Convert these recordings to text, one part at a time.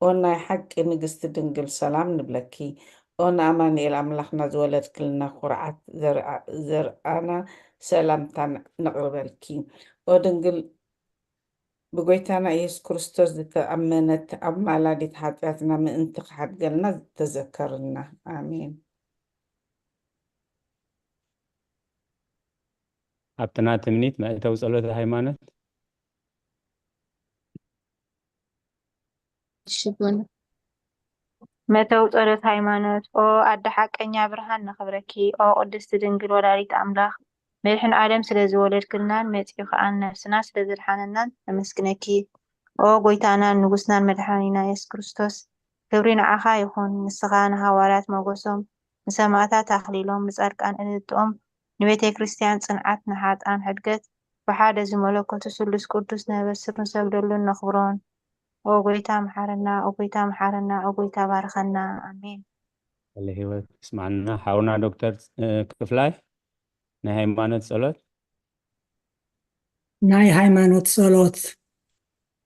ኦ ናይ ሓቂ ንግስቲ ድንግል ሰላም ንብለኪ። ኦ ንኣማኑኤል ኣምላኽና ዝወለድክልና ኩርዓት ዘርኣ-፣ ዘርኣና ሰላምታ ነቕርበልኪ። ኦ ድንግል ብጎይታና ኢየሱስ ክርስቶስ ዝተኣመነት ኣማላዲት ሓጢኣትና ምእንቲ ክሓድገልና ተዘከርና። ኣሜን። ኣብትና ትምኒት መእተዊ ጸሎት ሃይማኖት። እሺ፣ ቡን። መእተዊ ጸሎት ሃይማኖት። ኦ ኣደ ሓቀኛ ብርሃን ነኽብረኪ። ኦ ቅድስቲ ድንግል ወላዲት ኣምላኽ፣ መድሕን ዓለም ስለ ዝወለድክልናን መጺኡ ከኣ ነፍስና ስለ ዘድሓነናን ነመስግነኪ። ኦ ጎይታናን ንጉስናን መድሓኒና የሱስ ክርስቶስ፣ ክብሪ ንዓኻ ይኹን። ንስኻ ንሃዋርያት ሞገሶም፣ ንሰማእታት ኣኽሊሎም፣ ንጻድቃን እልልትኦም፣ ንቤተ ክርስቲያን ጽንዓት፣ ንሓጥኣን ሕድገት፣ ብሓደ ዝመለኮቱ ስሉስ ቅዱስ ነበስር ንሰግደሉን ነኽብሮን። ኦ ጎይታ መሓረና፣ ኦ ጎይታ መሓረና፣ ኦ ጎይታ ባርኸና። ኣሜን። ቃለ ህይወት ይስማዕና። ሓውና ዶክተር፣ እ፣ ክፍላይ ናይ ሃይማኖት ጸሎት። ናይ ሃይማኖት ጸሎት።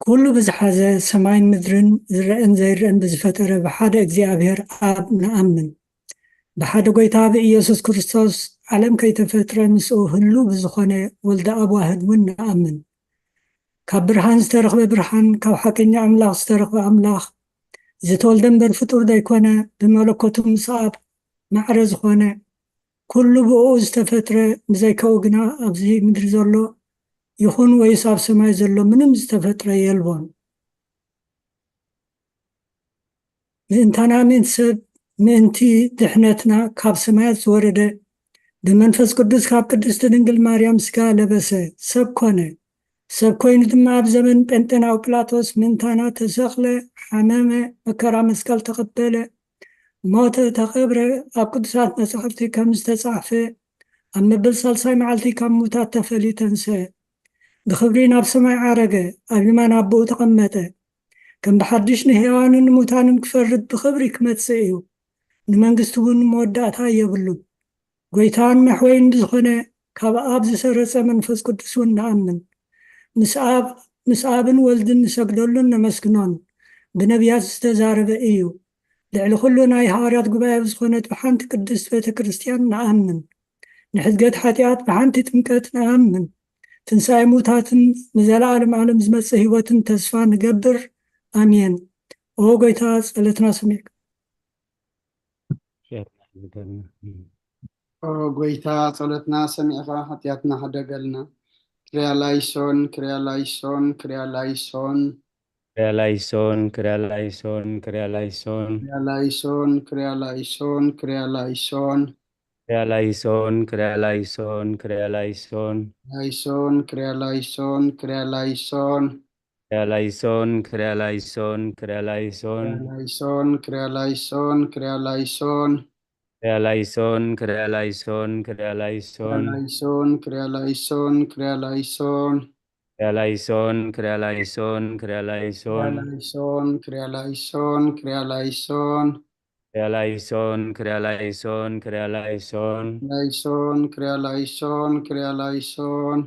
ኩሉ ብዝሓዘ ሰማይን ምድርን ዝረአን ዘይረአን ብዝፈጠረ ብሓደ እግዚኣብሔር ኣብ ንኣምን። ብሓደ ጎይታ ብኢየሱስ ክርስቶስ ዓለም ከይተፈጥረ ምስኡ ህሉ ብዝኾነ ወልደ ኣብ ዋህድ እውን ንኣምን። ካብ ብርሃን ዝተረኽበ ብርሃን፣ ካብ ሓቀኛ ኣምላኽ ዝተረኽበ ኣምላኽ፣ ዝተወልደ እምበር ፍጡር ዘይኮነ፣ ብመለኮቱ ምስ ኣብ ማዕረ ዝኾነ፣ ኩሉ ብእኡ ዝተፈጥረ፣ ብዘይካኡ ግና ኣብዚ ምድሪ ዘሎ ይኹን ወይስ ኣብ ሰማይ ዘሎ ምንም ዝተፈጥረ የልቦን። ምእንታና ምእንቲ ሰብ፣ ምእንቲ ድሕነትና ካብ ሰማያት ዝወረደ፣ ብመንፈስ ቅዱስ ካብ ቅድስቲ ድንግል ማርያም ስጋ ለበሰ፣ ሰብ ኮነ። ሰብ ኮይኑ ድማ ኣብ ዘመን ጴንጤናዊ ጲላጦስ ምእንታና ተሰቕለ፣ ሓመመ፣ መከራ መስቀል ተቐበለ፣ ሞተ፣ ተቐብረ፣ ኣብ ቅዱሳት መጻሕፍቲ ከም ዝተጻሕፈ ኣብ መበል ሳልሳይ መዓልቲ ካብ ምዉታት ተፈልዩ ተንስአ። ብኽብሪ ናብ ሰማይ ዓረገ፣ ኣብ የማን ኣቦኡ ተቐመጠ። ከም ብሓድሽ ንሕያዋንን ንሙታንን ክፈርድ ብኽብሪ ክመጽእ እዩ። ንመንግስቱ እውን መወዳእታ የብሉን። ጎይታን መሕወይን ብዝኾነ ካብ ኣብ ዝሰረጸ መንፈስ ቅዱስ እውን ንኣምን። ምስ ኣብ፣ ምስ ኣብን ወልድን ንሰግደሉን ነመስግኖን። ብነቢያት ዝተዛረበ እዩ። ልዕሊ ኩሉ ናይ ሃዋርያት ጉባኤ ብዝኾነት ብሓንቲ ቅድስት ቤተ ክርስቲያን ንኣምን። ንሕድገት ሓጢኣት ብሓንቲ ጥምቀት ንኣምን። ትንሳኤ ሙታትን ንዘለዓለም ዓለም ዝመጽእ ህይወትን ተስፋ ንገብር። ኣሜን። ኦ ጎይታ ጸለትና ስሚዕካ። ኦ ጎይታ ጸሎትና ሰሚዕኻ ሓጢኣትና ሕደገልና። ክሪያ ላይሶን፣ ክሪያ ላይሶን፣ ክሪያ ላይሶን። ክሪያ ላይሶን፣ ክሪያ ላይሶን፣ ክሪያ ላይሶን። ክሪያ ላይሶን፣ ክሪያ ላይሶን፣ ክሪያ ላይሶን። ክሪያ ላይሶን፣ ክሪያ ላይሶን፣ ክሪያ ላይሶን። ላይሶን፣ ክሪያ ላይሶን፣ ክሪያ ላይሶን። ክሪያ ላይሶን፣ ክሪያ ላይሶን፣ ክሪያ ላይሶን። ክሪያ ላይሶን፣ ክሪያ ላይሶን፣ ክሪያ ላይሶን። ክሪያ ላይሶን፣ ክሪያ ላይሶን፣ ክሪያ ላይሶን። ላይሶን፣ ክሪያ ላይሶን፣ ክሪያ ላይሶን። ክሪያ ላይሶን፣ ክሪያ ላይሶን፣ ክሪያ ላይሶን። ላይሶን፣ ክሪያ ላይሶን፣ ክሪያ ላይሶን። ክሪያ ላይሶን፣ ክሪያ ላይሶን፣ ክሪያ ላይሶን። ላይሶን፣ ክሪያ ላይሶን፣ ክሪያ ላይሶን።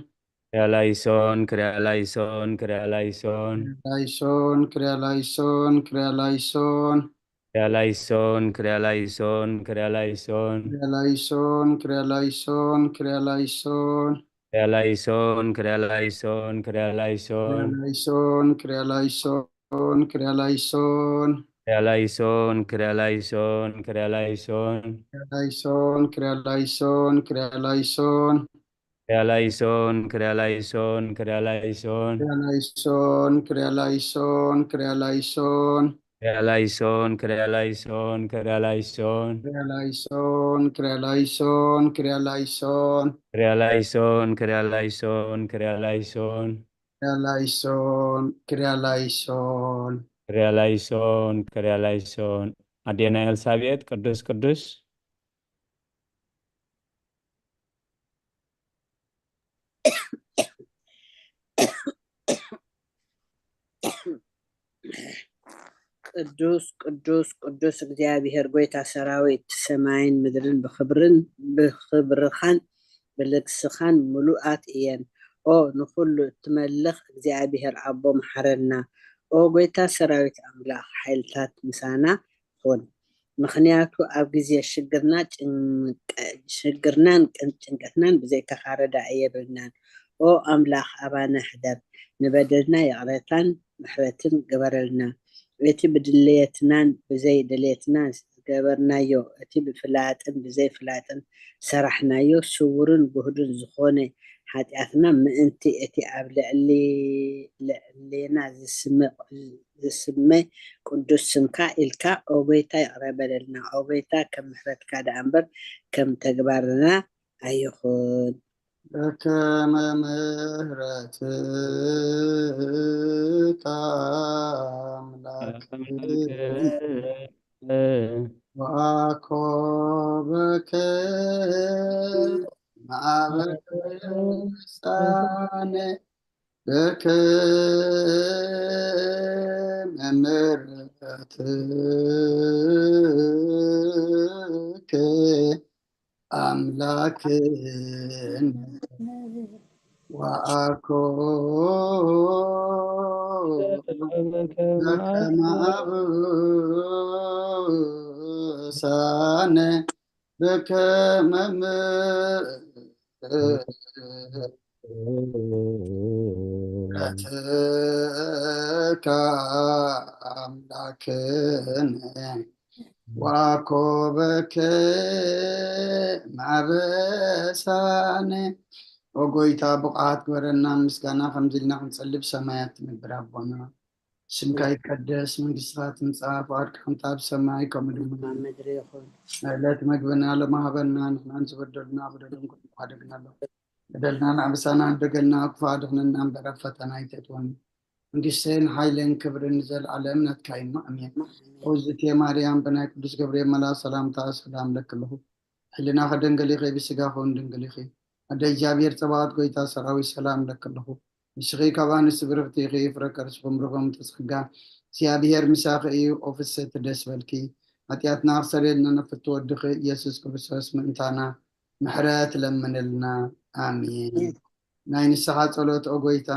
ክሪያ ላይሶን፣ ክሪያ ላይሶን፣ ክሪያ ላይሶን። ላይሶን፣ ክሪያ ላይሶን፣ ክሪያ ላይሶን። ክሪያ ላይሶን፣ ክሪያ ላይሶን፣ ክሪያ ላይሶን። ክሪያ ላይሶን፣ ክሪያ ላይሶን፣ ክሪያ ላይሶን። ክሪያ ላይሶን፣ ክሪያ ላይሶን፣ ክሪያ ላይሶን። ላይሶን፣ ክሪያ ላይሶን፣ ክሪያ ላይሶን። ክሪያ ላይሶን፣ ክሪያ ላይሶን፣ ክሪያ ላይሶን። ላይሶን፣ ክሪያ ላይሶን፣ ክሪያ ላይሶን። ክሪያ ላይሶን፣ ክሪያ ላይሶን፣ ክሪያ ላይሶን። ክሪያ ላይሶን፣ ክሪያ ላይሶን፣ ክሪያ ላይሶን። ክሪያ ላይሶን፣ ክሪያ ላይሶን፣ ክሪያ ላይሶን። ክሪያ ላይሶን፣ ክሪያ ላይሶን፣ ክሪያ ላይሶን። ክሪያ ላይሶን፣ ክሪያ ላይሶን፣ ክሪያ ላይሶን። ክሪያ ላይሶን፣ ክሪያ ላይሶን። ክሪያ ላይሶን፣ ክሪያ ላይሶን። ኣዴና ኤልሳቤጥ ቅዱስ ቅዱስ። ቅዱስ ቅዱስ ቅዱስ እግዚኣብሔር ጎይታ ሰራዊት፣ ሰማይን ምድርን ብኽብርን ብኽብርኻን ብልግስኻን ምሉኣት እየን። ኦ ንኹሉ እትመልኽ እግዚኣብሔር ኣቦ፣ መሓረና። ኦ ጎይታ ሰራዊት ኣምላኽ፣ ሓይልታት ምሳና ኩን። ምኽንያቱ ኣብ ግዜ ሽግርና ጭንቀ-፣ ሽግርናን ቅን-፣ ጭንቀትናን ብዘይካኻ ረዳኢ የብልናን። ኦ ኣምላኽ ኣባና ሕደር፣ ንበደልና ይቕረታን ምሕረትን ግበረልና። እቲ ብድልየትናን ብዘይ ድልየትና ዝገበርናዮ፣ እቲ ብፍላጥን ብዘይ ፍላጥን ዝሰራሕናዮ ስውርን ግሁድን ዝኾነ ሓጢኣትና ምእንቲ እቲ ኣብ ልዕሊ-፣ ልዕሌና ዝስመ-፣ ዝስመ ቅዱስ ስምካ ኢልካ ኦ ጎይታ ይቕረ በለልና። ኦ ጎይታ ከም ምሕረትካ ደኣ እምበር ከም ተግባርና ኣይኹን። በከመ ምሕረትካ ኣምላክ ወአኮበከ ማዕበሳነ በከመ ምሕረትከ ኣምላክነ ወአኮ በከመ አበሳነ በከመ ምሕረትከ ኣምላክነ ወአኮበከ ማዕበሳነ። ኦ ጎይታ ብቑዓት ግበረና ምስጋና ከምዚ ኢልና ክንጸልብ ሰማያት ትነብር ኣቦና። ስምካ ይቀደስ፣ መንግስትኻ ትምጻእ፣ ፍቓድካ ከምቲ ኣብ ሰማይ ከምኡ ድማ ኣብ ምድሪ ይኹን። ዕለት መግብና ሎሚ ሃበና፣ ንሕናን ዝበደሉና በደሎም ክንሓደግና ኣሎ። በደልና ንዓብሳና ንደገልና ክፉእ ኣድሕነና እምበር ኣብ ፈተና ኣይተእትወና። መንግስትን ሓይልን ክብርን ንዘለኣለም ናትካ እዩ። ኣሜን። ኦዝቴ ማርያም ብናይ ቅዱስ ገብርኤል መልኣክ ሰላምታ ሰላም ለኪ ኣለኹ። ሕልናኺ ድንግል ኢኺ፣ ብስጋኺ እውን ድንግል ኢኺ። ኣደ እግዚኣብሔር ጸባኦት ጎይታ ሰራዊት ሰላም ለኪ ኣለኹ። ንስኺ ካብ ኣንስቲ ብርኽቲ ኢኺ፣ ፍረ ከርስኹም ርኹም ተጸጋ። እግዚኣብሔር ምሳኺ እዩ። ኦ ፍስሕቲ ደስ በልኪ። ሓጢኣትና ክሰርየልና ንፍቲ ወድኺ ኢየሱስ ክርስቶስ ምእንታና ምሕረት ለምንልና። ኣሜን። ናይ ንስሓ ጸሎት ኦ ጎይታ፣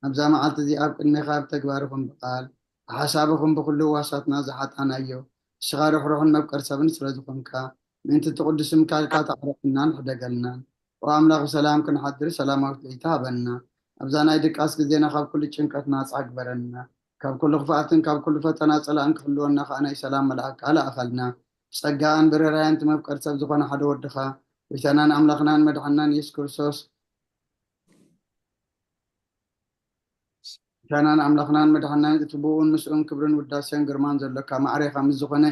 ኣብዛ መዓልቲ እዚኣ ኣብ ቅድሜኻ ኣብ ተግባርኹም ብቓል ብሓሳብኹም ብኹሉ ህዋሳትና ዝሓጣናዮ፣ ንስኻ ርሕሩሕን መፍቀር ሰብን ስለ ዝኾንካ፣ ምእንቲ እቲ ቅዱስ ምካልካ ተዓረቕናን ሕደገልናን። ኦ ኣምላኽ ብሰላም ክንሓድር ሰላማዊት ለይቲ ሃበና። ኣብዛ ናይ ድቃስ ግዜና ካብ ኩሉ ጭንቀት ናጻ ግበረና። ካብ ኩሉ ክፍኣትን ካብ ኩሉ ፈተና ጸላእን ክሕልወና ከኣ ናይ ሰላም መልኣክካ ለኣኸልና። ብጸጋን ብርህራያን እቲ መፍቀር ሰብ ዝኾነ ሓደ ወድኻ፣ ጎይታናን ኣምላኽናን መድሓንናን ኢየሱስ ክርስቶስ፣ ጎይታናን ኣምላኽናን መድሓንናን እቲ ብኡን ምስኡን ክብርን ውዳሴን ግርማን ዘሎካ ማዕሬኻ ምስ ዝኾነ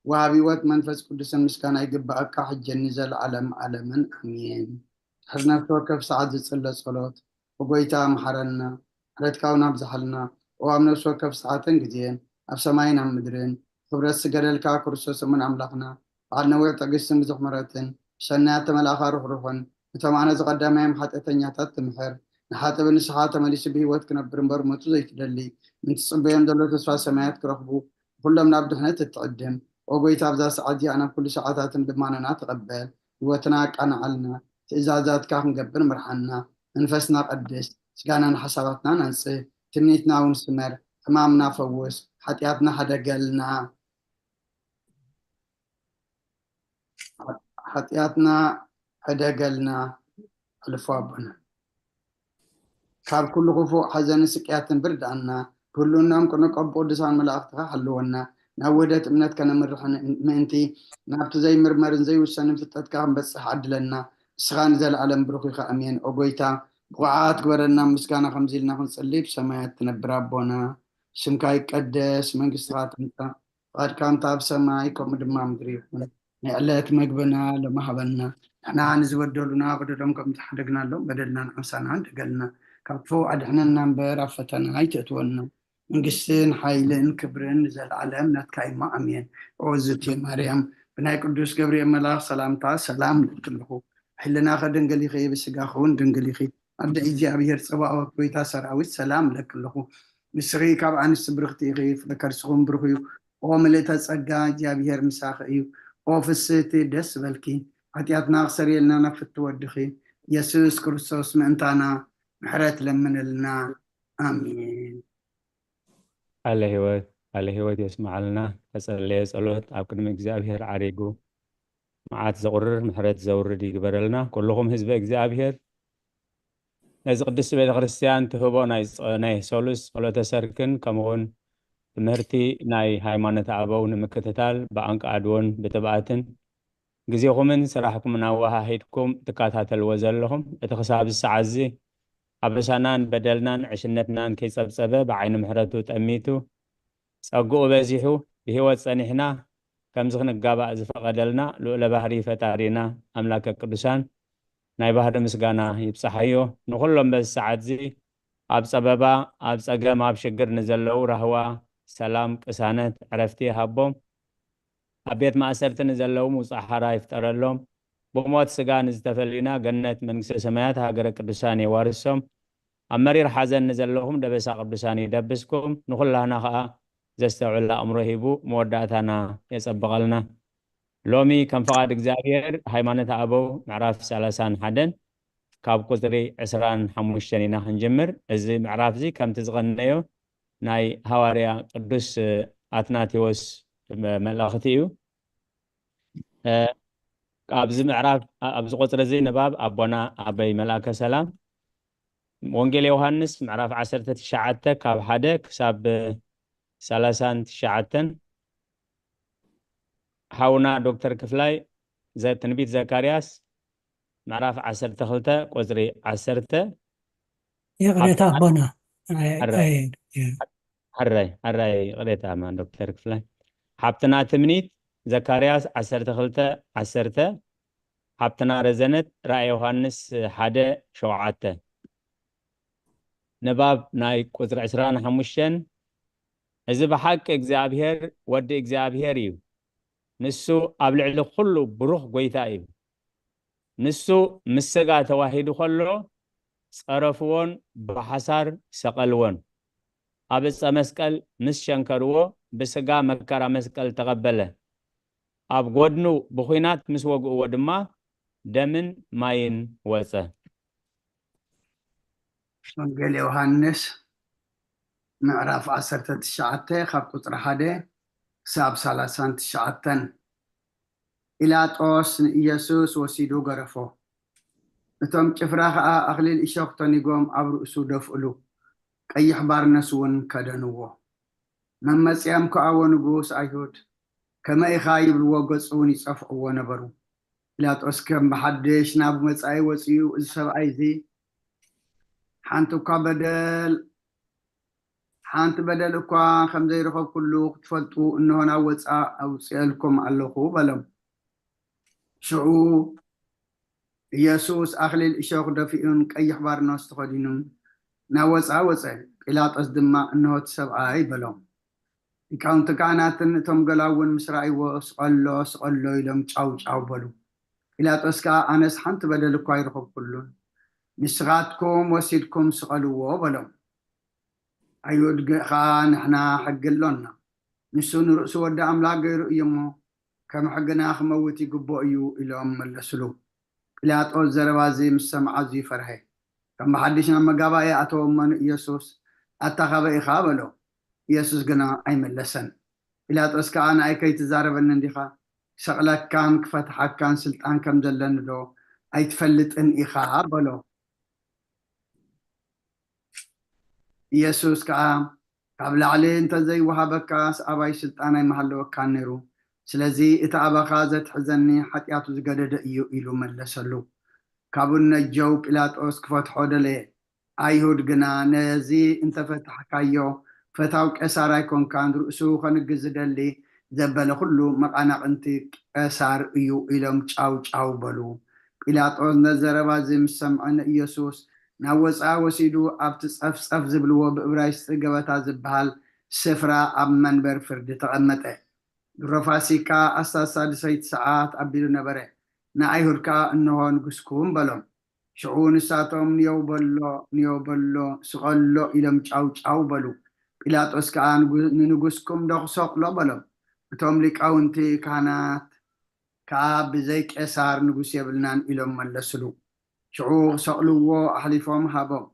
ወሃቢ ህይወት መንፈስ ቅዱስን ምስጋና ይግባኣካ፣ ሕጂ ንዘለዓለም ዓለምን ኣሜን። ድሕሪ ነፍሲ ወከፍ ሰዓት ዝጽለ ጸሎት፣ ኦ ጎይታ መሓረና፣ ምሕረትካ እውን ኣብዝሓልና። ኦ ኣብ ነፍሲ ወከፍ ሰዓትን ግዜን፣ ኣብ ሰማይን ኣብ ምድርን፣ ክብረት ዝገደልካ ክርስቶስ እሙን ኣምላኽና፣ በዓል ነዊሕ ትዕግስትን ብዙሕ ምሕረትን፣ ብሰናያት ተመላእኻ ርሕሩሕን፣ ነቶም ኣነ ዝቐዳማዮም ሓጢኣተኛታት ትምሕር፣ ንሓጥእ ብንስሓ ተመሊሱ ብህይወት ክነብር እምበር ሞቱ ዘይትደሊ፣ ምእንቲ ጽበዮም ዘሎ ተስፋ ሰማያት ክረኽቡ፣ ኩሎም ናብ ድሕነት እትዕድም። ኦ ጎይታ፣ ኣብዛ ሰዓት እዚኣ ናብ ኩሉ ሰዓታትን ልማኖና ተቐበል፣ ህይወትና ኣቃንዓልና፣ ትእዛዛትካ ክንገብር ምርሓና፣ መንፈስና ቀድስ፣ ስጋናን ሓሳባትናን ኣንጽህ፣ ትምኒትና እውን ስመር፣ ሕማምና ፈውስ፣ ሓጢኣትና ሕደገልና። ሓጢኣትና ሕደገልና። ኣልፎ ኣቦና፣ ካብ ኩሉ ክፉእ ሓዘንን ስቅያትን ብርድኣና፣ ክህልውናኦም ክንቀብ ብቅዱሳን መላእኽትኻ ሓልወና። ናብ ውህደት እምነት ከነምርሕ ምእንቲ፣ ናብቲ ዘይምርመርን ዘይውሰንን ፍልጠትካ ክንበጽሕ ዓድለና። ንስኻ ንዘለኣለም ብሩኽ ኢኻ። ኣሜን። ኦ ጎይታ፣ ብቑዓት ግበረና። ምስጋና ከምዚ ኢልና ክንጽሊ፣ ብሰማያት ትነብር ኣቦና፣ ስምካ ይቀደስ፣ መንግስትኻ ትምጻእ፣ ፍቓድካ እንተ ኣብ ሰማይ ከምኡ ድማ ምድሪ ይኹን። ናይ ዕለት መግብና ሎሚ ሃበና። ንሕና ንዝበደሉና በደሎም ከም ዝሓደግናሎም በደልና ንዓምሳና ደገልና። ካብ ክፉእ ኣድሕነና እምበር ኣብ ፈተና ኣይተእትወና። መንግስትን ሓይልን ክብርን ንዘለኣለም ናትካ እሞ ኣሜን። ኦ ዝቲ ማርያም፣ ብናይ ቅዱስ ገብርኤል መልኣኽ ሰላምታ ሰላም እልኪ ኣለኹ። ሕልናኸ ድንግል ኢኺ፣ ብስጋኸ እውን ድንግል ኢኺ። ኣደ እግዚኣብሔር ጸባኦት፣ ጎይታ ሰራዊት፣ ሰላም እለኪ ኣለኹ። ንስኺ ካብ ኣንስቲ ብርኽቲ ኢኺ፣ ፍረ ከርስኹም ብሩኽ እዩ። ኦ ምልእተ ጸጋ፣ እግዚኣብሔር ምሳኺ እዩ። ኦ ፍስህቲ፣ ደስ በልኪ። ሓጢኣትና ክሰርየልና ናብ ፍቲ ወድኺ ኢየሱስ ክርስቶስ ምእንታና ምሕረት ለምንልና። ኣሜን። ቃለ ህይወት ቃለ ህይወት የስምዓልና። ተጸለየ ጸሎት ኣብ ቅድሚ እግዚኣብሔር ዓሪጉ መዓት ዘቑርር ምሕረት ዘውርድ ይግበረልና። ኩልኹም ህዝበ እግዚኣብሔር ነዚ ቅድስቲ ቤተ ክርስቲያን ትህቦ ናይ ጸ- ናይ ሶሉስ ጸሎተ ሰርክን ከምኡውን ትምህርቲ ናይ ሃይማኖት ኣበው ንምክትታል ብኣንቃድዎን ብትብኣትን ግዜኹምን ስራሕኩምን ኣወሃሂድኩም ትከታተልዎ ዘለኹም እቲ ክሳብ ሰዓት እዚ ኣበሳናን በደልናን ዕሽነትናን ከይጸብጸበ ብዓይኒ ምሕረቱ ጠሚቱ ጸግኡ በዚሑ ብህይወት ጸኒሕና ከምዚ ክንጋባእ ዝፈቐደልና ልኡለ ባህሪ ፈጣሪና ኣምላከ ቅዱሳን ናይ ባህሪ ምስጋና ይብጽሓዮ። ንኹሎም በዚ ሰዓት እዚ ኣብ ጸበባ ኣብ ጸገም ኣብ ሽግር ንዘለዉ ራህዋ ሰላም ቅሳነት ዕረፍቲ ይሃቦም። ኣብ ቤት ማእሰርቲ ንዘለዉ ምውጻእ ሓራ ይፍጠረሎም። ብሞት ስጋ ንዝተፈለዩና ገነት መንግስተ ሰማያት ሃገረ ቅዱሳን የዋርሶም። ኣብ መሪር ሓዘን ንዘለኹም ደበሳ ቅዱሳን ይደብስኩም። ንኹላህና ኸኣ ዘስተውዕል ኣእምሮ ሂቡ መወዳእታና የጸብቐልና። ሎሚ ከም ፍቓድ እግዚኣብሔር ሃይማኖት ኣበው ምዕራፍ ሰላሳን ሓደን ካብ ቁጽሪ ዕስራን ሓሙሽተን ኢና ክንጅምር። እዚ ምዕራፍ እዚ ከምቲ ዝቐነዮ ናይ ሃዋርያ ቅዱስ ኣትናቴዎስ መ- መልእኽቲ እዩ። እ፣ ኣብዚ ምዕራፍ ኣብዚ ቁጽሪ እዚ ንባብ ኣቦና ኣበይ መልኣከ ሰላም ወንጌል ዮሃንስ ምዕራፍ ዓሰርተ ትሽዓተ ካብ ሓደ ክሳብ ሰላሳን ትሽዓተን ሓውና ዶክተር ክፍላይ ዘ- ትንቢት ዘካርያስ ምዕራፍ ዓሰርተ ክልተ ቁጽሪ ዓሰርተ ይቕሬታ ሓብትና ኣቦና። ኣይ- ኣረ- ኣይ- እ። ኣራይ ኣራይ ይቕሬታ ማ ዶክተር ክፍላይ ሓብትና ትምኒት ዘካርያስ ዓሰርተ ክልተ ዓሰርተ ሓብትና ረዘነት ራእይ ዮሃንስ ሓደ ሸውዓተ ንባብ ናይ ቁጽሪ ዕስራን ሓሙሽተን እዚ ብሓቂ እግዚኣብሔር ወዲ እግዚኣብሔር እዩ። ንሱ ኣብ ልዕሊ ኩሉ ብሩኽ ጐይታ እዩ። ንሱ ምስ ሥጋ ተዋሂዱ ኸሎ ጸረፍዎን ብሓሳር ሰቐልዎን። ኣብ ዕጸ መስቀል ምስ ሸንከርዎ ብሥጋ መከራ መስቀል ተቐበለ። ኣብ ጐድኑ ብኹናት ምስ ወግእዎ ድማ ደምን ማይን ወጸ። ወንጌል ዮሃንስ ምዕራፍ ዓሰርተ ትሽዓተ ካብ ቁጽሪ ሓደ ክሳብ ሰላሳን ትሽዓተን። ጲላጦስ ንኢየሱስ ወሲዱ ገረፎ። እቶም ጭፍራ ኸኣ ኣኽሊል እሾኽ ተኒጎም ኣብ ርእሱ ደፍእሉ፣ ቀይሕ ባርነስ እውን ከደንዎ። መመጽኦም ከኣ ወንጉስ ኣይሁድ፣ ከመይ ኢኻ ይብልዎ፣ ገጹ እውን ይጸፍዕዎ ነበሩ። ጲላጦስ ከም ብሓድሽ ናብ ወጻኢ ወጺኡ፣ እዚ ሰብኣይ እዚ ሓንቲ እኳ በደል ሓንቲ በደል እኳ ከም ዘይረኸብኩሉ ክትፈልጡ እንሆ ናብ ወጻእ ኣውጽኤልኩም ኣለኹ በሎም። ሽዑ ኢየሱስ ኣኽሊል እሾኽ ደፊኡን ቀይሕ ባርኖስ ተኸዲኑን ናብ ወጻእ ወጸ። ጲላጦስ ድማ እንሆ እቲ ሰብኣይ በሎም። ሊቃውንቲ ካህናትን እቶም ገላውን ምስ ረኣይዎ ስቐሎ ስቐሎ ኢሎም ጫው ጫው በሉ። ጲላጦስ ከኣ ኣነስ ሓንቲ በደል እኳ ኣይረኸብኩሉን፣ ንስኻትኩም ወሲድኩም ስቐልዎ በሎም። ኣይሁድ ከኣ ንሕና ሕጊ ኣሎና፣ ንሱ ንርእሱ ወዲ ኣምላኽ ገይሩ እዩ እሞ ከም ሕግና ክመውት ይግብኦ እዩ ኢሎም መለስሉ። ጲላጦስ ዘረባ እዚ ምስ ሰምዓ ኣዝዩ ፈርሀ። ከም ብሓድሽ ናብ መጋባእያ ኣተወ እሞ ንኢየሱስ ኣታ ካበይ ኢኻ በሎ። ኢየሱስ ግና ኣይመለሰን። ጲላጦስ ከኣ ንኣይ ከይትዛረበኒ እንዲኻ ክሰቕለካን ክፈትሓካን ስልጣን ከም ዘለኒ ዶ ኣይትፈልጥን ኢኻ በሎ። ኢየሱስ ከኣ ካብ ላዕሊ እንተዘይወሃበካስ ኣባይ ስልጣን ኣይምሃለወካን ነይሩ። ስለዚ እቲ ኣባኻ ዘትሕዘኒ ሓጢኣቱ ዝገደደ እዩ ኢሉ መለሰሉ። ካብኡ ነጀው ጲላጦስ ክፈትሖ ደለየ። ኣይሁድ ግና ነዚ እንተፈታሕካዮ ፈታው ቀሳር ኣይኮንካን፣ ርእሱ ከንግስ ዝደሊ ዘበለ ኩሉ መቓናቕንቲ ቀሳር እዩ ኢሎም ጫው ጫው በሉ። ጲላጦስ ነዚ ዘረባ እዚ ምስ ሰምዐ ንኢየሱስ ናብ ወጻኢ ወሲዱ ኣብቲ ጸፍጸፍ ዝብልዎ ብእብራይስጢ ገበታ ዝበሃል ስፍራ ኣብ መንበር ፍርዲ ተቐመጠ። ድሮ ፋሲካ ኣስታት ሳድሰይቲ ሰዓት ኣቢሉ ነበረ። ንኣይሁድ ከኣ እንሆ ንጉስኩም በሎም። ሽዑ ንሳቶም ንየው በሎ ንየው በሎ ስቐሎ ኢሎም ጫው ጫው በሉ። ጲላጦስ ከኣ ንጉ- ንንጉስኩም ዶ ክሰቕሎ በሎም። እቶም ሊቃውንቲ ካህናት ከኣ ብዘይ ቄሳር ንጉስ የብልናን ኢሎም መለስሉ። ሽዑ ክሰቕልዎ ኣሕሊፎም ሃቦም።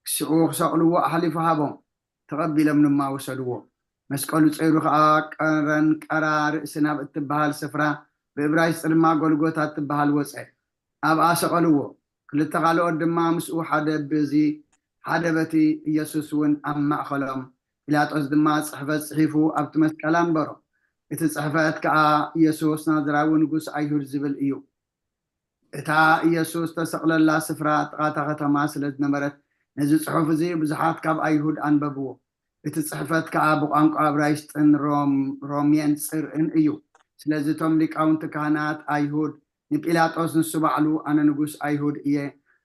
ሽዑ ክሰቕልዎ ኣሕሊፉ ሃቦም። ተቐቢሎም ድማ ወሰድዎ። መስቀሉ ጸይሩ ኸኣ ቀረንቀራ ርእሲ ናብ እትበሃል ስፍራ፣ ብእብራይስጢ ድማ ጎልጎታ እትበሃል ወጸ። ኣብኣ ሰቐልዎ። ክልተ ካልኦት ድማ ምስኡ፣ ሓደ ብዚ ሓደ በቲ ኢየሱስ እውን ኣብ ማእከሎም። ጲላጦስ ድማ ጽሕፈት ጽሒፉ ኣብቲ መስቀል ኣንበሮ። እቲ ጽሕፈት ከኣ፣ ኢየሱስ ናዝራዊ ንጉስ ኣይሁድ ዝብል እዩ። እታ ኢየሱስ ዝተሰቕለላ ስፍራ ጥቓ እታ ከተማ ስለ ዝነበረት፣ ነዚ ጽሑፍ እዚ ብዙሓት ካብ ኣይሁድ ኣንበብዎ። እቲ ጽሕፈት ከኣ ብቋንቋ እብራይስጥን ሮም ሮሜን ጽርኢን እዩ። ስለዚ እቶም ሊቃውንቲ ካህናት ኣይሁድ ንጲላጦስ፣ ንሱ ባዕሉ፣ ኣነ ንጉስ ኣይሁድ እየ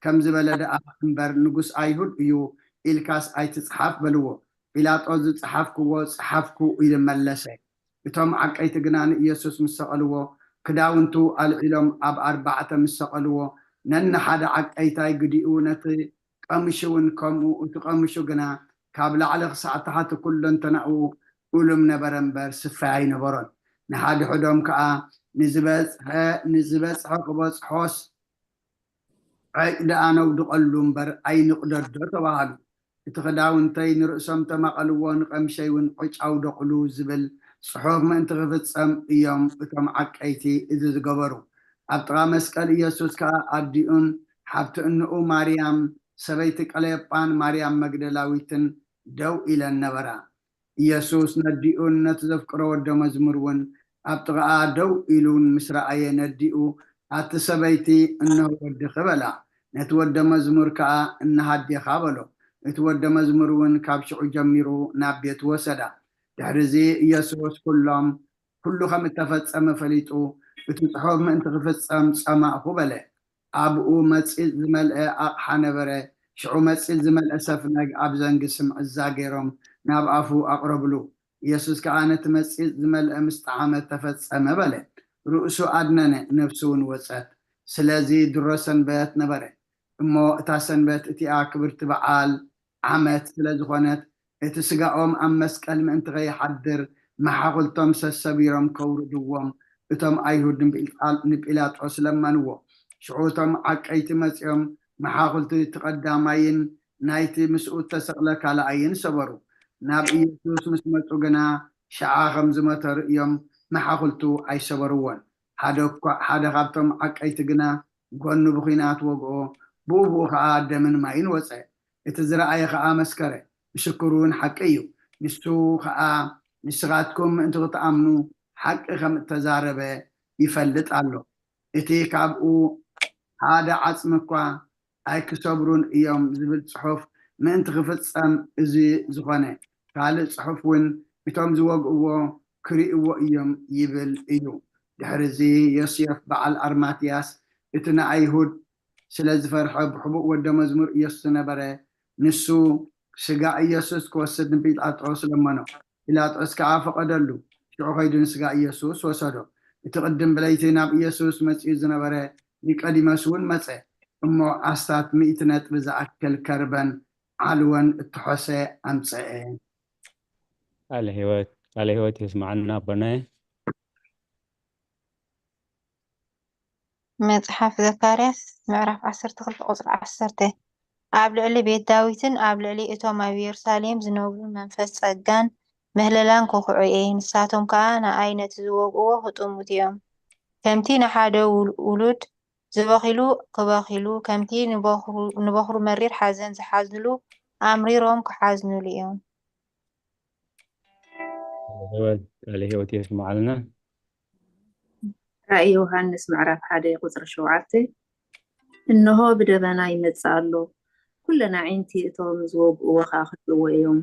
ከም ዝበለ ደኣ እምበር፣ ንጉስ ኣይሁድ እዩ ኢልካስ ኣይትጽሓፍ በልዎ። ጲላጦስ፣ ዝጸሓፍክዎ ጸሓፍኩ ኢሉ መለሰ። እቶም ዓቀይቲ ግና ንኢየሱስ ምስ ሰቐልዎ፣ ክዳውንቱ ኣልዒሎም ኣብ ኣርባዕተ ምስ ሰቐልዎ፣ ነንሓደ ዓቀይታይ ግዲኡ፣ ነቲ ቀምሽ እውን ከምኡ፣ እቲ ቀምሹ ግና ካብ ላዕሊ ክሳዕ ታሕቲ ኩለንተናኡ እሉም ነበረ እምበር፣ ስፍራ ኣይነበሮን። ንሓድሕዶም ከኣ፣ ንዝበጽሐ ንዝበጽሐ ክበጽሖስ ዕጭ ደኣ ነውድቐሉ እምበር ኣይንቕደዶ ተባሃሉ። እቲ ክዳውንተይ ንርእሶም ተማቐልዎ፣ ንቐምሸይ እውን ዕጭ ኣውደቑሉ ዝብል ጽሑፍ ምእንቲ ክፍጸም እዮም እቶም ዓቀይቲ እዚ ዝገበሩ። ኣብ ጥቓ መስቀል ኢየሱስ ከኣ ኣዲኡን ሓብቲ እንኡ ማርያም ሰበይቲ ቀለዮጳን ማርያም መግደላዊትን ደው ኢለን ነበራ። ኢየሱስ ነዲኡን ነቲ ዘፍቅሮ ወደ መዝሙር እውን ኣብ ጥቓኣ ደው ኢሉ ምስ ረኣየ ነዲኡ፣ ኣቲ ሰበይቲ፣ እንሆ ወድኺ በላ። ነቲ ወደ መዝሙር ከኣ እንሃዴኻ በሎ። እቲ ወደ መዝሙር እውን ካብ ሽዑ ጀሚሩ ናብ ቤቱ ወሰዳ። ድሕሪ እዚ ኢየሱስ ኩሎም ኩሉ ከም እተፈጸመ ፈሊጡ፣ እቲ ጽሑፍ ምእንቲ ክፍጸም ጸማእኹ በለ። ኣብኡ መጺጽ ዝመልአ ኣቕሓ ነበረ። ሽዑ መጺጽ ዝመልአ ሰፍነግ ኣብ ዘንጊ ስምዕዛ ገይሮም ናብ ኣፉ ኣቕረብሉ። ኢየሱስ ከኣ ነቲ መጺጽ ዝመልአ ምስ ጠዓመ፣ ተፈጸመ በለ። ርእሱ ኣድነነ፣ ነፍሱ እውን ወጸት። ስለዚ ድሮ ሰንበት ነበረ። እሞ እታ ሰንበት እቲኣ ክብርቲ በዓል ዓመት ስለ ዝኾነት፣ እቲ ስጋኦም ኣብ መስቀል ምእንቲ ከይሓድር፣ መሓኹልቶም ሰሰቢሮም ከውርድዎም እቶም ኣይሁድ ንጲልጣ-፣ ንጲላጦስ ለመንዎ። ሽዑ እቶም ዓቀይቲ መጺኦም፣ መሓኹልቲ እቲ ቀዳማይን ናይቲ ምስኡ እተሰቕለ ካልኣይን ሰበሩ። ናብ ኢየሱስ ምስ መጹ ግና፣ ሸዓ ከም ዝሞተ ርእዮም፣ መሓኹልቱ ኣይሰበርዎን። ሓደ እኳ፣ ሓደ ካብቶም ዓቀይቲ ግና፣ ጎኑ ብኲናት ወግኦ፣ ብኡ ብኡ ኸኣ ደምን ማይን ወጸ። እቲ ዝረኣየ ኸኣ መስከረ፣ ምስክር እውን ሓቂ እዩ። ንሱ ኸኣ፣ ንስኻትኩም ምእንቲ ክትኣምኑ፣ ሓቂ ከም እተዛረበ ይፈልጥ ኣሎ። እቲ ካብኡ ሓደ ዓጽሚ እኳ ኣይክሰብሩን እዮም ዝብል ጽሑፍ ምእንቲ ክፍጸም እዚ ዝኾነ። ካልእ ጽሑፍ እውን፣ እቶም ዝወግእዎ ክርእይዎ እዮም ይብል እዩ። ድሕሪ እዚ ዮስዮፍ በዓል ኣርማትያስ፣ እቲ ንኣይሁድ ስለ ዝፈርሐ ብሕቡእ ወደ መዝሙር ኢየሱስ ዝነበረ፣ ንሱ ስጋ ኢየሱስ ክወስድ ንጲላጦስ ለመኖ። ጲላጦስ ከኣ ፈቐደሉ። ሽዑ ኸይዱ ንስጋ ኢየሱስ ወሰዶ። እቲ ቅድም ብለይቲ ናብ ኢየሱስ መጺኡ ዝነበረ ኒቆዲሞስ እውን መጸ። እሞ ኣስታት ሚእቲ ነጥቢ ዝኣክል ከርበን ዓልወን እተሖሰ ኣምጸአ። ቃለ ህይወት፣ ቃለ ህይወት የስማዓና ኣቦናየ። መጽሓፍ ዘካርያስ ምዕራፍ ዓሰርተ ክልተ ቁጽሪ ዓሰርተ። ኣብ ልዕሊ ቤት ዳዊትን ኣብ ልዕሊ እቶም ኣብ የሩሳሌም ዝነብሩ መንፈስ ጸጋን ምህለላን ክኹዑ እየ፣ ንሳቶም ከኣ ንኣይ ነቲ ዝወግእዎ ክጥምቱ እዮም። ከምቲ ንሓደ ውል-፣ ውሉድ ዝበኺሉ ክበኺሉ፣ ከምቲ ንበኹሩ፣ ንበኹሩ መሪር ሓዘን ዝሓዝንሉ ኣምሪሮም ክሓዝንሉ እዮም። ቃለ ህይወት፣ ቃለ ህይወት የስምዓልና። ራእይ ዮሃንስ ምዕራፍ ሓደ ቁጽሪ ሸውዓተ። እንሆ ብደበና ይመጽእ ኣሎ፣ ኩለን ኣዒንቲ እቶም ዝወግእዎ ኸኣ ክርእይዎ እዮም፣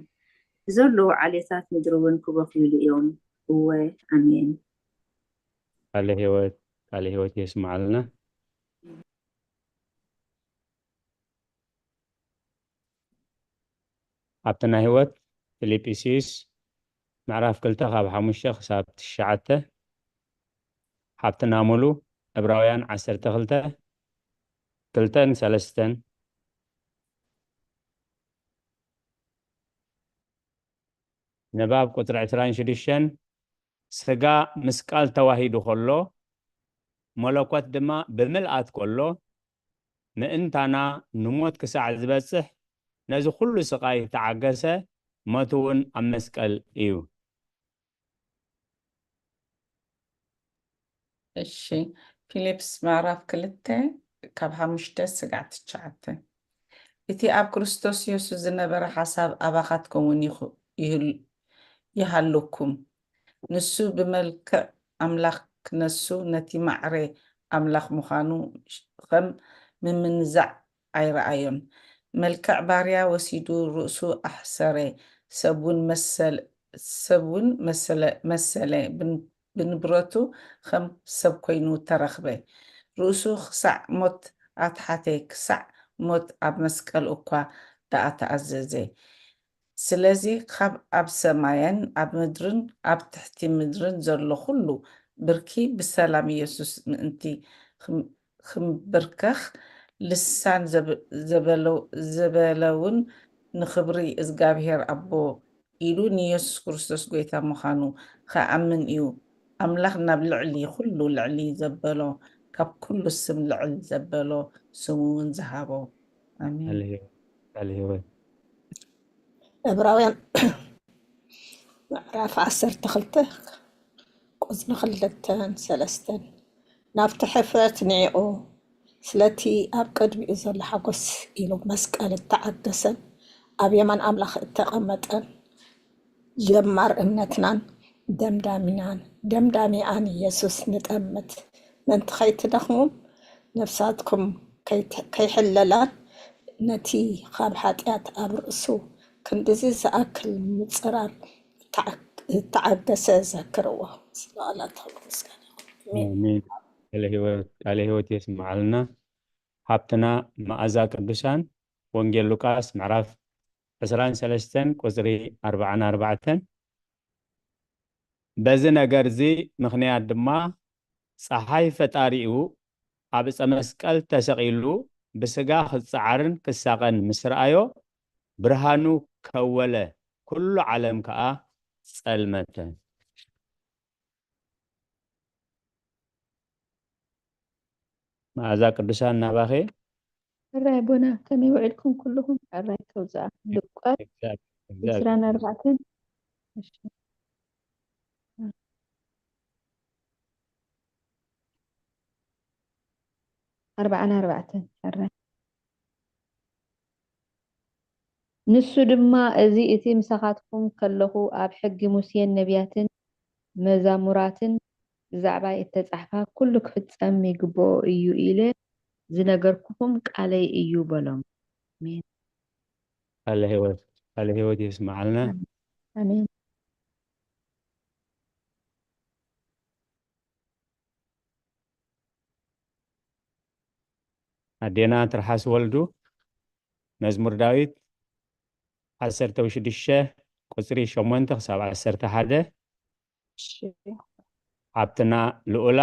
ብዘለዉ ዓሌታት ምድሪ እውን ክበኽዩሉ እዮም። እወ፣ ኣሜን። ቃለ ህይወት፣ ቃለ ህይወት የስምዓልና። ኣብቲ ናይ ህይወት ፊልጵስዩስ ምዕራፍ ክልተ ካብ ሓሙሽተ ክሳብ ትሽዓተ፣ ሓብትና ሙሉ ዕብራውያን ዓሰርተ ክልተ፣ ክልተን ሰለስተን፣ ንባብ ቁጽሪ ዕስራን ሽዱሽተን፣ ስጋ ምስ ቃል ተዋሂዱ ከሎ፣ መለኮት ድማ ብምልኣት ከሎ፣ ምእንታና ንሞት ክሳዕ ዝበጽሕ ነዚ ኩሉ ስቓይ ተዓገሰ፣ ሞት እውን ኣብ መስቀል እዩ። እሺ፣ ፊልፕስ ምዕራፍ ክልተ ካብ ሓሙሽተ ስጋዕ ትሽዓተ። እቲ ኣብ ክርስቶስ የሱስ ዝነበረ ሓሳብ ኣባኻትኩም እውን ይኹ- ይህል- ይሃልኩም። ንሱ ብመልክዕ ኣምላኽ ክነሱ ነቲ ማዕረ ኣምላኽ ምዃኑ ከም ምምንዛዕ ኣይረኣዮን። መልክዕ ባርያ ወሲዱ ርእሱ ኣሕሰረ፣ ሰብ እውን መሰል ሰብ እውን መሰለ መሰለ ብን- ብንብረቱ ከም ሰብ ኮይኑ ተረኽበ። ርእሱ ክሳዕ ሞት ኣትሓተ፣ ክሳዕ ሞት ኣብ መስቀል እኳ ደኣ ተኣዘዘ። ስለዚ ካብ ኣብ ሰማይን ኣብ ምድርን ኣብ ትሕቲ ምድርን ዘሎ ኩሉ ብርኪ ብሰላም ኢየሱስ ምእንቲ ክም- ክምብርከኽ ልሳን ዘብ- ዘበለው- ዘበለውን ንኽብሪ እዝጋብሄር ኣቦ ኢሉ ንየሱስ ክርስቶስ ጐይታ ምዃኑ ኽኣምን እዩ። ኣምላኽ ናብ ልዕሊ ኹሉ ልዕሊ ዘበሎ ካብ ኩሉ ስም ልዕል ዘበሎ ስሙ እውን ዝሃቦ። ኣሜን። ቃል ህይወት ዕብራውያን ምዕራፍ ዓሰርተ ክልተ ቁጽሪ ክልተን ሰለስተን ናብቲ ሕፍረት ንዒቑ ስለቲ ኣብ ቅድሚኡ ዘሎ ሓጎስ ኢሉ መስቀል እተዓገሰን ኣብ የማን ኣምላኽ እተቐመጠን ጀማር እምነትናን ደምዳሚናን ደምዳሚኣን ኢየሱስ ንጠምት ምእንቲ ከይትደኽሙ ነፍሳትኩም ከይት- ከይሕለላን ነቲ ካብ ሓጢኣት ኣብ ርእሱ ክንድዚ ዝኣክል ምጽራር እተዓገሰ ዘክርዎ። ስለ ቃላትኩም ምስጋና ይኹን። ኣሜን። ኣሜን። ቃለ ህይወት ቃለ ህይወት የስምዓልና። ሃብትና መኣዛ ቅዱሳን ወንጌል ሉቃስ ምዕራፍ ዕስራን ሰለስተን ቁጽሪ ኣርባዓን ኣርባዕተን። በዚ ነገር እዚ ምኽንያት ድማ ጸሓይ ፈጣሪኡ ኣብ ዕፀ መስቀል ተሰቒሉ ብስጋ ክጸዓርን ክሳቐን ምስ ረኣዮ ብርሃኑ ከወለ፣ ኩሉ ዓለም ከኣ ጸልመተ። መኣዛ ቅዱሳን ናባኸ። ሕራይ ኣቦና ከመይ ውዒልኩም ኩልኹም? ሕራይ ከውፅኣ። ሉቃስ ዕስራን ኣርባዕተን። እሺ። ኣርባዓን ኣርባዕተን ሕራይ። ንሱ ድማ፣ እዚ እቲ ምሳኻትኩም ከለኹ ኣብ ሕጊ ሙሴን ነቢያትን መዛሙራትን ብዛዕባይ እተጻሕፋ ኩሉ ክፍጸም ይግብኦ እዩ ኢለ ዝነገርኩኹም ቃለይ እዩ በሎም። ኣሜን። ቃለ ህይወት ቃለ ህይወት የስምዓልና። ኣሜን። ኣዴና ትርሓስ ወልዱ መዝሙር ዳዊት ዓሰርተ ሽዱሽተ ቁፅሪ ሸሞንተ ክሳብ ዓሰርተ ሓደ። ሓብትና ልኡላ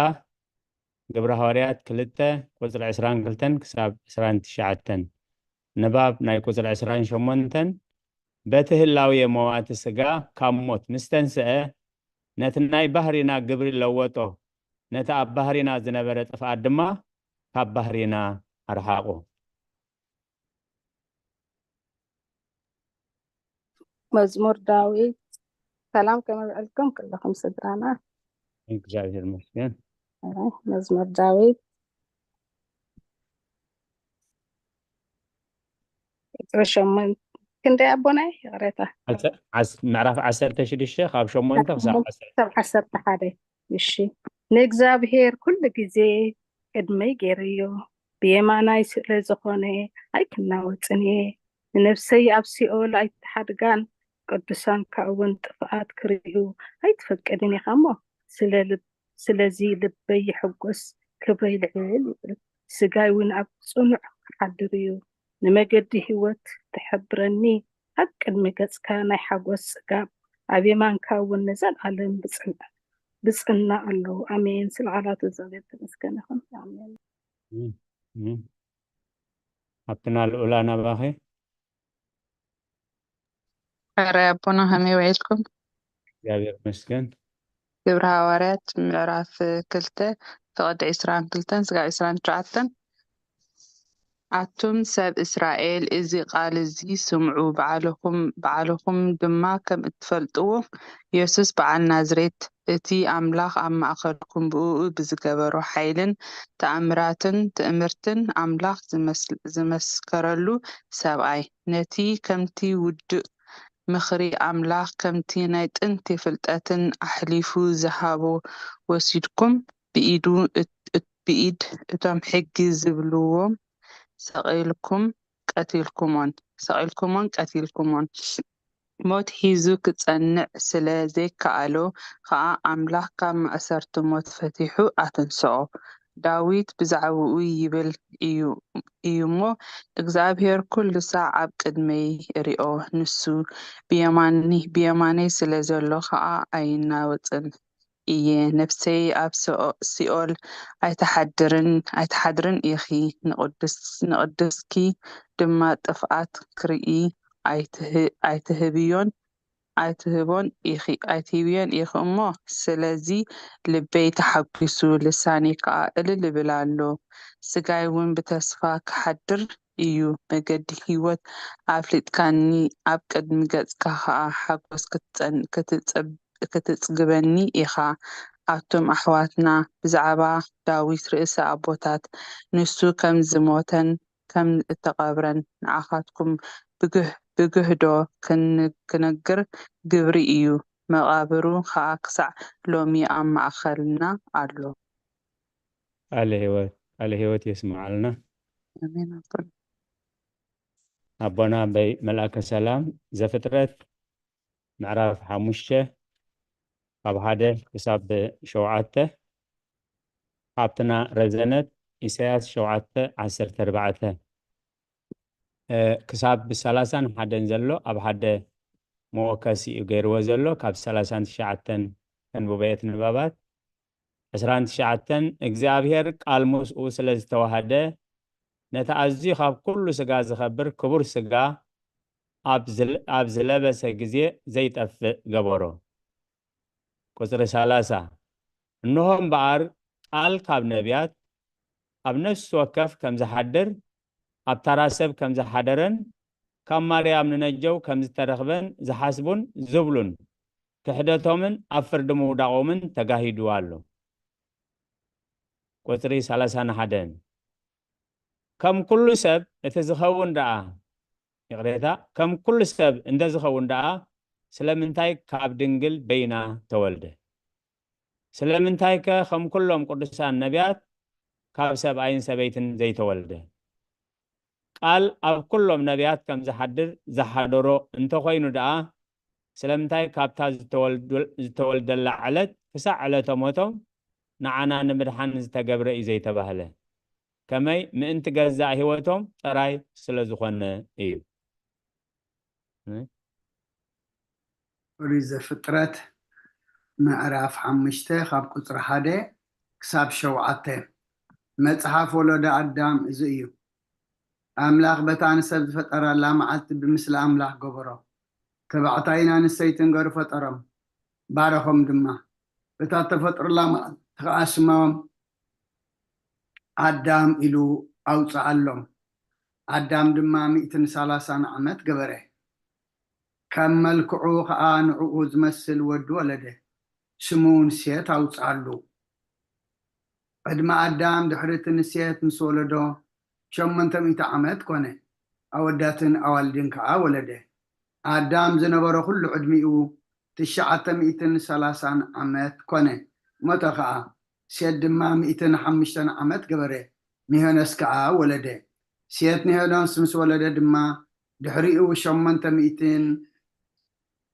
ግብረ ሃዋርያት ክልተ ቁፅሪ ዕስራን ክልተን ክሳብ ዕስራን ትሽዓተን። ንባብ ናይ ቁፅሪ ዕስራን ሸሞንተን በቲ ህላዌ መዋቲ ስጋ ካብ ሞት ምስ ተንስአ ነቲ ናይ ባህሪና ግብሪ ለወጦ፣ ነቲ ኣብ ባህሪና ዝነበረ ጥፍኣት ድማ ካብ ባህሪና ኣርሓቖ። መዝሙር ዳዊት። ሰላም ከመይ ውዕልኩም ኩልኹም ስድራና? እግዚኣብሔር ይመስገን። መዝሙር ዳዊት ቁፅሪ ሸሞንተ ክንደይ ኣቦናይ? ይቕሬታ። ምዕራፍ ዓሰርተ ሽዱሽተ ካብ ሸሞንተ ክሳብ ዓሰርተ። ክሳብ ዓሰርተ ሓደ። እሺ። ንእግዚኣብሔር ኩሉ ግዜ ቅድመይ ገይረዮ፣ ብየማናይ ስለ ዝኾነ ኣይክናወጽን እየ። ንነፍሰይ ኣብ ሲኦል ኣይትሓድጋን፣ ቅዱሳንካ እውን ጥፍኣት ክርእዩ ኣይትፈቅድን ኢኻ እሞ፣ ስለ ልብ-፣ ስለዚ ልበይ ይሕጎስ፣ ክብረይ ልዕል ይብል፣ ስጋይ እውን ኣብ ጽኑዕ ክሓድር እዩ። ንመገዲ ህይወት ትሕብረኒ፣ ኣብ ቅድሚ ገጽካ ናይ ሓጎስ ጽጋብ፣ ኣብ የማንካ እውን ንዘለኣለም ብጽን-፣ ብጽና ኣለዉ። ኣሜን። ስለ ቃላቱ እግዚኣብሔር ተመስገን ይኹን። ኣሜን። እም፣ እም። ሓብትና ልኡላ ናባኺ። ሕራይ ኣቦና ከመይ ውዒልኩም? እግዚኣብሔር ይመስገን። ግብረ ሃዋርያት ምዕራፍ ክልተ ፍቕዲ ዕስራን ክልተን ስጋብ ዕስራን ትሽዓተን። ኣቱም ሰብ እስራኤል፣ እዚ ቃል እዚ ስምዑ፣ ባዕልኹም፣ ባዕልኹም ድማ ከም እትፈልጥዎ፣ የሱስ በዓል ናዝሬት፣ እቲ ኣምላኽ ኣብ ማእከልኩም ብእኡ ብዝገበሮ ሓይልን ተኣምራትን ትእምርትን ኣምላኽ ዝመስል-፣ ዝመስከረሉ ሰብኣይ፣ ነቲ ከምቲ ውዱእ ምኽሪ ኣምላኽ፣ ከምቲ ናይ ጥንቲ ፍልጠትን ኣሕሊፉ ዝሃቦ ወሲድኩም፣ ብኢዱ እት-፣ እት-፣ ብኢድ እቶም ሕጊ ዝብልዎም ሰቒልኩም ቀቲልኩሞን፣ ሰቒልኩሞን ቀቲልኩሞን። ሞት ሒዙ ክጸንዕ ስለ ዘይከኣሎ ኸኣ፣ ኣምላኽ ካብ ማእሰርቲ ሞት ፈቲሑ ኣተንስኦ። ዳዊት ብዛዕባኡ ይብል እዩ፣ እዩ እሞ፣ እግዚኣብሄር ኩሉ ሳዕ ኣብ ቅድመይ እሪኦ፣ ንሱ ብየማኒ-፣ ብየማነይ ስለ ዘሎ ኸኣ ኣይናወጽን እየ። ነፍሰይ ኣብ ሰኦ-፣ ሲኦል ኣይትሓድርን፣ ኣይትሓድርን ኢኺ፣ ንቕዱስ-፣ ንቕዱስኪ ድማ ጥፍኣት ክርኢ ኣይትህ-፣ ኣይትህብዮን፣ ኣይትህቦን ኢኺ፣ ኣይትህብዮን ኢኺ እሞ፣ ስለዚ ልበይ ተሓጒሱ፣ ልሳነይ ከኣ እልል ይብል ኣሎ። ስጋይ እውን ብተስፋ ክሓድር እዩ። መገዲ ህይወት ኣፍሊጥካኒ፣ ኣብ ቅድሚ ገጽካ ኸኣ ሓጎስ ክትጸን-፣ ክትጽብ-፣ ክትጽግበኒ ኢኻ። ኣቱም ኣሕዋትና፣ ብዛዕባ ዳዊት ርእሰ ኣቦታት፣ ንሱ ከም ዝሞተን ከም እተቐብረን ንዓኻትኩም ብግህ-፣ ብግህዶ ክን-፣ ክነግር ግብሪ እዩ። መቓብሩ ኸኣ ክሳዕ ሎሚ ኣብ ማእከልና ኣሎ። ቃለ ህይወት፣ ቃለ ህይወት የስምዓልና። ኣሜን ኣቦና። ኣቦና ኣቦይ መልኣከ ሰላም፣ ዘፍጥረት ምዕራፍ ሓሙሽተ ካብ ሓደ ክሳብ ሸውዓተ፣ ሃብትና ረዘነት ኢሳያስ ሸውዓተ ዓሰርተ ኣርባዕተ፣ እ፣ ክሳብ ሰላሳን ሓደን ዘሎ ኣብ ሓደ መወከሲ እዩ ገይርዎ ዘሎ። ካብ ሰላሳን ትሽዓተን ከንብቦ እየ እቲ ንባባት። ዕስራን ትሽዓተን፣ እግዚኣብሔር ቃል ምስኡ ስለ ዝተዋህደ፣ ነቲ ኣዝዩ ካብ ኩሉ ስጋ ዝኸብር ክቡር ስጋ ኣብ ዝል-፣ ኣብ ዝለበሰ ግዜ ዘይጠፍእ ገበሮ። ቁጽሪ ሰላሳ፣ እንሆ እምበኣር፣ ቃል ካብ ነቢያት ኣብ ነፍሲ ወከፍ ከም ዝሓድር፣ ኣብ ታራ ሰብ ከም ዝሓደረን፣ ካብ ማርያም ንነጀው ከም ዝተረኽበን ዝሓስቡን ዝብሉን፣ ክሕደቶምን ኣብ ፍርዲ ምውዳቖምን ተጋሂዱ ኣሎ። ቁጽሪ ሰላሳን ሓደን፣ ከም ኩሉ ሰብ እቲ ዝኸውን ደኣ፣ ይቕሬታ፣ ከም ኩሉ ሰብ እንተ ዝኸውን ደኣ፣ ስለምንታይ ካብ ድንግል በይና ተወልደ? ስለምንታይከ ከም ኩሎም ቅዱሳን ነቢያት ካብ ሰብኣይን ሰበይትን ዘይተወልደ? ቃል ኣብ ኩሎም ነቢያት ከም ዝሓድር ዝሓደሮ እንተኾይኑ ደኣ፣ ስለምንታይ ካብታ ዝተወልዱ-፣ ዝተወልደላ ዕለት ክሳዕ ዕለተ ሞቶም ንዓና ንምድሓን ዝተገብረ እዩ ዘይተባህለ? ከመይ? ምእንቲ ገዛእ ህይወቶም ጥራይ ስለ ዝኾነ እዩ። ኦሪት ዘፍጥረት ምዕራፍ ሓሙሽተ ካብ ቁጽሪ ሓደ ክሳብ ሸውዓተ። መጽሓፍ ወለዶ ኣዳም እዚ እዩ። ኣምላኽ በታ ንሰብ ዝፈጠረላ መዓልቲ ብምስሊ ኣምላኽ ገበሮ። ተባዕታይን ኣንስተይትን ገሩ ፈጠሮም፣ ባረኾም ድማ። በታ እተፈጥሩላ መዓልቲ ኸኣ ስሞም ኣዳም ኢሉ ኣውጽኣሎም። ኣዳም ድማ ሚእትን ሰላሳን ዓመት ገበረ። ከም መልክዑ ኸኣ ንዕኡ ዝመስል ወዲ ወለደ። ስሙ እውን ሴት ኣውጽኣሉ። ዕድመ ኣዳም ድሕሪ እቲ ንሴት ምስ ወለዶ ሸሞንተ ሚእቲ ዓመት ኮነ። ኣወዳትን ኣዋልድን ከኣ ወለደ። ኣዳም ዝነበሮ ኩሉ ዕድሚኡ ትሽዓተ ሚእትን ሰላሳን ዓመት ኮነ። ሞተ ከኣ። ሴት ድማ ሚእትን ሓሙሽተን ዓመት ገበረ። ንሄኖስ ከኣ ወለደ። ሴት ንሄኖስ ምስ ወለደ ድማ ድሕሪኡ ሸሞንተ ሚእትን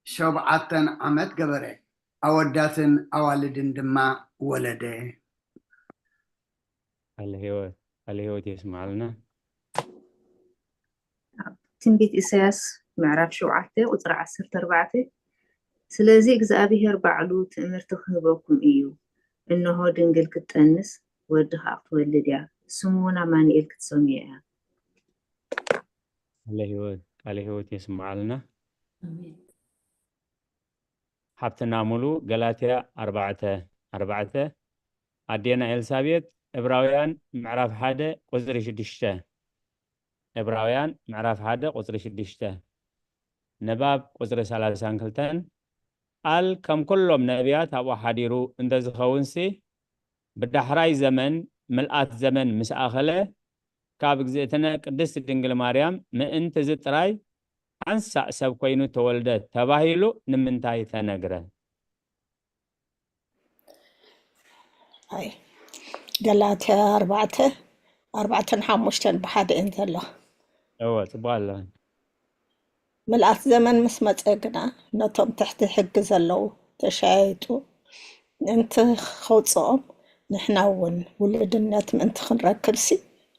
ሸውዓተን ዓመት ገበረ። ኣወዳትን ኣዋልድን ድማ ወለደ። ቃለ ህይወት፣ ቃለ ህይወት የስምዓልና። ኣብ ትንቢት ኢሳያስ ምዕራፍ ሸውዓተ ቁጽሪ ዓሰርተ ኣርባዕተ፣ ስለዚ እግዚኣብሄር ባዕሉ ትእምርቲ ክህበኩም እዩ፣ እንሆ ድንግል ክትጠንስ ወዲ ኸኣ ክትወልድ እያ፣ ስሙ እውን ኣማኑኤል ክትሰምዮ እያ። ቃለ ህይወት፣ ቃለ ህይወት የስምዓልና። ኣሜን። ሓብትና ሙሉ፣ ገላትያ ኣርባዕተ ኣርባዕተ፣ ኣዴና ኤልሳቤጥ፣ ዕብራውያን ምዕራፍ ሓደ ቁጽሪ ሽዱሽተ። ዕብራውያን ምዕራፍ ሓደ ቁጽሪ ሽዱሽተ፣ ንባብ ቁጽሪ ሰላሳን ክልተን፣ ቃል ከም ኩሎም ነቢያት ኣብኡ ሓዲሩ እንተዝኸውንሲ፣ ብዳሕራይ ዘመን፣ ምልኣት ዘመን ምስ ኣኸለ፣ ካብ እግዝእትነ ቅድስት ድንግል ማርያም ምእንቲ እዚ ጥራይ ሓንሳእ ሰብ ኮይኑ ተወልደ ተባሂሉ ንምንታይ ተነግረ? ኣይ፣ ገላትያ ኣርባዕተ፣ ኣርባዕተን ሓሙሽተን ብሓደ እየን ዘለዋ። እወ፣ ጽቡቕ ኣሎ። ምልኣት ዘመን ምስ መጸ ግና፣ ነቶም ትሕቲ ሕጊ ዘለዉ ተሻይጡ ምእንቲ ኸውጽኦም፣ ንሕና እውን ውሉድነት ምእንቲ ክንረክብሲ፣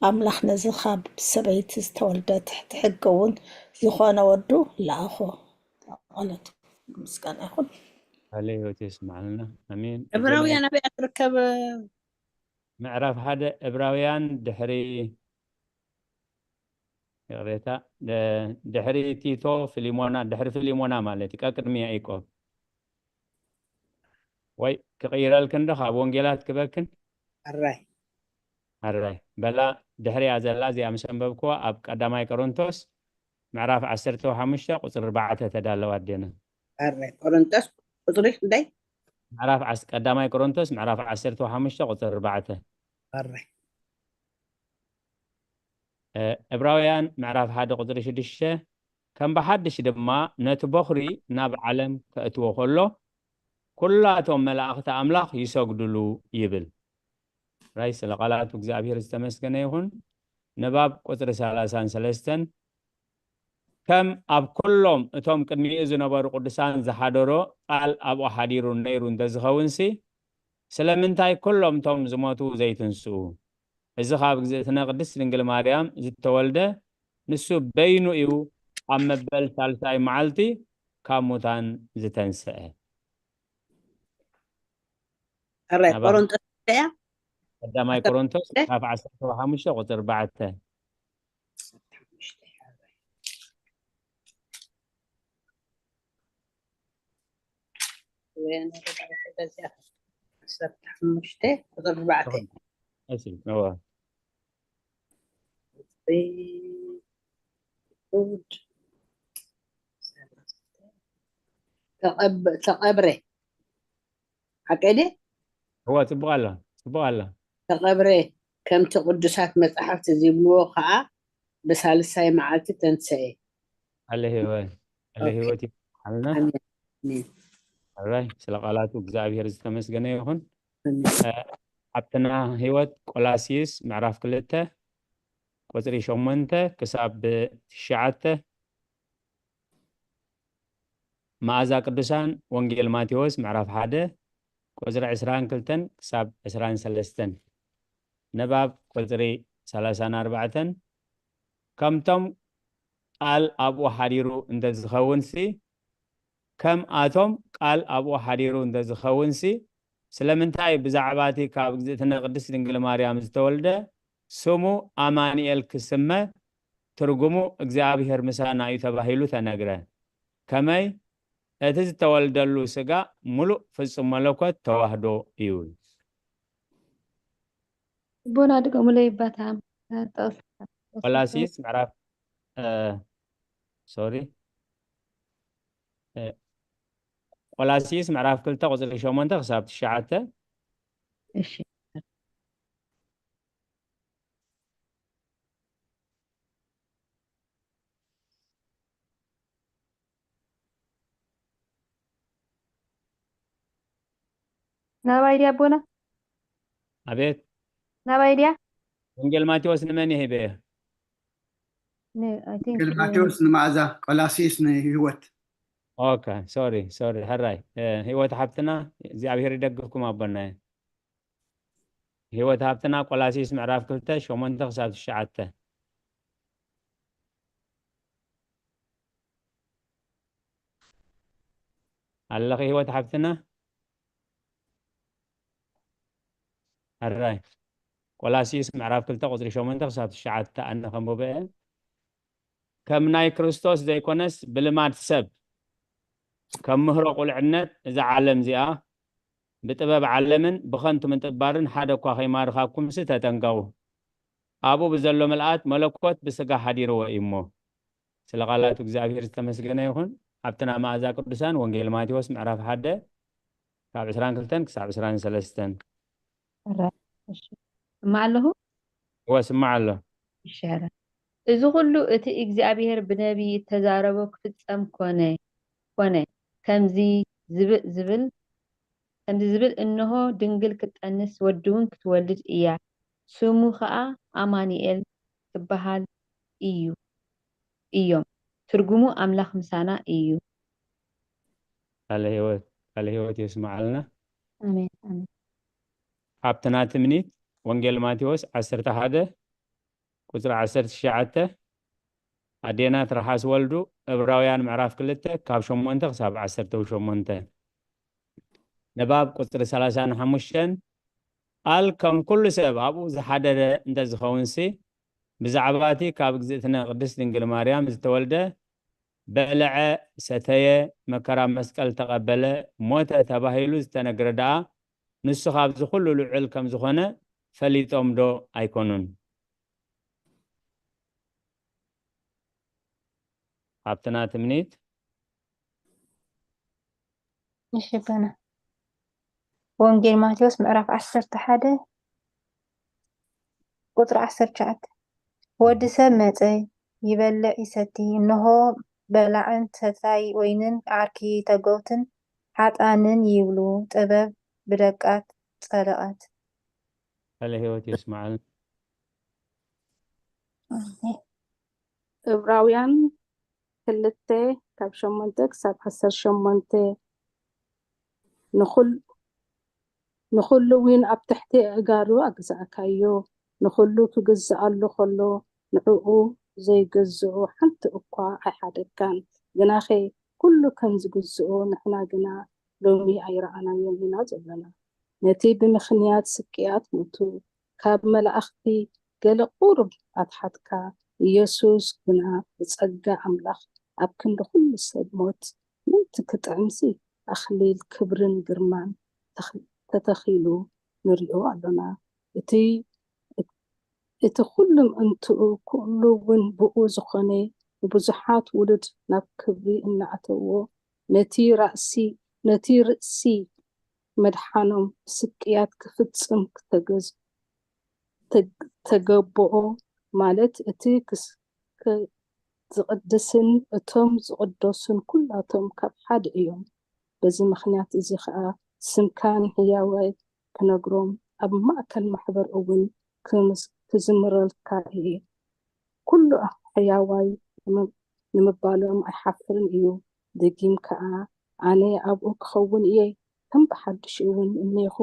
ኣምላኽ ነዚ ካብ ሰበይቲ ዝተወልደ ትሕቲ ሕጊ እውን ዝኾነ ወዱ ለኣኾ። ጸሎት ምስጋና ይኹን። ቃለ ህይወት የስምዓልና። ኣሜን። ዕብራውያን ኣበይ ትርከብ? ምዕራፍ ሓደ ዕብራውያን ድሕሪ፣ ይቕሬታ፣ ደ-፣ ድሕሪ ቲቶ፣ ፊሊሞና፣ ድሕሪ ፊሊሞና ማለት እዩ፣ ቀቅድሚ ያዕቆብ። ወይ ክቕይረልክን ዶ ካብ ወንጌላት ክበክን? ኣራይ ኣራይ። በላ ድሕሪያ ዘላ እዚኣ ምስ ኣንበብክዋ ኣብ ቀዳማይ ቆሮንቶስ ምዕራፍ ዓሰርተ ሓሙሽተ ቁጽሪ ኣርባዕተ ተዳለዋ ኣዴና። ኣራይ ቆሮንቶስ ቁጽሪ ክንደይ? ምዕራፍ ዓስ-፣ ቀዳማይ ቆሮንቶስ ምዕራፍ ዓሰርተ ሓሙሽተ ቁጽሪ ኣርባዕተ። ኣራይ እ፣ ዕብራውያን ምዕራፍ ሓደ ቁጽሪ ሽዱሽተ፣ ከም ብሓድሽ ድማ ነቲ በኹሪ ናብ ዓለም ከእትዎ ከሎ፣ ኩላቶም መላእኽቲ ኣምላኽ ይሰግዱሉ ይብል። ራይ ስለ ቃላቱ እግዚኣብሔር ዝተመስገነ ይኹን። ንባብ ቁጽሪ ሰላሳን ሰለስተን፣ ከም ኣብ ኩሎም እቶም ቅድሚኡ ዝነበሩ ቅዱሳን ዝሓደሮ ቃል ኣብኡ ሓዲሩ ነይሩ እንተዝኸውንሲ፣ ስለምንታይ ኩሎም እቶም ዝሞቱ ዘይትንስኡ? እዚ ካብ እግዝእትነ ቅድስት ድንግል ማርያም ዝተወልደ፣ ንሱ በይኑ እዩ ኣብ መበል ሳልሳይ መዓልቲ ካብ ሙታን ዝተንስአ። ኣራይ ናባም- ቆሮንቶስ እያ። ቀዳማይ ኣተ- ቆሮንቶስ እ? ምዕራፍ ዓሰርተ ሓሙሽተ ቁጽሪ ኣርባዕተ። ወያነ ረዳኢ በዚኣ ዓሰርተ ሓሙሽተ ቁጽሪ ኣርባዕተ። እሺ፣ እወ። ጉድ። ተቐብ-፣ ተቐብረ። ሓቀይ ድየ? እወ፣ ጽቡቕ ኣሎ፣ ጽቡቕ ኣሎ። ተቐብረ። ከምቲ ቅዱሳት መጻሕፍቲ ዝብልዎ ኸኣ ብሳልሳይ መዓልቲ ተንሰኤ። ኣለ ህይወት፣ ኣለ ኦኬ። ህይወት ይብሓልና። ኣሜን። ኣሜን። ኣራይ፣ ስለ ቃላቱ እግዚኣብሔር ዝተመስገነ ይኹን። ኣሜን። እ፣ ኣብትና ህይወት ቆላሲስ ምዕራፍ ክልተ ቁጽሪ ሸሞንተ ክሳብ ትሽዓተ፣ መኣዛ ቅዱሳን ወንጌል ማቴዎስ ምዕራፍ ሓደ ቁጽሪ ዕስራን ክልተን ክሳብ ዕስራን ሰለስተን፣ ንባብ ቁጽሪ ሰላሳን ኣርባዕተን፣ ከምቶም ቃል ኣብኡ ሓዲሩ እንተዝኸውንሲ፣ ከም ኣቶም ቃል ኣብኡ ሓዲሩ እንተዝኸውንሲ፣ ስለምንታይ ብዛዕባ እቲ ካብ እግዝእትነ ቅድስት ድንግል ማርያም ዝተወልደ ስሙ ኣማኑኤል ክስመ፣ ትርጉሙ እግዚኣብሔር ምሳና እዩ ተባሂሉ ተነግረ? ከመይ እቲ ዝተወልደሉ ስጋ ምሉእ ፍጹም መለኮት ተዋህዶ እዩ። ኣቦና ድገሙለይ ባታ ጥቕሲ። ቆላሲስ ምዕራፍ፣ እ፣ ሶሪ፣ እ፣ ቆላሲስ ምዕራፍ ክልተ ቁጽሪ ሸሞንተ ክሳብ ትሽዓተ። እሺ። ናባይ ድያ ኣቦና? ኣቤት። ናባይ ድያ? ወንጌል ማቴዎስ ንመን ይህበ? ን-፣ I think ወንጌል ማቴዎስ ንመኣዛ፣ ቆላሲስ ንህይወት። ኦኬ፣ ሶሪ፣ ሶሪ፣ ሕራይ። እ፣ ህይወት ሓብትና፣ እግዚኣብሔር ይደግፍኩም ኣቦናየ። ህይወት ሃብትና ቆላሲስ ምዕራፍ ክልተ ሸሞንተ ክሳብ ትሽዓተ። ኣለኺ ህይወት ሓብትና? ኣራይ። ቆላሲስ ምዕራፍ ክልተ ቁጽሪ ሸሞንተ ክሳብ ትሽዓተ ኣነ ከንብቦ እየ። ከም ናይ ክርስቶስ ዘይኮነስ ብልማድ ሰብ ከም ምህሮ ቁልዕነት እዛ ዓለም እዚኣ ብጥበብ ዓለምን ብኸንቱ ምጥባርን ሓደ እኳ ከይማርኻኩምሲ ተጠንቀቑ። ኣብኡ ብዘሎ ምልኣት መለኮት ብስጋ ሓዲርዎ እዩ እሞ። ስለ ቃላቱ እግዚኣብሔር ዝተመስገነ ይኹን። ኣብቲ ናይ መኣዛ ቅዱሳን ወንጌል ማቴዎስ ምዕራፍ ሓደ ካብ ዕስራን ክልተን ክሳብ ዕስራን ሰለስተን። ሕራይ። እሺ። እማ ኣለኹ? እወ፣ ስማዕ ኣሎ። እሺ፣ ሕራይ። እዚ ኹሉ እቲ እግዚኣብሔር ብነቢይ እተዛረቦ ክፍጸም ኮነ፣ ኮነ። ከምዚ ዝብ-፣ ዝብል፣ ከምዚ ዝብል፣ እንሆ ድንግል ክትጠንስ ወዲ እውን ክትወልድ እያ፣ ስሙ ኸኣ ኣማኑኤል ክበሃል እዩ፣ እዮም። ትርጉሙ ኣምላኽ ምሳና እዩ። ቃለ ህይወት፣ ቃለ ህይወት የስምዓልና። ኣሜን፣ ኣሜን። ኣብቲ ናቲ ምኒት ወንጌል ማቴዎስ ዓሰርተ ሓደ ቁጽሪ ዓሰርተ ትሽዓተ፣ ኣዴና ትርሓስ ወልዱ፣ ዕብራውያን ምዕራፍ ክልተ ካብ ሸሞንተ ክሳብ ዓሰርተ ሸሞንተ። ንባብ ቁጽሪ ሰላሳን ሓሙሽተን፣ ቃል ከም ኩሉ ሰብ ኣብኡ ዝሓደረ እንተዝኸውንሲ፣ ብዛዕባ እቲ ካብ እግዝእትነ ቅድስት ድንግል ማርያም ዝተወልደ በልዐ፣ ሰተየ፣ መከራ መስቀል ተቐበለ፣ ሞተ ተባሂሉ ዝተነግረ ደኣ፣ ንሱ ካብዚ ኩሉ ልዑል ከም ዝኾነ ፈሊጦም ዶ ኣይኮኑን? ኣብቲ ናቲ ምኒት። እሺ፣ በና። ወንጌል ማቴዎስ ምዕራፍ ዓሰርተ ሓደ ቁጽሪ ዓሰርተ ትሽዓተ። ወዲ ሰብ መጸ፣ ይበልዕ ይሰቲ፣ እንሆ በላዕን ሰታይ ወይንን ዓርኪ ተገውትን ሓጣንን ይብሉ፣ ጥበብ ብደቃት ጸደቐት። ቃለ ህይወት የስምዓልና። ዕብራውያን ክልተ ካብ ሸሞንተ ክሳብ ዓሰርተ ሸሞንተ። ንኹል-፣ ንኹሉ እውን ኣብ ትሕቲ ኣእጋሩ ኣግዛእካዮ፣ ንኹሉ ክግዝኣሉ ከሎ ንዕኡ ዘይገዝኦ ሓንቲ እኳ ኣይሓደግካን። ግናኸ ኩሉ ከም ዝግዝኦ ንሕና ግና ሎሚ ኣይረኣናዮን ኢና ዘለና። ነቲ ብምኽንያት ስቅያት ሞቱ ካብ መላእኽቲ ገለ ቁሩብ ኣትሓትካ፣ ኢየሱስ ግና ብጸጋ ኣምላኽ ኣብ ክንዲ ኩሉ ሰብ ሞት ምእንቲ ክጥዕምሲ ኣኽሊል ክብርን ግርማን ተኽ-፣ ተተኺሉ ንሪኦ ኣሎና። እቲ፣ እቲ ኩሉ ምእንትኡ ክእሉ እውን ብኡ ዝኾነ ንብዙሓት ውሉድ ናብ ክብሪ እናኣተዎ ነቲ ራእሲ፣ ነቲ ርእሲ መድሓኖም ብስቅያት ክፍጽም ክተገዝ-፣ ተግ-፣ ተገብኦ ማለት እቲ ክስ-፣ ክ-፣ ዝቕድስን እቶም ዝቕደሱን ኩላቶም ካብ ሓደ እዮም። በዚ ምኽንያት እዚ ኸኣ ስምካ ንሕያዋይ ክነግሮም ኣብ ማእከል ማሕበር እውን ክምስ-፣ ክዝምረልካ እየ። ኩሉ ሕያዋይ ንምባሎም ኣይሓፍርን እዩ። ደጊም ከኣ ኣነ ኣብኡ ክኸውን እየ፣ ከም ብሓድሽ እውን እኔኹ፣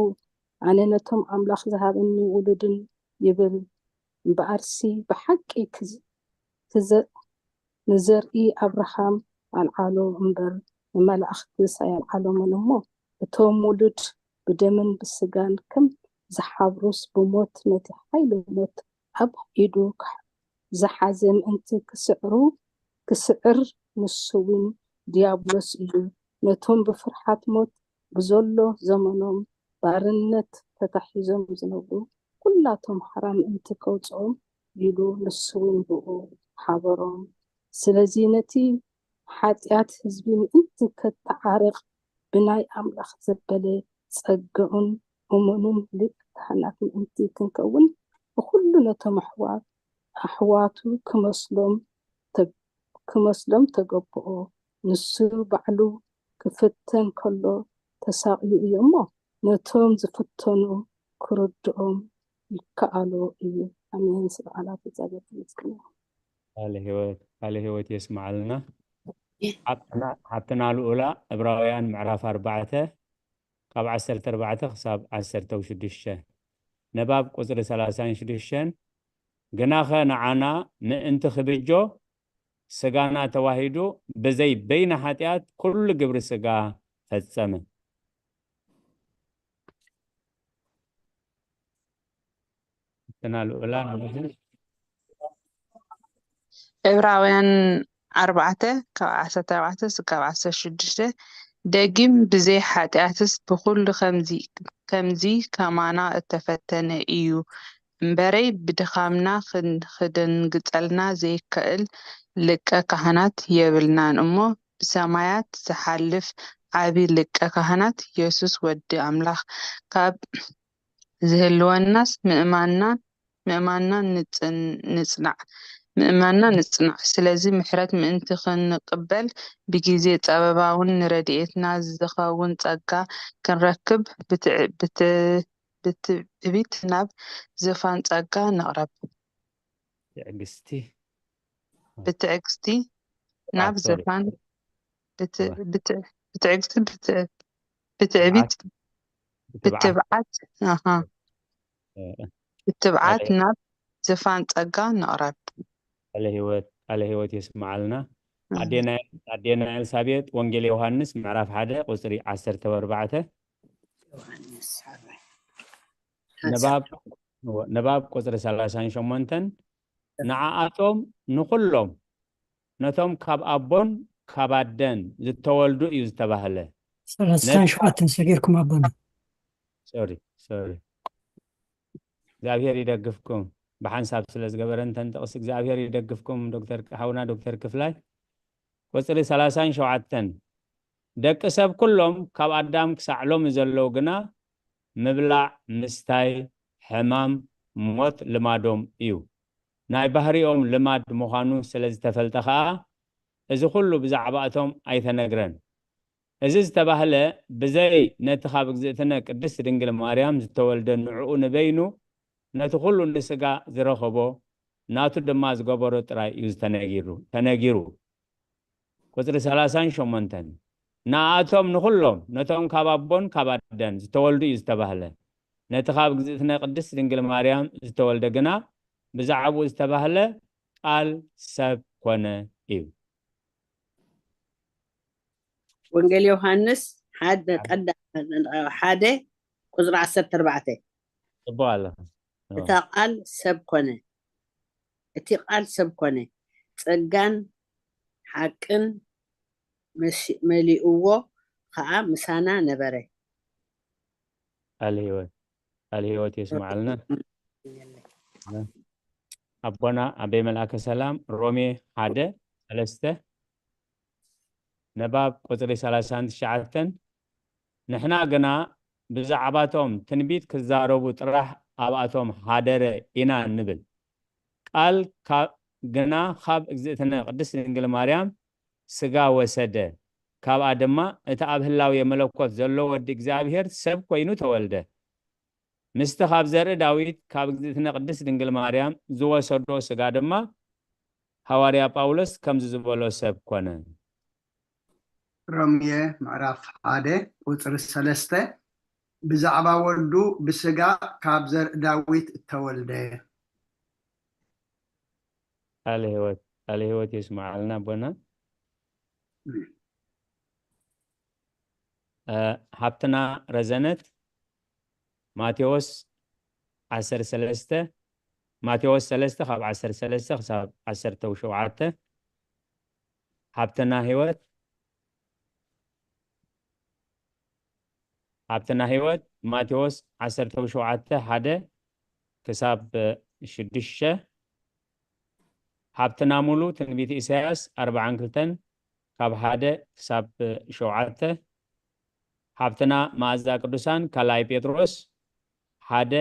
ኣነ ነቶም ኣምላኽ ዝሃበኒ ውሉድን ይብል። እምበኣርሲ ብሓቂ ክዝ-፣ ክዘ-፣ ንዘርኢ ኣብርሃም ኣልዓሎ እምበር ንመላእኽትስ ኣየልዓሎምን እሞ፣ እቶም ውሉድ ብደምን ብስጋን ከም ዝሓብሩስ ብሞት ነቲ ሓይሊ ሞት ኣብ ኢዱ ክሕ-፣ ዝሓዘ ምእንቲ ክስዕሩ፣ ክስዕር ንሱ እውን ዲያብሎስ እዩ። ነቶም ብፍርሓት ሞት ብዘሎ ዘመኖም ባርነት ተታሒዞም ዝነብሩ ኩላቶም ሓራ ምእንቲ ከውፅኦም ኢሉ ንሱ እውን ብኡ ሓበሮም። ስለዚ ነቲ ሓጢኣት ህዝቢ ምእንቲ ከተዓርቕ ብናይ ኣምላኽ ዘበለ ጸጋኡን እሙንን ሊቀ ካህናት ምእንቲ ክንከውን ብኹሉ ነቶም ኣሕዋ-፣ ኣሕዋቱ ክመስሎም ተ-፣ ክመስሎም ተገብኦ። ንሱ ባዕሉ ክፍተን ከሎ ተሳቕዩ እዩ እሞ ነቶም ዝፍተኑ ክርድኦም ይከኣሎ እዩ። ኣሜን። ስለ ቃላት እግዚኣብሔር ተመስገን። ቃለ ህይወት፣ ቃለ ህይወት የስምዓልና። ሓብትና፣ ሓብትና ልኡላ ዕብራውያን ምዕራፍ ኣርባዕተ ካብ ዓሰርተ ኣርባዕተ ክሳብ ዓሰርተ ሽዱሽተ። ንባብ ቁጽሪ ሰላሳን ሽዱሽተን፣ ግናኸ ንዓና ምእንቲ ክብጆ ስጋና ተዋሂዱ ብዘይ በይነ ሓጢኣት ኩሉ ግብሪ ስጋ ፈጸመ። ሓብትና ልኡላ ንብዙ ዕብራውያን ኣርባዕተ ካብ ዓሰርተ ኣርባዕተ እስካብ ዓሰርተ ሽዱሽተ፣ ደጊም ብዘይ ሓጢኣትስ ብኹሉ ከምዚ፣ ከምዚ ከማና እተፈተነ እዩ፣ እምበረይ ብድኻምና ክን- ክድንግጸልና ዘይከእል ሊቀ ካህናት የብልናን እሞ፣ ብሰማያት ዝሓልፍ ዓቢ ሊቀ ካህናት የሱስ ወዲ ኣምላኽ ካብ ዝህልወናስ ምእማንና ምእማንና ንጽን- ንጽናዕ ምእማንና ንጽናዕ። ስለዚ ምሕረት ምእንቲ ክንቅበል ብጊዜ ጸበባውን ንረድኤትና ዝኸውን ጸጋ ክንረክብ ብትዕ- ብት- ብትዕቢት ናብ ዝፋን ጸጋ ንቕረብ። ትዕግስቲ ብትዕግስቲ ናብ ሶሪ ዝፋን ብት- ብት- ብትዕግስቲ ብት- ብትዕቢት ብትብዓት ብትብዓት ኣሃ ብትብዓት ናብ ዝፋን ጸጋ ንቕረብ። ቃለ ህይወት ቃለ ህይወት የስምዓልና። ኣዴና ኣዴና ኤልሳቤጥ ወንጌል ዮሃንስ ምዕራፍ ሓደ ቁፅሪ ዓሰርተ ኣርባዕተ ዮሃንስ ሓራይ ንባብ ንባብ ቁፅሪ ሰላሳን ሸሞንተን ንዓኣቶም ንኹሎም ነቶም ካብ ኣቦን ካብ ኣደን ዝተወልዱ እዩ ዝተባህለ። ሰላሳን ሸውዓተን ሰጊርኩም ኣቦና። ሶሪ ሶሪ እግዚኣብሔር ይደግፍኩም። ብሓንሳብ ስለ ዝገበረ እንተን ጥቕስ እግዚኣብሔር ይደግፍኩም። ዶክተር ሓውና ዶክተር ክፍላይ ቁፅሪ ሰላሳን ሸውዓተን ደቂ ሰብ ኩሎም ካብ ኣዳም ክሳዕ ሎሚ ዘለዉ ግና ምብላዕ ምስታይ ሕማም ሞት ልማዶም እዩ። ናይ ባህሪኦም ልማድ ምዃኑ ስለ ዝተፈልጠ ኸኣ እዚ ኩሉ ብዛዕባእቶም ኣይተነግረን። እዚ ዝተባህለ ብዘይ ነቲ ካብ እግዝእትነ ቅድስት ድንግል ማርያም ዝተወልደ ንዕኡ ንበይኑ ነቲ ኩሉ ንስጋ ዝረኸቦ ናቱ ድማ ዝገበሮ ጥራይ እዩ ዝተነጊሩ ተነጊሩ። ቁፅሪ ሰላሳን ሸሞንተን ንኣቶም ንኹሎም ነቶም ካብ ኣቦን ካብ ኣደን ዝተወልዱ እዩ ዝተባህለ። ነቲ ካብ እግዝእትነ ቅድስት ድንግል ማርያም ዝተወልደ ግና ብዛዕባኡ ዝተባህለ ቃል ሰብ ኮነ እዩ። ወንጌል ዮሃንስ ሓደ ቀዳ ሓደ ቁፅሪ ዓሰርተ ኣርባዕተ ጽቡቕ ኣለኻ። እታ ቃል ሰብ ኮነ እቲ ቃል ሰብ ኮነ ጸጋን ሓቅን መሊእዎ ከዓ ምሳና ነበረ። ቃል ህይወት ቃል ህይወት የስምዓልና። ኣቦና ኣበይ መልኣከ ሰላም ሮሜ ሓደ ሰለስተ ንባብ ቁፅሪ ሰላሳን ትሽዓተን ንሕና ግና ብዛዕባቶም ትንቢት ክዛረቡ ጥራሕ ኣብኣቶም ሓደረ ኢና ንብል። ቃል ግና ካብ እግዝእትነ ቅድስት ድንግል ማርያም ስጋ ወሰደ፣ ካብኣ ድማ እቲ ኣብ ህላዌ መለኮት ዘሎ ወዲ እግዚኣብሔር ሰብ ኮይኑ ተወልደ። ምስቲ ካብ ዘርኢ ዳዊት ካብ እግዝእትነ ቅድስት ድንግል ማርያም ዝወሰዶ ስጋ ድማ ሃዋርያ ጳውሎስ ከምዚ ዝበሎ ሰብ ኮነ። ሮምየ ምዕራፍ ሓደ ቁፅሪ ሰለስተ ብዛዕባ ወዱ ብስጋ ካብ ዘርኢ ዳዊት እተወልደ ቃለ ህይወት ቃለ ህይወት የስምዓልና ኣቦና። እ፣ ሃብትና ረዘነት ማቴዎስ ዓሰርተ ሰለስተ ማቴዎስ ሰለስተ ካብ ዓሰርተ ሰለስተ ክሳብ ዓሰርተ ሸውዓተ ሃብትና ህይወት ሃብትና ህይወት ማቴዎስ ዓሰርተ ሸውዓተ ሓደ ክሳብ ሽዱሽተ ሃብትና ሙሉ ትንቢት ኢሳያስ ኣርባዓን ክልተን ካብ ሓደ ክሳብ ሸውዓተ ሃብትና መኣዛ ቅዱሳን ካልኣይ ጴጥሮስ ሓደ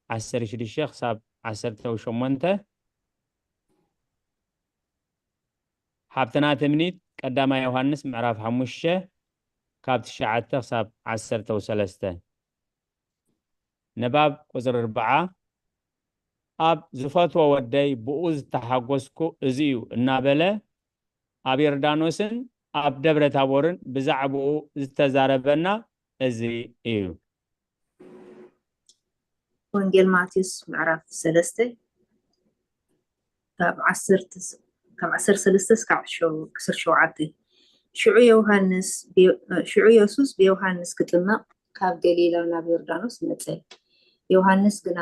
ዓሰርተ ሽዱሽተ ክሳብ ዓሰርተ ሸሞንተ ሃብትና ትምኒት ቀዳማይ ዮሃንስ ምዕራፍ ሓሙሽተ ካብ ትሽዓተ ክሳብ ዓሰርተ ሰለስተ ንባብ ቁፅሪ ኣርብዓ ኣብ ዝፈትዎ ወደይ ብኡ ዝተሓጎስኩ እዚ እዩ እናበለ ኣብ ዮርዳኖስን ኣብ ደብረ ታቦርን ብዛዕባኡ ዝተዛረበና እዚ እዩ። ወንጌል ማቴዎስ ምዕራፍ ሰለስተ ካብ ዓሰርተ ካብ ዓሰርተ ሰለስተ እስካብ ሸው- ክስር ሸውዓተ ሽዑ ዮሃንስ ብዮ- ሽዑ የሱስ ብዮሃንስ ክጥመቕ ካብ ገሊላ ናብ ዮርዳኖስ መጸ። ዮሃንስ ግና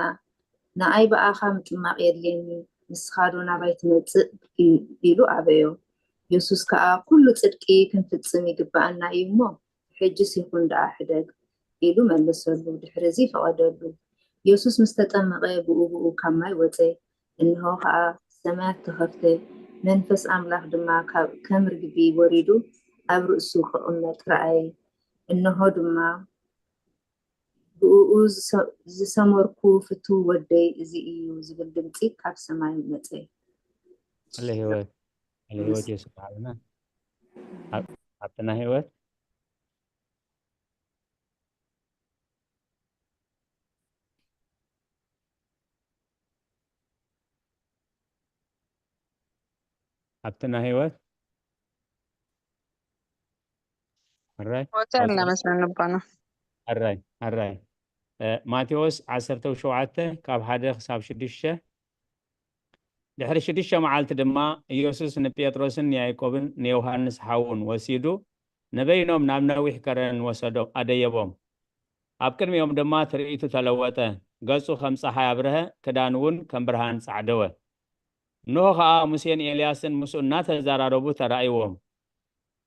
ንኣይ ብኣኻ ምጥማቕ የድልየኒ፣ ንስኻ ዶ ናባይ ትመጽእ? ኢ- ኢሉ ኣበዮ። የሱስ ከኣ ኩሉ ጽድቂ ክንፍጽም ይግብኣና እዩ እሞ ሕጅስ ይኹን ደኣ ሕደግ ኢሉ መለሰሉ። ድሕሪ እዚ ፈቐደሉ። የሱስ ምስ ተጠመቐ ብኡ ብኡ ካብ ማይ ወጸ። እንሆ ኸኣ ሰማያት ተኸፍተ፣ መንፈስ ኣምላኽ ድማ ካብ ከም ርግቢ ወሪዱ ኣብ ርእሱ ክቕመጥ ረኣየ። እንሆ ድማ ብእኡ ዝሰ- ዝሰመርኩ ፍቱው ወደይ እዚ እዩ ዝብል ድምጺ ካብ ሰማይ መጸ። ቃለ ህይወት ቃለ ህይወት የስምዓልና። ኣብ- ኣብትና ህይወት ኣብትና ህይወት ሕራይ ወተና መስለን ንባና ሕራይ ሕራይ እ፣ ማቴዎስ ዓሰርተ ሸውዓተ ካብ ሓደ ክሳብ ሽዱሽተ። ድሕሪ ሽዱሽተ መዓልቲ ድማ ኢየሱስ ንጴጥሮስን ንያዕቆብን ንዮሃንስ ሓውን ወሲዱ ንበይኖም ናብ ነዊሕ ከረን ወሰዶ ኣደየቦም። ኣብ ቅድሚኦም ድማ ትርኢቱ ተለወጠ። ገጹ ከም ጸሓይ ኣብርሀ፣ ክዳኑ እውን ከም ብርሃን ጻዕደወ። እንሆ ኸኣ ሙሴን ኤልያስን ምስኡ እናተዘራረቡ ተራእይዎም።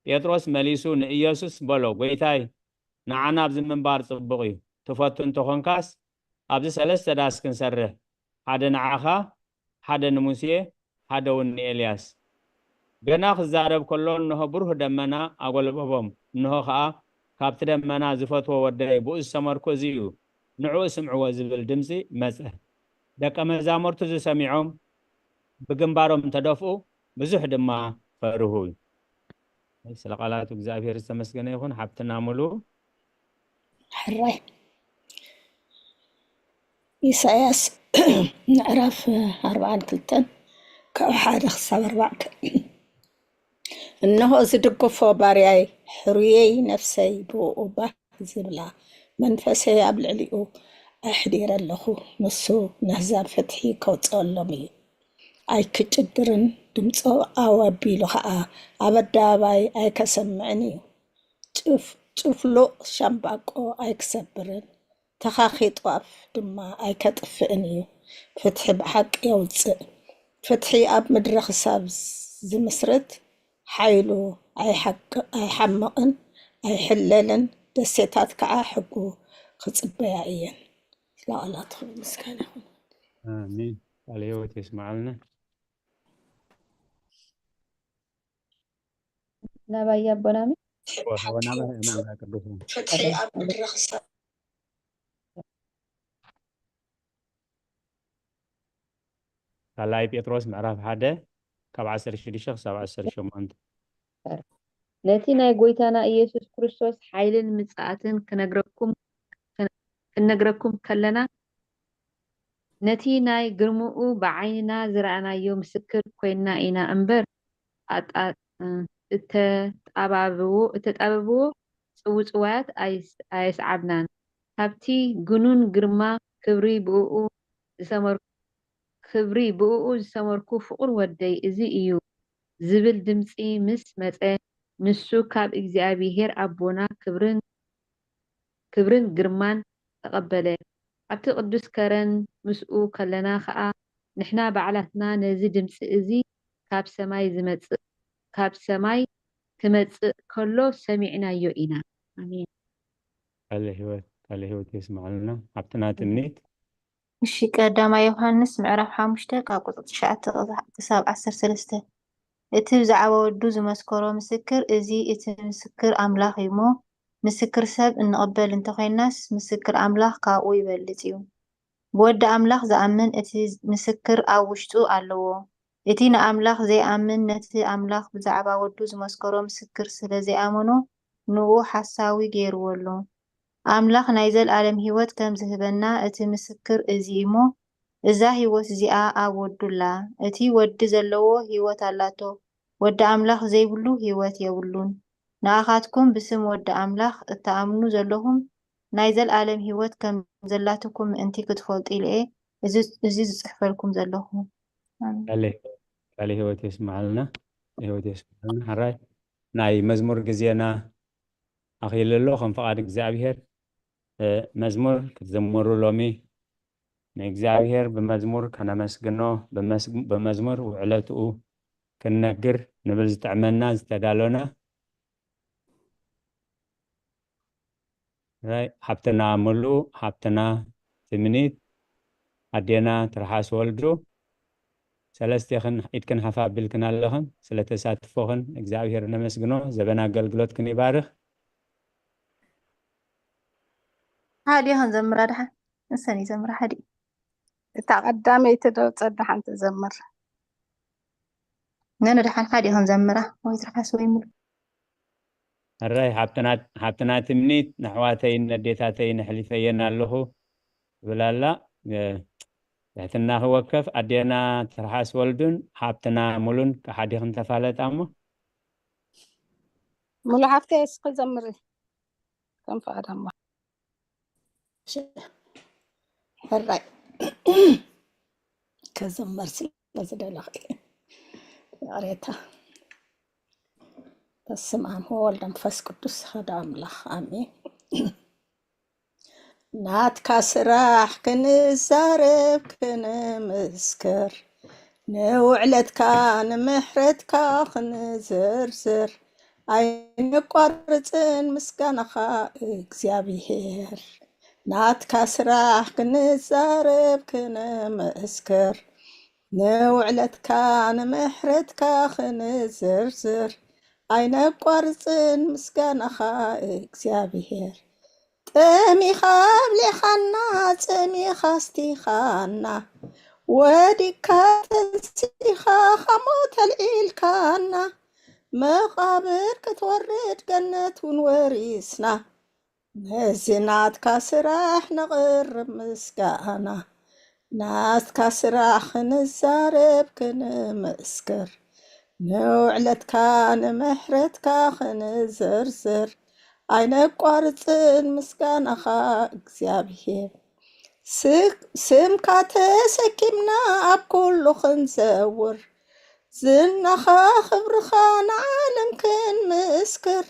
ጴጥሮስ መሊሱ ንኢየሱስ በሎ፣ ጐይታይ፣ ንዓና ኣብዚ ምንባር ጽቡቕ እዩ። ትፈቱ እንተኾንካስ ኣብዚ ሰለስተ ዳስ ክንሰርሕ፣ ሓደ ንዓኻ፣ ሓደ ንሙሴ፣ ሓደ እውን ንኤልያስ። ገና ክዛረብ ከሎ እንሆ ብሩህ ደመና ኣጎልበቦም። እንሆ ኸኣ ካብቲ ደመና ዝፈትዎ ወደይ ብኡ ዝሰመርኩ እዚ እዩ፣ ንዕኡ ስምዕዎ ዝብል ድምጺ መጸ። ደቀ መዛሙርቱ እዚ ሰሚዖም ብግንባሮም ተደፍኡ፣ ብዙሕ ድማ ፈርሁ። ስለ ቃላቱ እግዚኣብሔር ዝተመስገነ ይኹን። ሓብትና ሙሉ ሕራይ ኢሳያስ ምዕራፍ ኣርባዓን ክልተን ካብ ሓደ ክሳብ ኣርባዕተ። እንሆ ዝድግፎ ባርያይ ሕሩየይ ነፍሰይ ብእኡ ባህ ዝብላ መንፈሰይ ኣብ ልዕሊኡ ኣሕዲረ ኣለኹ። ንሱ ነህዛብ ፍትሒ ከውፅኣሎም እዩ። ኣይክጭድርን ድምፆ ኣው ኣቢሉ ኸዓ ኣብ ኣደባባይ ኣይከሰምዕን እዩ። ጭፍ- ጭፍሉቕ ሻምባቆ ኣይክሰብርን ተኻኺ ጧፍ ድማ ኣይከጥፍእን እዩ። ፍትሒ ብሓቂ የውፅእ። ፍትሒ ኣብ ምድሪ ክሳብ ዝምስርት ሓይሉ ኣይሓምቕን ኣይሕለልን። ደሴታት ከዓ ሕጉ ክፅበያ እየን። ለቓላትኹም ምስጋና ይኹን። ኣሜን። ቃለ ህይወት የስምዓልና። ናባይ ኣቦናሚ ወናባ ናባ ቅዱስ ካልኣይ ጴጥሮስ ምዕራፍ ሓደ ካብ ዓሰርተ ሽዱሽተ ክሳብ ዓሰርተ ሸሞንተ። ነቲ ናይ ጎይታና ኢየሱስ ክርስቶስ ሓይልን ምጽኣትን ክነግረኩም ከለና ነቲ ናይ ግርምኡ ብዓይንና ዝረኣናዮ ምስክር ኮይንና ኢና እምበር እተጣባብዎ ጽውጽዋያት ኣየስዓብናን። ካብቲ ግኑን ግርማ ክብሪ ብእኡ ዝሰመርኩ ፍቑር ወደይ እዚ እዩ ዝብል ድምጺ ምስ መጸ፣ ንሱ ካብ እግዚኣብሄር ኣቦና ክብርን ግርማን ተቐበለ። ኣብቲ ቅዱስ ከረን ምስኡ ከለና ኸኣ፣ ንሕና ባዕላትና ነዚ ድምጺ እዚ ካብ ሰማይ ዝመጽእ፣ ካብ ሰማይ ክመጽእ ከሎ ሰሚዕናዮ ኢና። ኣሜን። ቃለ ህይወት ቃለ ህይወት የስምዓልና። ኣብትና ትምኒት እሺ ቀዳማይ ዮሃንስ ምዕራፍ ሓሙሽተ ካብ ቁጽሪ ትሽዓተ ክሳብ ዓሰርተ ሰለስተ። እቲ ብዛዕባ ወዱ ዝመስከሮ ምስክር እዚ እቲ ምስክር ኣምላኽ እዩ እሞ፣ ምስክር ሰብ እንቕበል እንተኾይንናስ ምስክር ኣምላኽ ካብኡ ይበልጽ እዩ። ብወዲ ኣምላኽ ዝኣምን እቲ ምስክር ኣብ ውሽጡ ኣለዎ። እቲ ንኣምላኽ ዘይኣምን ነቲ ኣምላኽ ብዛዕባ ወዱ ዝመስከሮ ምስክር ስለ ዘይኣመኖ ንኡ ሓሳዊ ገይርዎ ኣሎ። ኣምላኽ ናይ ዘልኣለም ህይወት ከም ዝህበና እቲ ምስክር እዚ እሞ፣ እዛ ህይወት እዚኣ ኣብ ወዱ ኣላ። እቲ ወዲ ዘለዎ ህይወት ኣላቶ፣ ወዲ ኣምላኽ ዘይብሉ ህይወት የብሉን። ንኣኻትኩም ብስም ወዲ ኣምላኽ እትኣምኑ ዘለኹም ናይ ዘልኣለም ህይወት ከም ዘላትኩም ምእንቲ ክትፈልጡ ኢለ እየ እዚ ዝጽሕፈልኩም ዘለኹ። ኣሜን። ቃለ ህይወት የስምዓልና። ህይወት የስምዓልና። ሕራይ ናይ መዝሙር ግዜና ኣኺሉ ኣሎ። ከም ፍቓድ እግዚኣብሔር መዝሙር ክትዝምሩ ሎሚ ንእግዚኣብሔር ብመዝሙር ከነመስግኖ፣ ብመዝሙር ውዕለትኡ ክንነግር ንብል ዝጥዕመና ዝተዳሎና። ሓብትና ምሉእ፣ ሓብትና ትምኒት፣ ኣዴና ትርሓስ ወልዱ፣ ሰለስቴኽን ኢድክን ሓፍ ኣቢልክን ኣለኽን። ስለ ተሳትፎኽን እግዚኣብሔር ነመስግኖ። ዘበን ኣገልግሎትክን ይባርኽ። ሓዲኽን ዘምራ ደሓን። ንሰን ይዘምራ ሓዲ። እታ ቀዳመይቲ ዶ ጸዳሓን ትዘምር? ነን ደሓን ሓዲኽን ዘምራ ወይ ትርሓስ ወይ ሙሉ። ሕራይ ሓብትና ትምኒት፣ ንኣሕዋተይን ነዴታተይን ኣሕሊፈየን ኣለኹ ትብል ኣላ። ትሕትናኺ ወከፍ። ኣዴና ትርሓስ ወልዱን ሓብትና ሙሉን ሓዲኽን ተፋለጣ እሞ። ሙሉ ሓፍተይ እስኺ ዘምሪ ከም ፍቓድ ኣምላኽ። ሕራይ ከዘመር ስለ ዝደለኹ ይቕሬታ። በስመ ኣብ ወወልድ ወመንፈስ ቅዱስ ሓደ ኣምላኽ ኣሜን። ናትካ ስራሕ ክንዛረብ ክንምስክር፣ ንውዕለትካ ንምሕረትካ ክንዝርዝር፣ ኣይነቋርጽን ምስጋናኻ እግዚኣብሔር። ናትካ ስራሕ ክንዛረብ ክንምስክር፣ ንውዕለትካ ንምሕረትካ ክንዝርዝር፣ ኣይነቋርጽን ምስጋናኻ እግዚኣብሔር። ጠሚኻ ኣብሊኻና፣ ጸሚኻ ኣስቲኻና፣ ወዲካ ተንሲኻ ካብ ሞት ኣልዒልካና፣ መቓብር ክትወርድ ገነት እውን ወሪስና፣ ነዚ ናትካ ስራሕ ነቕርብ ምስጋና። ናትካ ስራሕ ክንዛረብ ክንምስክር፣ ንውዕለትካ ንምሕረትካ ክንዝርዝር፣ ኣይነቋርጽን ምስጋናኻ እግዚኣብሔር። ስምካ ተሰኪምና ኣብ ኩሉ ክንዘውር፣ ዝናኻ ክብርኻ ንዓለም ክንምስክር፣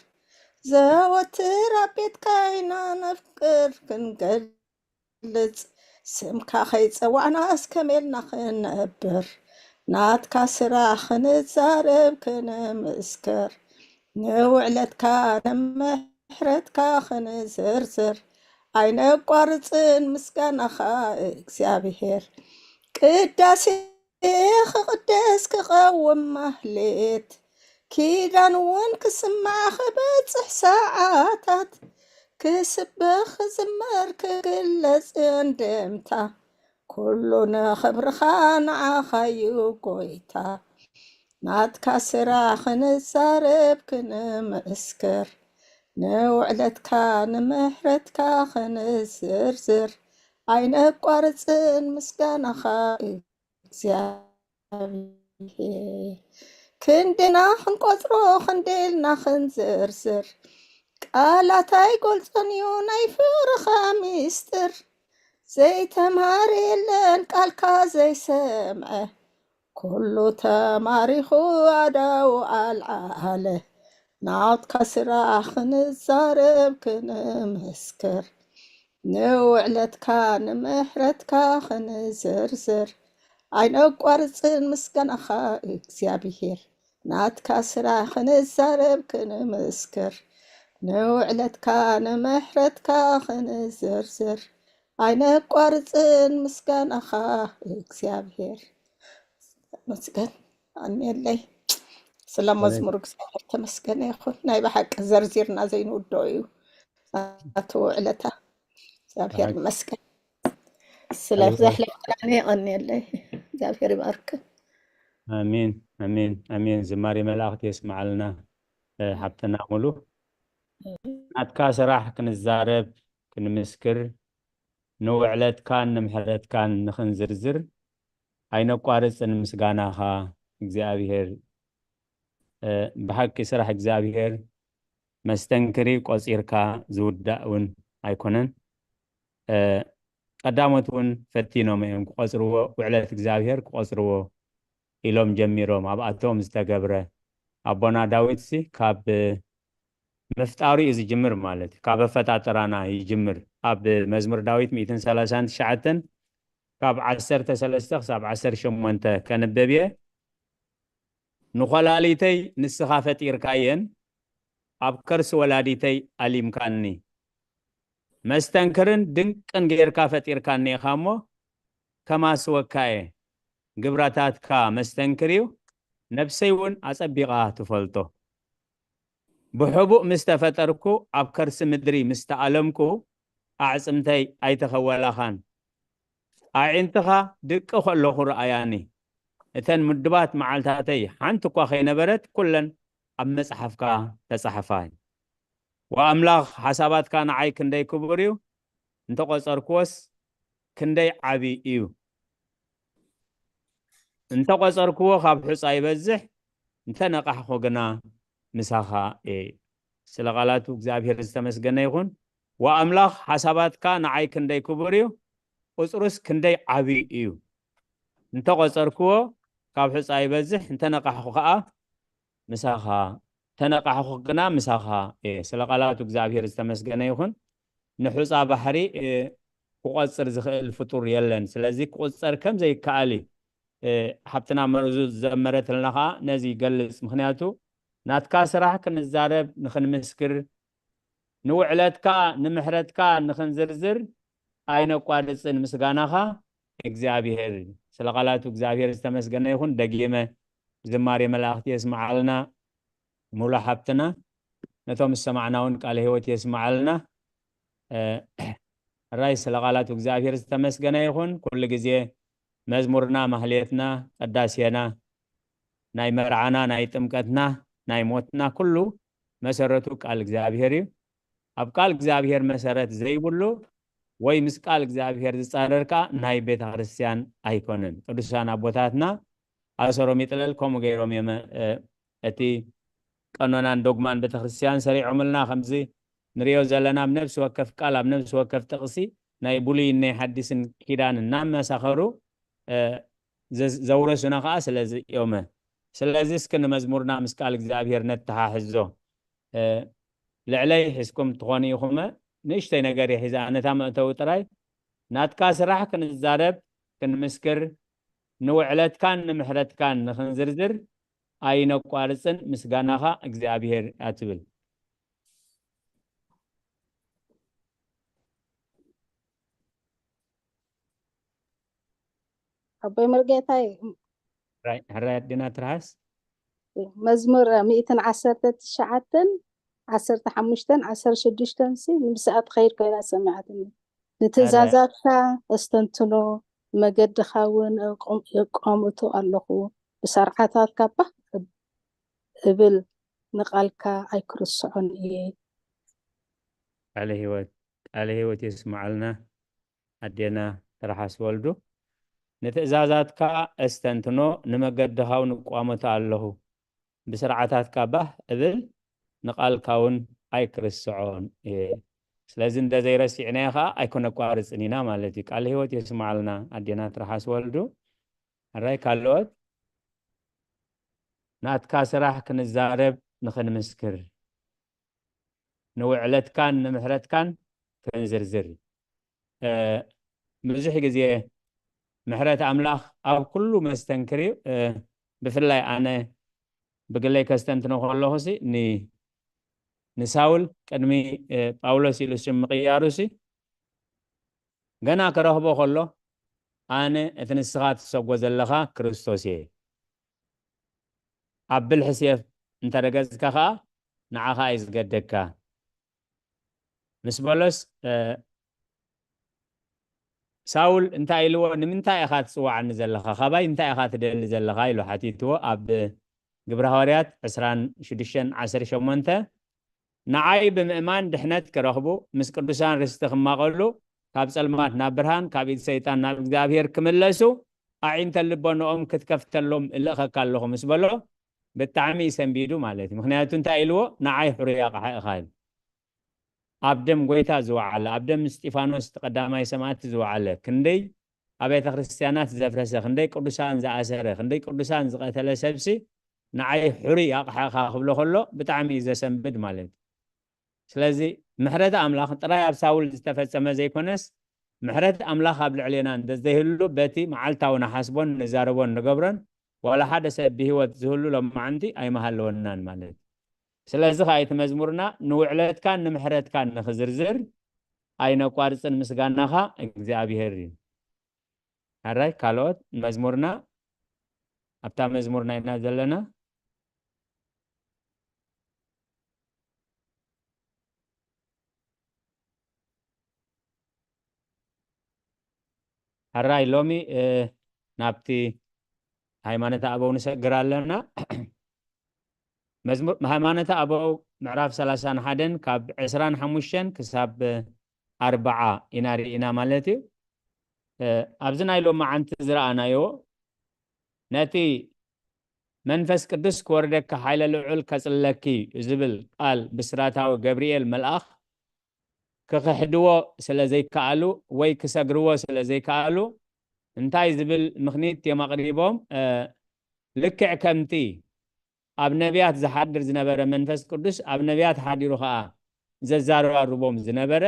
ዘወትር ኣብ ቤትካ ኢና ነፍቅር ክንገልጽ፣ ስምካ ከይጸዋዕናስ ከመይ ኢልና ክንነብር? ናትካ ስራሕ ክንዛረብ ክንምስክር፣ ንውዕለትካ ንምሕረትካ ክንዝርዝር፣ ኣይነቋርጽን ምስጋናኻ እግዚኣብሔር። ቅዳሴ ክቕደስ ክቐውም ማህሌት፣ ኪዳን እውን ክስማዕ ክበጽሕ ሰዓታት፣ ክስበኽ ክዝመር ክግለጽ እንድምታ፣ ኩሉ ንኽብርኻ ንዓኻዩ ጎይታ። ናትካ ስራሕ ክንዛረብ ክንምስክር፣ ንውዕለትካ ንምሕረትካ ክንዝርዝር፣ ኣይነቋርጽን ምስጋናኻ እግዚኣብሔር። ክንድና ክንቆጽሮ ክንደልና ክንዝርዝር፣ ቃላት ኣይገልጾን እዩ ናይ ፍቕርኻ ሚስጥር። ዘይተማሃረ የለን ቃልካ ዘይሰምዐ፣ ኩሉ ተማሪኹ ኣዳው ኣልዓለ። ናትካ ስራሕ ክንዛረብ ክንምስክር፣ ንውዕለትካ ንምሕረትካ ክንዝርዝር፣ ኣይነቋርጽን ምስጋናኻ እግዚኣብሔር። ናትካ ስራሕ ክንዛረብ ክንምስክር፣ ንውዕለትካ ንምሕረትካ ክንዝርዝር፣ ኣይነቋርጽን ምስጋናኻ እግዚኣብሔር። መስገን ኣንየለይ ስለ መዝሙር እግዚኣብሔር ተመስገነ ይኹን። ናይ ብሓቂ ዘርዚርና ዘይንውድኦ እዩ ናቱ ውዕለታ። እግዚኣብሔር ይመስገን ስለ ዘሕለፍናኒ። ኣንየለይ እግዚኣብሔር ይባርክ። ኣሜን ኣሜን ኣሜን። ዝማሬ መላእክት የስምዓልና። ሓብትና ሙሉ ናትካ ስራሕ ክንዛረብ ክንምስክር፣ ንውዕለትካን ንምሕረትካን ንኽንዝርዝር ኣይነቋርጽን ምስጋናኻ እግዚኣብሔር። ብሓቂ ስራሕ እግዚኣብሔር መስተንክሪ ቆጺርካ ዝውዳእ እውን ኣይኮነን። ቀዳሞት እውን ፈቲኖም እዮም ክቆጽርዎ፣ ውዕለት እግዚኣብሔር ክቆጽርዎ ኢሎም ጀሚሮም ኣብኣቶም ዝተገብረ። ኣቦና ዳዊት ሲ ካብ ምፍጣሩ እዩ ዝጅምር፣ ማለት ካብ ኣፈጣጥራና ይጅምር። ኣብ መዝሙር ዳዊት ሚእትን ሰላሳን ትሽዓተን ካብ ዓሰርተ ሰለስተ ክሳብ ዓሰርተ ሸሞንተ ከንብብ እየ። ንኮላሊተይ ንስኻ ፈጢርካየን፣ ኣብ ከርሲ ወላዲተይ ኣሊምካኒ። መስተንክርን ድንቅን ጌርካ ፈጢርካኒ ኢኻ እሞ፣ ከማስወካ እየ። ግብራታትካ መስተንክር እዩ፣ ነፍሰይ እውን ኣጸቢቓ ትፈልጦ። ብሕቡእ ምስ ተፈጠርኩ፣ ኣብ ከርሲ ምድሪ ምስ ተኣለምኩ፣ ኣዕጽምተይ ኣይተኸወላኻን። ኣዒንትኻ ድቂ ከለኹ ረኣያኒ። እተን ምዱባት መዓልታተይ ሓንቲ እኳ ከይነበረት፣ ኩለን ኣብ መጽሓፍካ ተጻሕፋ። ወኣምላኽ፣ ሓሳባትካ ንዓይ ክንደይ ክቡር እዩ፣ እንተቖጸርክዎስ ክንደይ ዓቢ እዩ። እንተቖጸርክዎ ካብ ሑጻ ይበዝሕ፣ እንተነቓሕኹ ግና ምሳኻ እየ። ስለ ቃላቱ እግዚኣብሔር ዝተመስገነ ይኹን። ወኣምላኽ፣ ሓሳባትካ ንዓይ ክንደይ ክቡር እዩ፣ ቁጽሩስ ክንደይ ዓቢ እዩ። እንተቖጸርክዎ ካብ ሑጻ ይበዝሕ፣ እንተነቓሕኹ ከኣ ምሳኻ፣ እንተነቓሕኹ ግና ምሳኻ እየ። ስለ ቃላቱ እግዚኣብሔር ዝተመስገነ ይኹን። ንሑጻ ባሕሪ፣ እ፣ ክቖጽር ዝኽእል ፍጡር የለን። ስለዚ ክቑጸር ከም ዘይከኣል እዩ። እ፣ ሓብትና መርዙ ዝዘመረትልና ኸኣ ነዚ ይገልጽ። ምኽንያቱ ናትካ ስራሕ ክንዛረብ፣ ንኽንምስክር፣ ንውዕለትካ፣ ንምሕረትካ ንኽንዝርዝር ኣይነቋርጽን። ምስጋናኻ እግዚኣብሔር እዩ። ስለ ቃላቱ እግዚኣብሔር ዝተመስገነ ይኹን። ደጊመ ዝማሬ መላእኽቲ የስምዓልና። ሙሉ ሓብትና፣ ነቶም ዝሰማዕና እውን ቃለ ህይወት የስምዓልና። እ፣ ሕራይ ስለ ቃላቱ እግዚኣብሔር ዝተመስገነ ይኹን። ኩሉ ግዜ መዝሙርና፣ ማህሌትና፣ ቅዳሴና፣ ናይ መርዓና፣ ናይ ጥምቀትና፣ ናይ ሞትና፣ ኩሉ መሰረቱ ቃል እግዚኣብሔር እዩ። ኣብ ቃል እግዚኣብሔር መሰረት ዘይብሉ ወይ ምስ ቃል እግዚኣብሔር ዝጻረር ከኣ ናይ ቤተ ክርስቲያን ኣይኮነን። ቅዱሳን ኣቦታትና ኣሰሮም ይጥለል ከምኡ ገይሮም እዮም፣ እ፣ እቲ ቀኖናን ዶግማን ቤተ ክርስቲያን ሰሪዖምልና። ከምዚ ንሪኦ ዘለና ኣብ ነፍሲ ወከፍ ቃል፣ ኣብ ነፍሲ ወከፍ ጥቕሲ ናይ ብሉይን ናይ ሓዲስን ኪዳን እናመሳኸሩ፣ እ፣ ዘ-፣ ዘውረሱና ከኣ ስለዚ እዮም። ስለዚ እስኪ ንመዝሙርና ምስ ቃል እግዚኣብሔር ነተሓሕዞ። እ፣ ልዕለይ ሒዝኩም ትኾኑ ኢኹመ፣ ንእሽተይ ነገር እየ ሒዛ፣ ነታ መእተዊ ጥራይ። ናትካ ስራሕ ክንዛረብ፣ ክንምስክር፣ ንውዕለትካን ንምሕረትካን ንኽንዝርዝር ኣይነቋርጽን፣ ምስጋናኻ እግዚኣብሔር እያ ትብል። ኣቦይ መርጌታይ፣ ሕራይ፣ ሕራይ ኣዴና ትርሃስ። መዝሙር ሚእትን ዓሰርተ ትሽዓተን፣ ዓሰርተ ሓሙሽተን፣ ዓሰርተ ሽዱሽተን ሲ ምስኣ ትኸይድ ኮይና ሰሚዓትኒ። ንትእዛዛትካ እስተንትኖ፣ መገድኻ እውን እቆም-፣ የቋምቶ ኣለኹ። ብሰርዓታትካ ባህ እብል፣ ንቓልካ ኣይክርስዖን እየ። ቃለ ህይወት፣ ቃለ ህይወት የስምዓልና ኣዴና ትርሃስ ወልዱ። ንትእዛዛትካ እስተንትኖ፣ ንመገድኻ እውን እቋመቶ ኣለኹ። ብስርዓታትካ ባህ እብል፣ ንቓልካ እውን ኣይክርስዖን እየ። ስለዚ እንደ ዘይረሲዕናዮ ኸዓ ኣይኮነቋርጽን ኢና ማለት እዩ። ቃለ ህይወት የስምዓልና ኣዴና ትርሃስ ወልዱ። ሕራይ ካልኦት፣ ናትካ ስራሕ ክንዛረብ ንኽንምስክር፣ ንውዕለትካን ንምሕረትካን ክንዝርዝር። እ፣ ብዙሕ ግዜ ምሕረት ኣምላኽ ኣብ ኩሉ መስተንክር እዩ። እ፣ ብፍላይ ኣነ ብግለይ ከስተንትኖ ከለኹሲ ን-፣ ንሳውል ቅድሚ፣ እ፣ ጳውሎስ ኢሉ ስም ምቕያሩሲ ገና ክረኽቦ ከሎ ኣነ እቲ ንስኻ ትሰጎ ዘለኻ ክርስቶስ እየ። ኣብ ብልሒ ሴፍ እንተ ረገጽካ ኸኣ ንዓኻ እዩ ዝገደካ። ምስ በሎስ፣ እ፣ ሳውል እንታይ ኢልዎ? "ንምንታይ ኢኻ ትጽውዓኒ ዘለኻ? ካባይ እንታይ ኢኻ ትደሊ ዘለኻ?" ኢሉ ሓቲትዎ። ኣብ ግብረ ሃዋርያት ዕስራን ሽዱሽተን ዓሰርተ ሸሞንተ፣ "ንዓይ ብምእማን ድሕነት ክረኽቡ፣ ምስ ቅዱሳን ርስቲ ክማቐሉ፣ ካብ ጸልማት ናብ ብርሃን፣ ካብ ኢድ ሰይጣን ናብ እግዚኣብሔር ክምለሱ፣ ኣዒንተ ልቦንኦም ክትከፍተሎም እልእኸካ ኣለኹ" ምስ በሎ፣ ብጣዕሚ እዩ ሰንቢዱ ማለት እዩ። ምኽንያቱ እንታይ ኢልዎ? "ንዓይ ሕሩይ ኣቕሓ ኢኻ" ኢሉ። ኣብ ደም ጎይታ ዝወዓለ፣ ኣብ ደም እስጢፋኖስ እቲ ቀዳማይ ሰማዕቲ ዝወዓለ፣ ክንደይ ኣብያተ ክርስቲያናት ዘፍረሰ፣ ክንደይ ቅዱሳን ዝኣሰረ፣ ክንደይ ቅዱሳን ዝቐተለ ሰብሲ ንዓይ ሕሩይ ኣቕሓ ኢኻ ክብሎ ከሎ ብጣዕሚ እዩ ዘሰንብድ ማለት እዩ። ስለዚ ምሕረት ኣምላኽ ጥራይ ኣብ ሳውል ዝተፈጸመ ዘይኮነስ፣ ምሕረት ኣምላኽ ኣብ ልዕሌና እንተዘይህሉ በቲ መዓልታዊ ንሓስቦን ንዛረቦን ንገብሮን ዋላ ሓደ ሰብ ብህይወት ዝህሉ ሎማዓንቲ ኣይምሃለወናን ማለት እዩ። ስለዚ ኸኣ እቲ መዝሙርና ንውዕለትካን ንምሕረትካን ንኽዝርዝር ኣይነቋርጽን፣ ምስጋናኻ እግዚኣብሔር እዩ። ኣራይ ካልኦት መዝሙርና ኣብታ መዝሙርና ኢና ዘለና። ሕራይ ሎሚ ናብቲ ሃይማኖት ኣበው ንሰግር ኣለና። መዝሙር ሃይማኖት ኣበው ምዕራፍ ሰላሳን ሓደን ካብ ዕስራን ሓሙሽተን ክሳብ ኣርባዓ ኢና ርኢና ማለት እዩ። ኣብዚ ናይ ሎማዓንቲ ዝረኣናዮ ነቲ መንፈስ ቅዱስ ክወርደካ ሓይለ ልዑል ከጽለኪ ዝብል ቃል ብስራታዊ ገብርኤል መልኣኽ ክኽሕድዎ ስለ ዘይከኣሉ ወይ ክሰግርዎ ስለ ዘይከኣሉ እንታይ ዝብል ምኽኒት እዮም ኣቕሪቦም? ልክዕ ከምቲ ኣብ ነቢያት ዝሓድር ዝነበረ መንፈስ ቅዱስ ኣብ ነቢያት ሓዲሩ ኸኣ ዘዛራርቦም ዝነበረ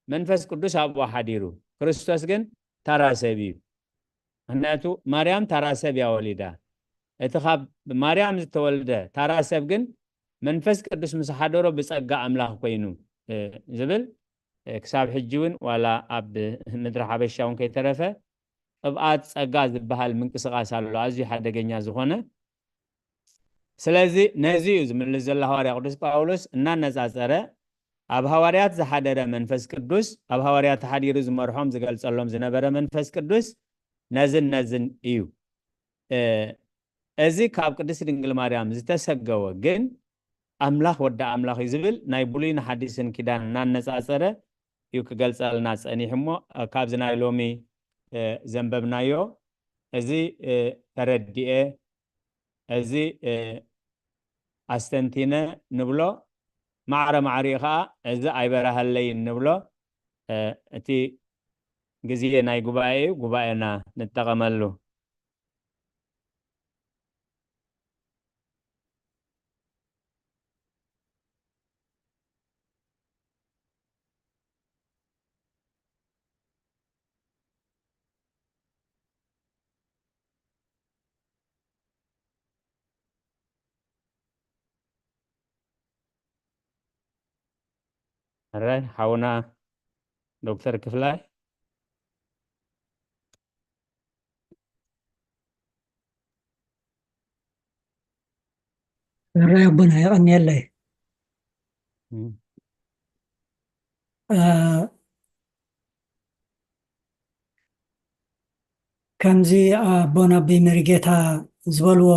መንፈስ ቅዱስ ኣብኡ ሓዲሩ። ክርስቶስ ግን ተራ ሰብ እዩ። ምኽንያቱ ማርያም ተራ ሰብ እያ ወሊዳ። እቲ ካብ ማርያም ዝተወልደ ተራ ሰብ ግን መንፈስ ቅዱስ ምስ ሓደሮ ብጸጋ ኣምላኽ ኮይኑ ዝብል ክሳብ ሕጂ እውን ዋላ ኣብ ምድሪ ሓበሻ እውን ከይተረፈ ቅብኣት ጸጋ ዝበሃል ምንቅስቓስ ኣሎ፣ ኣዝዩ ሓደገኛ ዝኾነ። ስለዚ ነዚ እዩ ዝምልስ ዘሎ ሃዋርያ ቅዱስ ጳውሎስ እናነጻጸረ ኣብ ሃዋርያት ዝሓደረ መንፈስ ቅዱስ ኣብ ሃዋርያት ተሓዲሩ ዝመርሖም ዝገልጸሎም ዝነበረ መንፈስ ቅዱስ ነዝን ነዝን እዩ። እዚ ካብ ቅድስቲ ድንግል ማርያም ዝተሰገወ ግን ኣምላኽ ወዲ ኣምላኽ እዩ ዝብል ናይ ብሉይን ሓዲስን ኪዳን እናነጻጸረ እዩ ክገልጸልና ጸኒሑ እሞ ካብዚ ናይ ሎሚ ዘንበብናዮ እዚ ተረዲኤ እዚ ኣስተንቲነ ንብሎ፣ ማዕረ ማዕሪኡ ኸዓ እዚ ኣይበረሃለይን ንብሎ። እቲ ግዜ ናይ ጉባኤ እዩ፣ ጉባኤና ንጠቐመሉ። ሕራይ ሓውና ዶክተር ክፍላይ። ሕራይ ኣቦና የቐንየለይ። ከምዚ ኣቦና ኣቢ መሪጌታ ዝበልዎ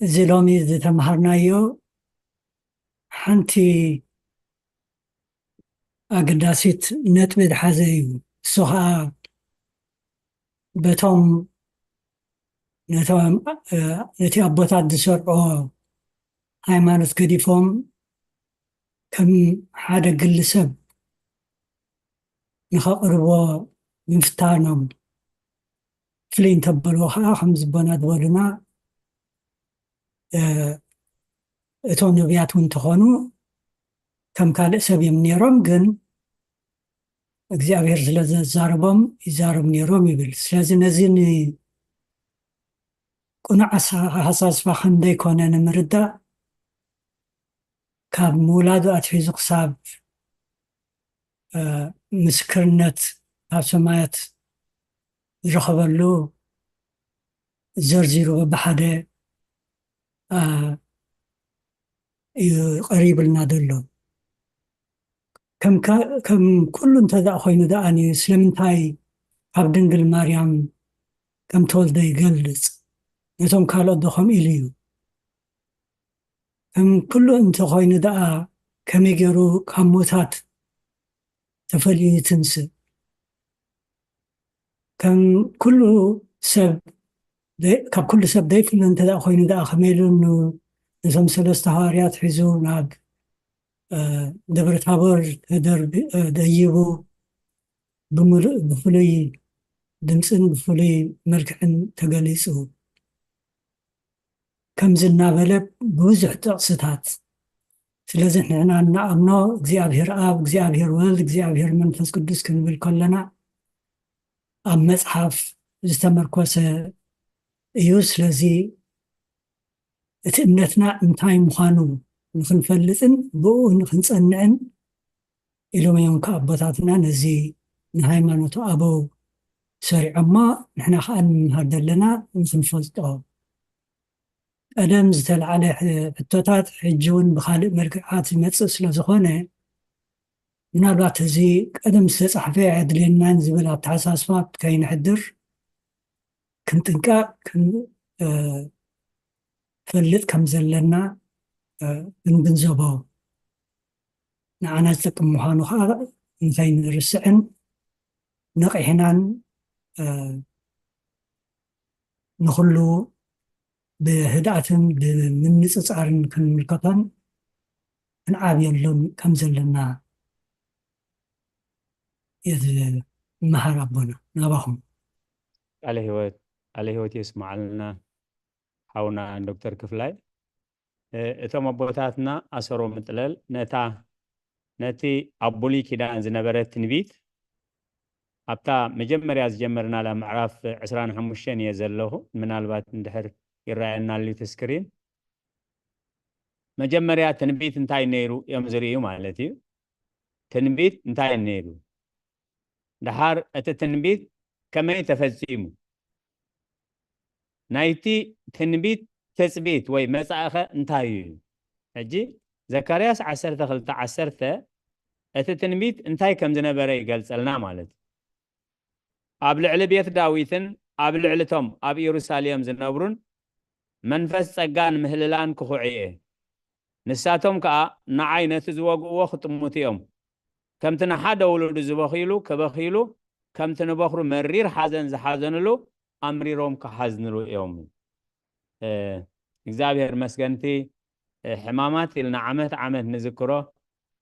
እዚ ሎሚ ዝተምሃርናዮ ሓንቲ ኣገዳሲት ነጥቢ ዝሓዘ እዩ። እሱ ኸዓ በቶም ነቲ ኣቦታት ዝሰርዖ ሃይማኖት ገዲፎም ከም ሓደ ግሊ ሰብ ንኸቕርቦ ምፍታኖም ፍልይ እንተበልዎ ኸዓ ከም ዝቦና ዝበሉና እቶም ነቢያት እውን እንተኾኑ ከም ካልእ ሰብ እዮም ነይሮም፣ ግን እግዚኣብሔር ስለ ዘዛረቦም ይዛረቡ ነይሮም ይብል። ስለዚ ነዚ ንቁኑዕ ኣሰሓሳስባ ከም ዘይኮነ ንምርዳእ ካብ ምውላዱ ኣትሒዙ ክሳብ ምስክርነት ካብ ሰማያት ዝረኸበሉ ዘርዚሩ በብሓደ እዩ ቀሪብልና ዘሎ። ከም ኩሉ እንተ ደኣ ኮይኑ ደኣ ስለምንታይ ካብ ድንግል ማርያም ከም ተወልደ ይገልጽ? ነቶም ካልኦት ዶ ከምኡ ኢሉ እዩ? ከም ኩሉ እንተ ኮይኑ ደኣ ከመይ ገይሩ ካብ ሞታት ተፈልዩ ይትንስእ? ከም ኩሉ ሰብ ካብ ኩሉ ሰብ ዘይፍለ እንተ ደኣ ኮይኑ ደኣ ከመይ ኢሉ ነቶም ሰለስተ ሃዋርያት ሒዙ ናብ ደብረ ታቦር ደይቡ ብምሉእ ብፍሉይ ድምፅን ብፍሉይ መልክዕን ተገሊፁ። ከምዚ እናበለ ብብዙሕ ጥቕስታት። ስለዚ ንሕና እናኣምኖ እግዚኣብሔር ኣብ፣ እግዚኣብሔር ወልድ፣ እግዚኣብሔር መንፈስ ቅዱስ ክንብል ከለና ኣብ መፅሓፍ ዝተመርኮሰ እዩ። ስለዚ እቲ እምነትና እንታይ ምዃኑ ንክንፈልጥን ብኡ ንክንፀንዕን ኢሎም እዮም ከኣቦታትና ነዚ ንሃይማኖቱ ኣበው ሰሪዖሞ፣ ንሕና ከዓ ንምሃር ዘለና ንክንፈልጦ። ቀደም ዝተልዓለ ሕ-፣ ሕቶታት ሕጂ እውን ብኻልእ መልክዓት ይመጽእ ስለ ዝኾነ፣ ምናልባት እዚ ቀደም ዝተጻሕፈ ኣየድልየናን ዝብል ኣተሓሳስባ ከይንሕድር ክንጥንቀቕ፣ ክን-፣ እ፣ ፈልጥ ከም ዘለና፣ እ፣ ክንግንዘቦ፣ ንዓና ዝጠቅም ምዃኑ ከዓ ንኸይንርስዕን ነቒሕናን፣ እ፣ ንኹሉ ብህድኣትን ብምንጽጻርን ክንምልከቶን ክንዓብየሉን ከም ዘለና እዩ ዝመሃር ኣቦና። ናባኹም። ቃለ ህይወት፣ ቃለ ህይወት የስምዓልና ሓውና ዶክተር ክፍላይ። እ፣ እቶም ኣቦታትና ኣሰሮ ምጥለል ነታ፣ ነቲ ኣብ ብሉይ ኪዳን ዝነበረ ትንቢት፣ ኣብታ መጀመርያ ዝጀመርናላ ምዕራፍ ዕስራን ሓሙሽተን እየ ዘለኹ። ምናልባት እንድሕር ይረኣየና ኣልዩ እቲ ስክሪን። መጀመርያ ትንቢት እንታይ ነይሩ እዮም ዝርእዩ ማለት እዩ። ትንቢት እንታይ ነይሩ? ደሓር እቲ ትንቢት ከመይ ተፈጺሙ? ናይቲ ትንቢት ትጽቢት ወይ መጻኢኸ እንታይ እዩ? ሕጂ ዘካርያስ ዓሰርተ ክልተ ዓሰርተ እቲ ትንቢት እንታይ ከም ዝነበረ ይገልጸልና ማለት እዩ። ኣብ ልዕሊ ቤት ዳዊትን ኣብ ልዕሊ እቶም ኣብ ኢየሩሳሌም ዝነብሩን መንፈስ ጸጋን ምህልላን ክኹዕ እየ። ንሳቶም ከኣ ንዓይ ነቲ ዝወግእዎ ክጥምቱ እዮም። ከምቲ ንሓደ ውሉዱ ዝበኽይሉ ክበኽይሉ፣ ከምቲ ንበኹሩ መሪር ሓዘን ዝሓዘንሉ ኣምሪሮም ክሓዝንሉ እዮም። እ፣ እግዚኣብሔር መስገንቲ፣ እ፣ ሕማማት ኢልና ዓመት ዓመት ንዝክሮ፣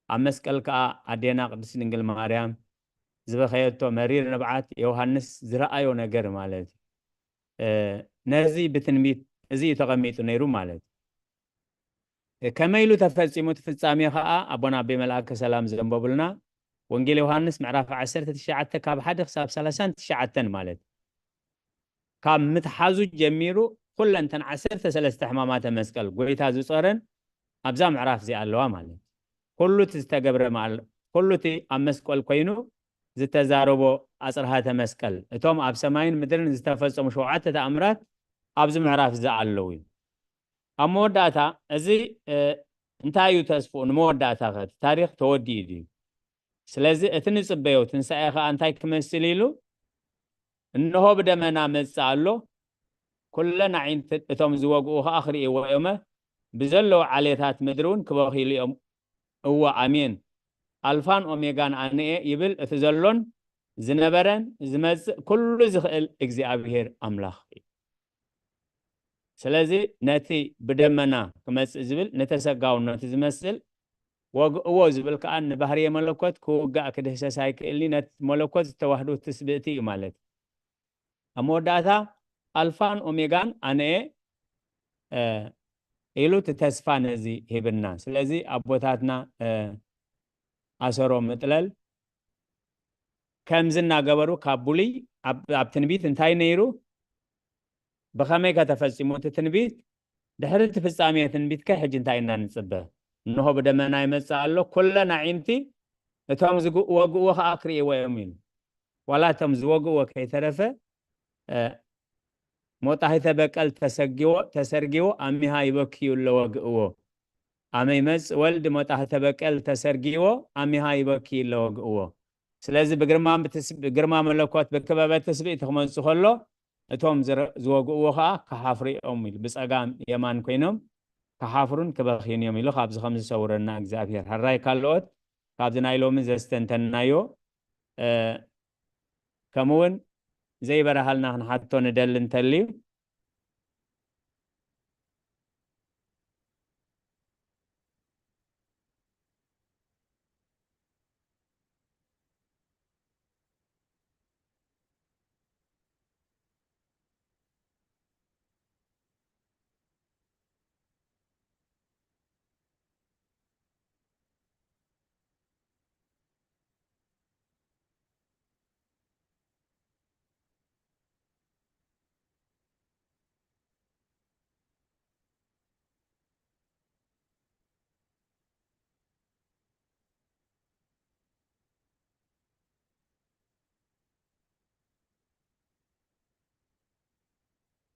ኣብ መስቀል ከኣ ኣዴና ቅድስት ድንግል ማርያም ዝበኸየቶ መሪር ንብዓት ዮሃንስ ዝረኣዮ ነገር ማለት እዩ። እ፣ ነዚ ብትንቢት እዚ እዩ ተቐሚጡ ነይሩ ማለት እዩ። እ፣ ከመይ ኢሉ ተፈጺሙ እቲ ፍጻሜ ኸኣ ኣቦና ኣቤ መልኣከ ሰላም ዘንበቡልና ወንጌል ዮሃንስ ምዕራፍ ዓሰርተ ትሽዓተ ካብ ሓደ ክሳብ ሰላሳን ትሽዓተን ማለት እዩ። ካብ ምትሓዙ ጀሚሩ ኩለን እተን ዓሰርተ ሰለስተ ሕማማተ መስቀል ጎይታ ዝጾረን ኣብዛ ምዕራፍ እዚኣ ኣለዋ ማለት እዩ። ኩሉ እቲ ዝተገብረ ማል-፣ ኩሉ እቲ ኣብ መስቀል ኮይኑ ዝተዛረቦ ኣጽርሃተ መስቀል፣ እቶም ኣብ ሰማይን ምድርን ዝተፈጸሙ ሸውዓተ ተኣምራት ኣብዚ ምዕራፍ እዚ ኣለዉ እዩ። ኣብ መወዳእታ እዚ፣ እ፣ እንታይ እዩ ተስፍኡ? ንመወዳእታ ኸ እቲ ታሪኽ ተወዲኡ ድዩ? ስለዚ እቲ ንጽበዮ ትንሳኤ ኸኣ እንታይ ክመስል ኢሉ? እንሆ ብደመና መጽእ ኣሎ፣ ኩለን ኣዒንቲ እቶም ዝወግኡ ኸኣ ክርእይዎ እዮመ፣ ብዘለዉ ዓሌታት ምድሪ እውን ክበኽይሉ እዮም። እወ፣ ኣሜን። ኣልፋን ኦሜጋን ኣነ እየ ይብል፣ እቲ ዘሎን ዝነበረን ዝመጽእ ኩሉ ዝኽእል እግዚኣብሔር ኣምላኽ እዩ። ስለዚ ነቲ ብደመና ክመጽእ ዝብል ንተሰጋውነቱ ዝመስል፣ ወግእዎ ዝብል ከኣ ንባህርየ መለኮት ክውጋእ ክድህሰስ ኣይክእልኒ፣ ነቲ መለኮት ዝተዋህዶ ትስብእቲ እዩ ማለት እዩ። ኣብ መወዳእታ ኣልፋን ኦሜጋን ኣነ እየ፣ እ፣ ኢሉ እቲ ተስፋ ነዚ ሂብና። ስለዚ ኣቦታትና፣ እ፣ ኣሰሮ ምጥለል ከምዚ እናገበሩ ካብ ብሉይ ኣብ፣ ኣብ ትንቢት እንታይ ነይሩ? ብኸመይ ከ ተፈጺሙ እቲ ትንቢት? ድሕሪ እቲ ፍጻሜ ትንቢት ከ ሕጂ እንታይ ኢና ንጽበ? እንሆ ብደመና ይመጽእ ኣሎ፣ ኩለን ኣዒንቲ እቶም ዝግ-፣ ወግእዎ ኸኣ ክርእይዎ እዮም ኢሉ። ዋላ እቶም ዝወግእዎ ከይተረፈ፣ እ፣ ሞጣሂተ በቀል ተሰጊዎ፣ ተሰርጊዎ፣ ኣሚሃ ይበክዩ ኣለወ ግእዎ። ኣመ ይመጽእ ወልድ ሞጣሂተ በቀል ተሰርጊዎ፣ ኣሚሃ ይበክዩ ኣለወ ግእዎ። ስለዚ ብግርማ ብትስ-፣ ብግርማ መለኮት ብክበበ ትስብእቲ ክመጽእ ከሎ፣ እቶም ዝረ-፣ ዝወግእዎ ኸኣ ክሓፍሩ እዮም ኢሉ። ብጸጋም የማን ኮይኖም ክሓፍሩን ክበኽዩን እዮም ኢሉ። ካብዚ ከም ዝሰውረና እግዚኣብሔር። ሕራይ ካልኦት ካብዚ ናይ ሎሚ ዘስተንተንናዮ፣ እ፣ ከምኡ እውን ዘይበረሃልና ክንሓቶ ንደሊ እንተልዩ፣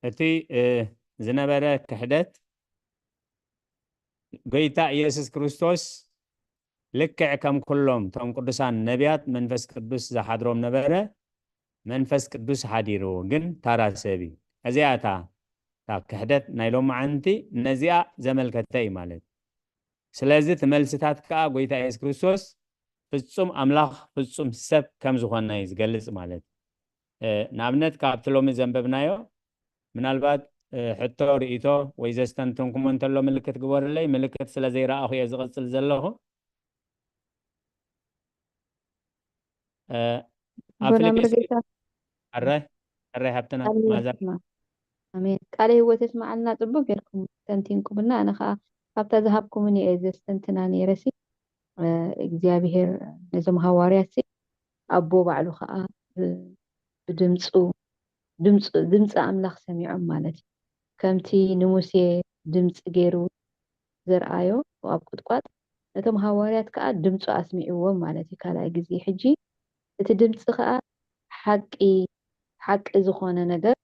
እቲ ዝነበረ ክሕደት ጎይታ ኢየሱስ ክርስቶስ ልክዕ ከም ኩሎም እቶም ቅዱሳን ነቢያት መንፈስ ቅዱስ ዝሓድሮም ነበረ። መንፈስ ቅዱስ ሓዲርዎ ግን ታራ ሰብ እዩ። እዚኣ እታ ክሕደት ናይ ሎማዓንቲ ነዚኣ ዘመልከተ እዩ ማለት። ስለዚ እቲ መልስታት ከዓ ጎይታ የሱስ ክርስቶስ ፍጹም ኣምላኽ ፍጹም ሰብ ከም ዝኾነ እዩ ዝገልጽ ማለት። ንኣብነት ካብቲ ሎሚ ዘንበብናዮ ምናልባት ሕቶ ርእቶ ወይ ዘስተንትንኩሞ እንተሎ ምልክት ግበሩለይ። ምልክት ስለ ዘይረኣኹ እየ ዝቕጽል ዘለኹ። ኣፍልጌ ኣራይ ኣራይ ሃብትና ማዛ ኣሜን። ቃለ ህይወት የስማዓልና። ጽቡቅ ጌርኩም ተንቲንኩምና። ኣነ ከዓ ካብታ ዝሃብኩምኒ እየ ዘስተንትና ነይረሲ እግዚኣብሔር ነዞም ሃዋርያሲ ኣቦ ባዕሉ ከዓ ብድምፁ ድምፂ ኣምላኽ ሰሚዖም ማለት እዩ። ከምቲ ንሙሴ ድምፂ ገይሩ ዘርኣዮ ኣብ ቁጥቋጥ ነቶም ሃዋርያት ከዓ ድምፁ ኣስሚዕዎም ማለት እዩ። ካልኣይ ግዜ ሕጂ እቲ ድምፂ ከዓ ሓቂ ሓቂ ዝኾነ ነገር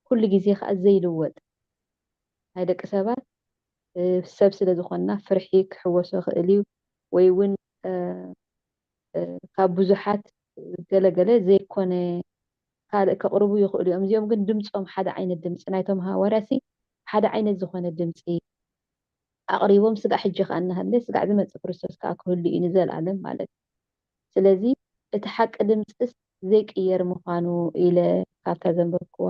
ኩሉ ግዜ ከዓ ዘይልወጥ ናይ ደቂ ሰባት ሰብ ስለ ዝኾንና ፍርሒ ክሕወሶ ይኽእል እዩ ወይ እውን ካብ ብዙሓት ገለገለ ዘይኮነ ካልእ ከቕርቡ ይኽእሉ እዮም። እዚኦም ግን ድምፆም ሓደ ዓይነት ድምፂ ናይቶም ሃዋርያሲ ሓደ ዓይነት ዝኾነ ድምፂ ኣቕሪቦም ስጋዕ ሕጂ ከዓ እናሃለ ስጋዕ ዝመፅእ ክርስቶስ ከዓ ክህሉ እዩ ንዘለኣለም ማለት እዩ። ስለዚ እቲ ሓቂ ድምፅስ ዘይቅየር ምዃኑ ኢለ ካብታ ዘንበብክዋ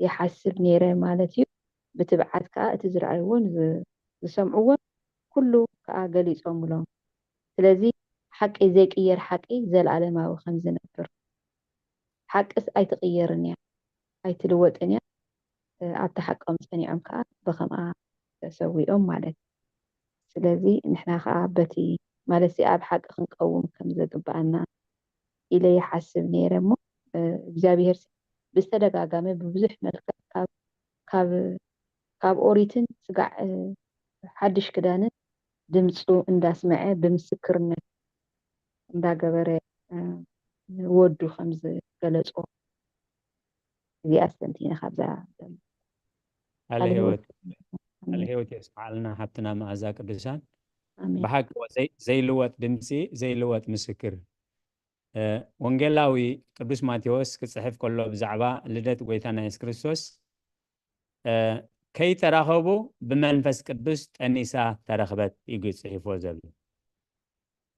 ይሓስብ ነይረ ማለት እዩ። ብትብዓት ከዓ እቲ ዝረኣይዎን ዝሰምዕዎን ኩሉ ከዓ ገሊፆምሎም። ስለዚ ሓቂ ዘይቅየር ሓቂ ዘለኣለማዊ ከም ዝነብር ሓቅስ ኣይትቕየርን እያ ኣይትልወጥን እያ። ኣብቲ ሓቆም ጸኒዖም ከኣ ብኸምኣ ተሰዊኦም ማለት እዩ። ስለዚ ንሕና ከኣ በቲ ማለት ኣብ ሓቂ ክንቀውም ከም ዘግብኣና ኢለ ይሓስብ ነይረ እሞ እግዚኣብሔር ብዝተደጋጋሚ ብብዙሕ መልክዕ ካብ ካብ ካብ ኦሪትን ስጋዕ ሓድሽ ክዳንን ድምፁ እንዳስመዐ ብምስክርነት እንዳገበረ ወዱ ከም ዝገለፆ እዚኣ ኣስተንቲነ ካብዛ ቃለ ህይወት የስምዓልና ሓብትና መኣዛ ቅዱሳን። ብሓቂ ዘይልወጥ ድምፂ ዘይልወጥ ምስክር። ወንጌላዊ ቅዱስ ማቴዎስ ክፅሕፍ ከሎ ብዛዕባ ልደት ጎይታና የሱስ ክርስቶስ ከይተራኸቡ ብመንፈስ ቅዱስ ጠኒሳ ተረኽበት እዩ ጽሒፍዎ ዘሎ።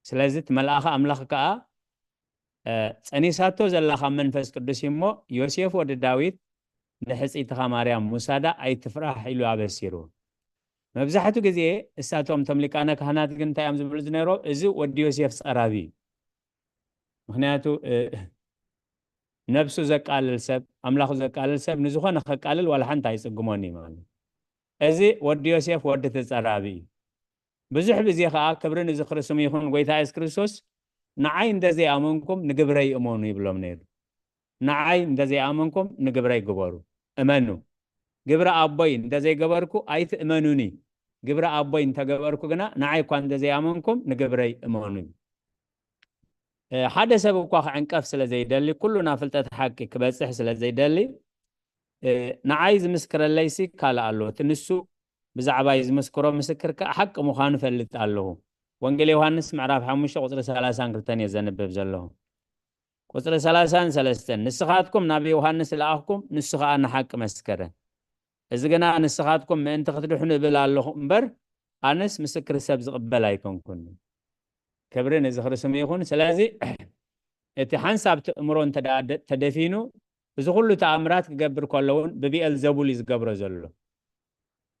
ስለዚ እቲ መልኣኽ ኣምላኽ ከኣ ጸኒሳቶ ዘላ ካብ መንፈስ ቅዱስ እዩ እሞ ዮሴፍ ወዲ ዳዊት ንሕጽይትኻ ማርያም ምውሳዳ ኣይትፍራሕ ኢሉ ኣበሲሩ። መብዛሕትኡ ግዜ እሳቶም እቶም ሊቃነ ካህናት ግን እንታይ እዮም ዝብሉ ዝነበሩ? እዚ ወዲ ዮሴፍ ጸራቢ እዩ። ምኽንያቱ ነብሱ ዘቃልል ሰብ ኣምላኹ ዘቃልል ሰብ ንዝኾነ ከቃልል ዋላ ሓንቲ ኣይጽግሞን እዩ ማለት። እዚ ወዲ ዮሴፍ ወዲ ተጸራቢ እዩ። ብዙሕ ግዜ ከኣ ክብሪ ንዝኽሪ ስሙ ይኹን ጎይታ የሱስ ክርስቶስ ንዓይ እንተዘይኣመንኩም ንግብረይ እመኑ ይብሎም ነይሩ። ንዓይ እንተዘይኣመንኩም ንግብረይ ግበሩ እመኑ። ግብሪ ኣቦይ እንተዘይገበርኩ ኣይትእመኑኒ። ግብሪ ኣቦይ እንተገበርኩ ግና ንዓይ እኳ እንተዘይኣመንኩም ንግብረይ እመኑ። ሓደ ሰብ እኳ ክዕንቀፍ ስለ ዘይደሊ ኩሉ ናብ ፍልጠት ሓቂ ክበጽሕ ስለ ዘይደሊ ንዓይ ዝምስክረለይሲ ካልእ ኣሎ። እቲ ንሱ ብዛዕባይ ዝምስክሮ ምስክር ከኣ ሓቂ ምዃኑ እፈልጥ ኣለኹ። ወንጌል ዮሃንስ ምዕራፍ ሓሙሽተ ቁጽሪ ሰላሳን ክልተን እየ ዘንብብ ዘለኹ። ቁጽሪ ሰላሳን ሰለስተን ንስኻትኩም ናብ ዮሃንስ ለኣኽኩም፣ ንሱ ኸኣ ንሓቂ መስከረ። እዚ ግና ንስኻትኩም ምእንቲ ክትድሕኑ እብል ኣለኹ እምበር፣ ኣነስ ምስክር ሰብ ዝቕበል ኣይኮንኩን። ክብሪ ንዝኽሪ ስሙ ይኹን። ስለዚ እቲ ሓንሳብ ትእምሮ እንተ ደኣ ተደፊኑ፣ እዚ ኩሉ ተኣምራት ክገብር ከሎ እውን ብብኤልዘቡል እዩ ዝገብሮ ዘሎ።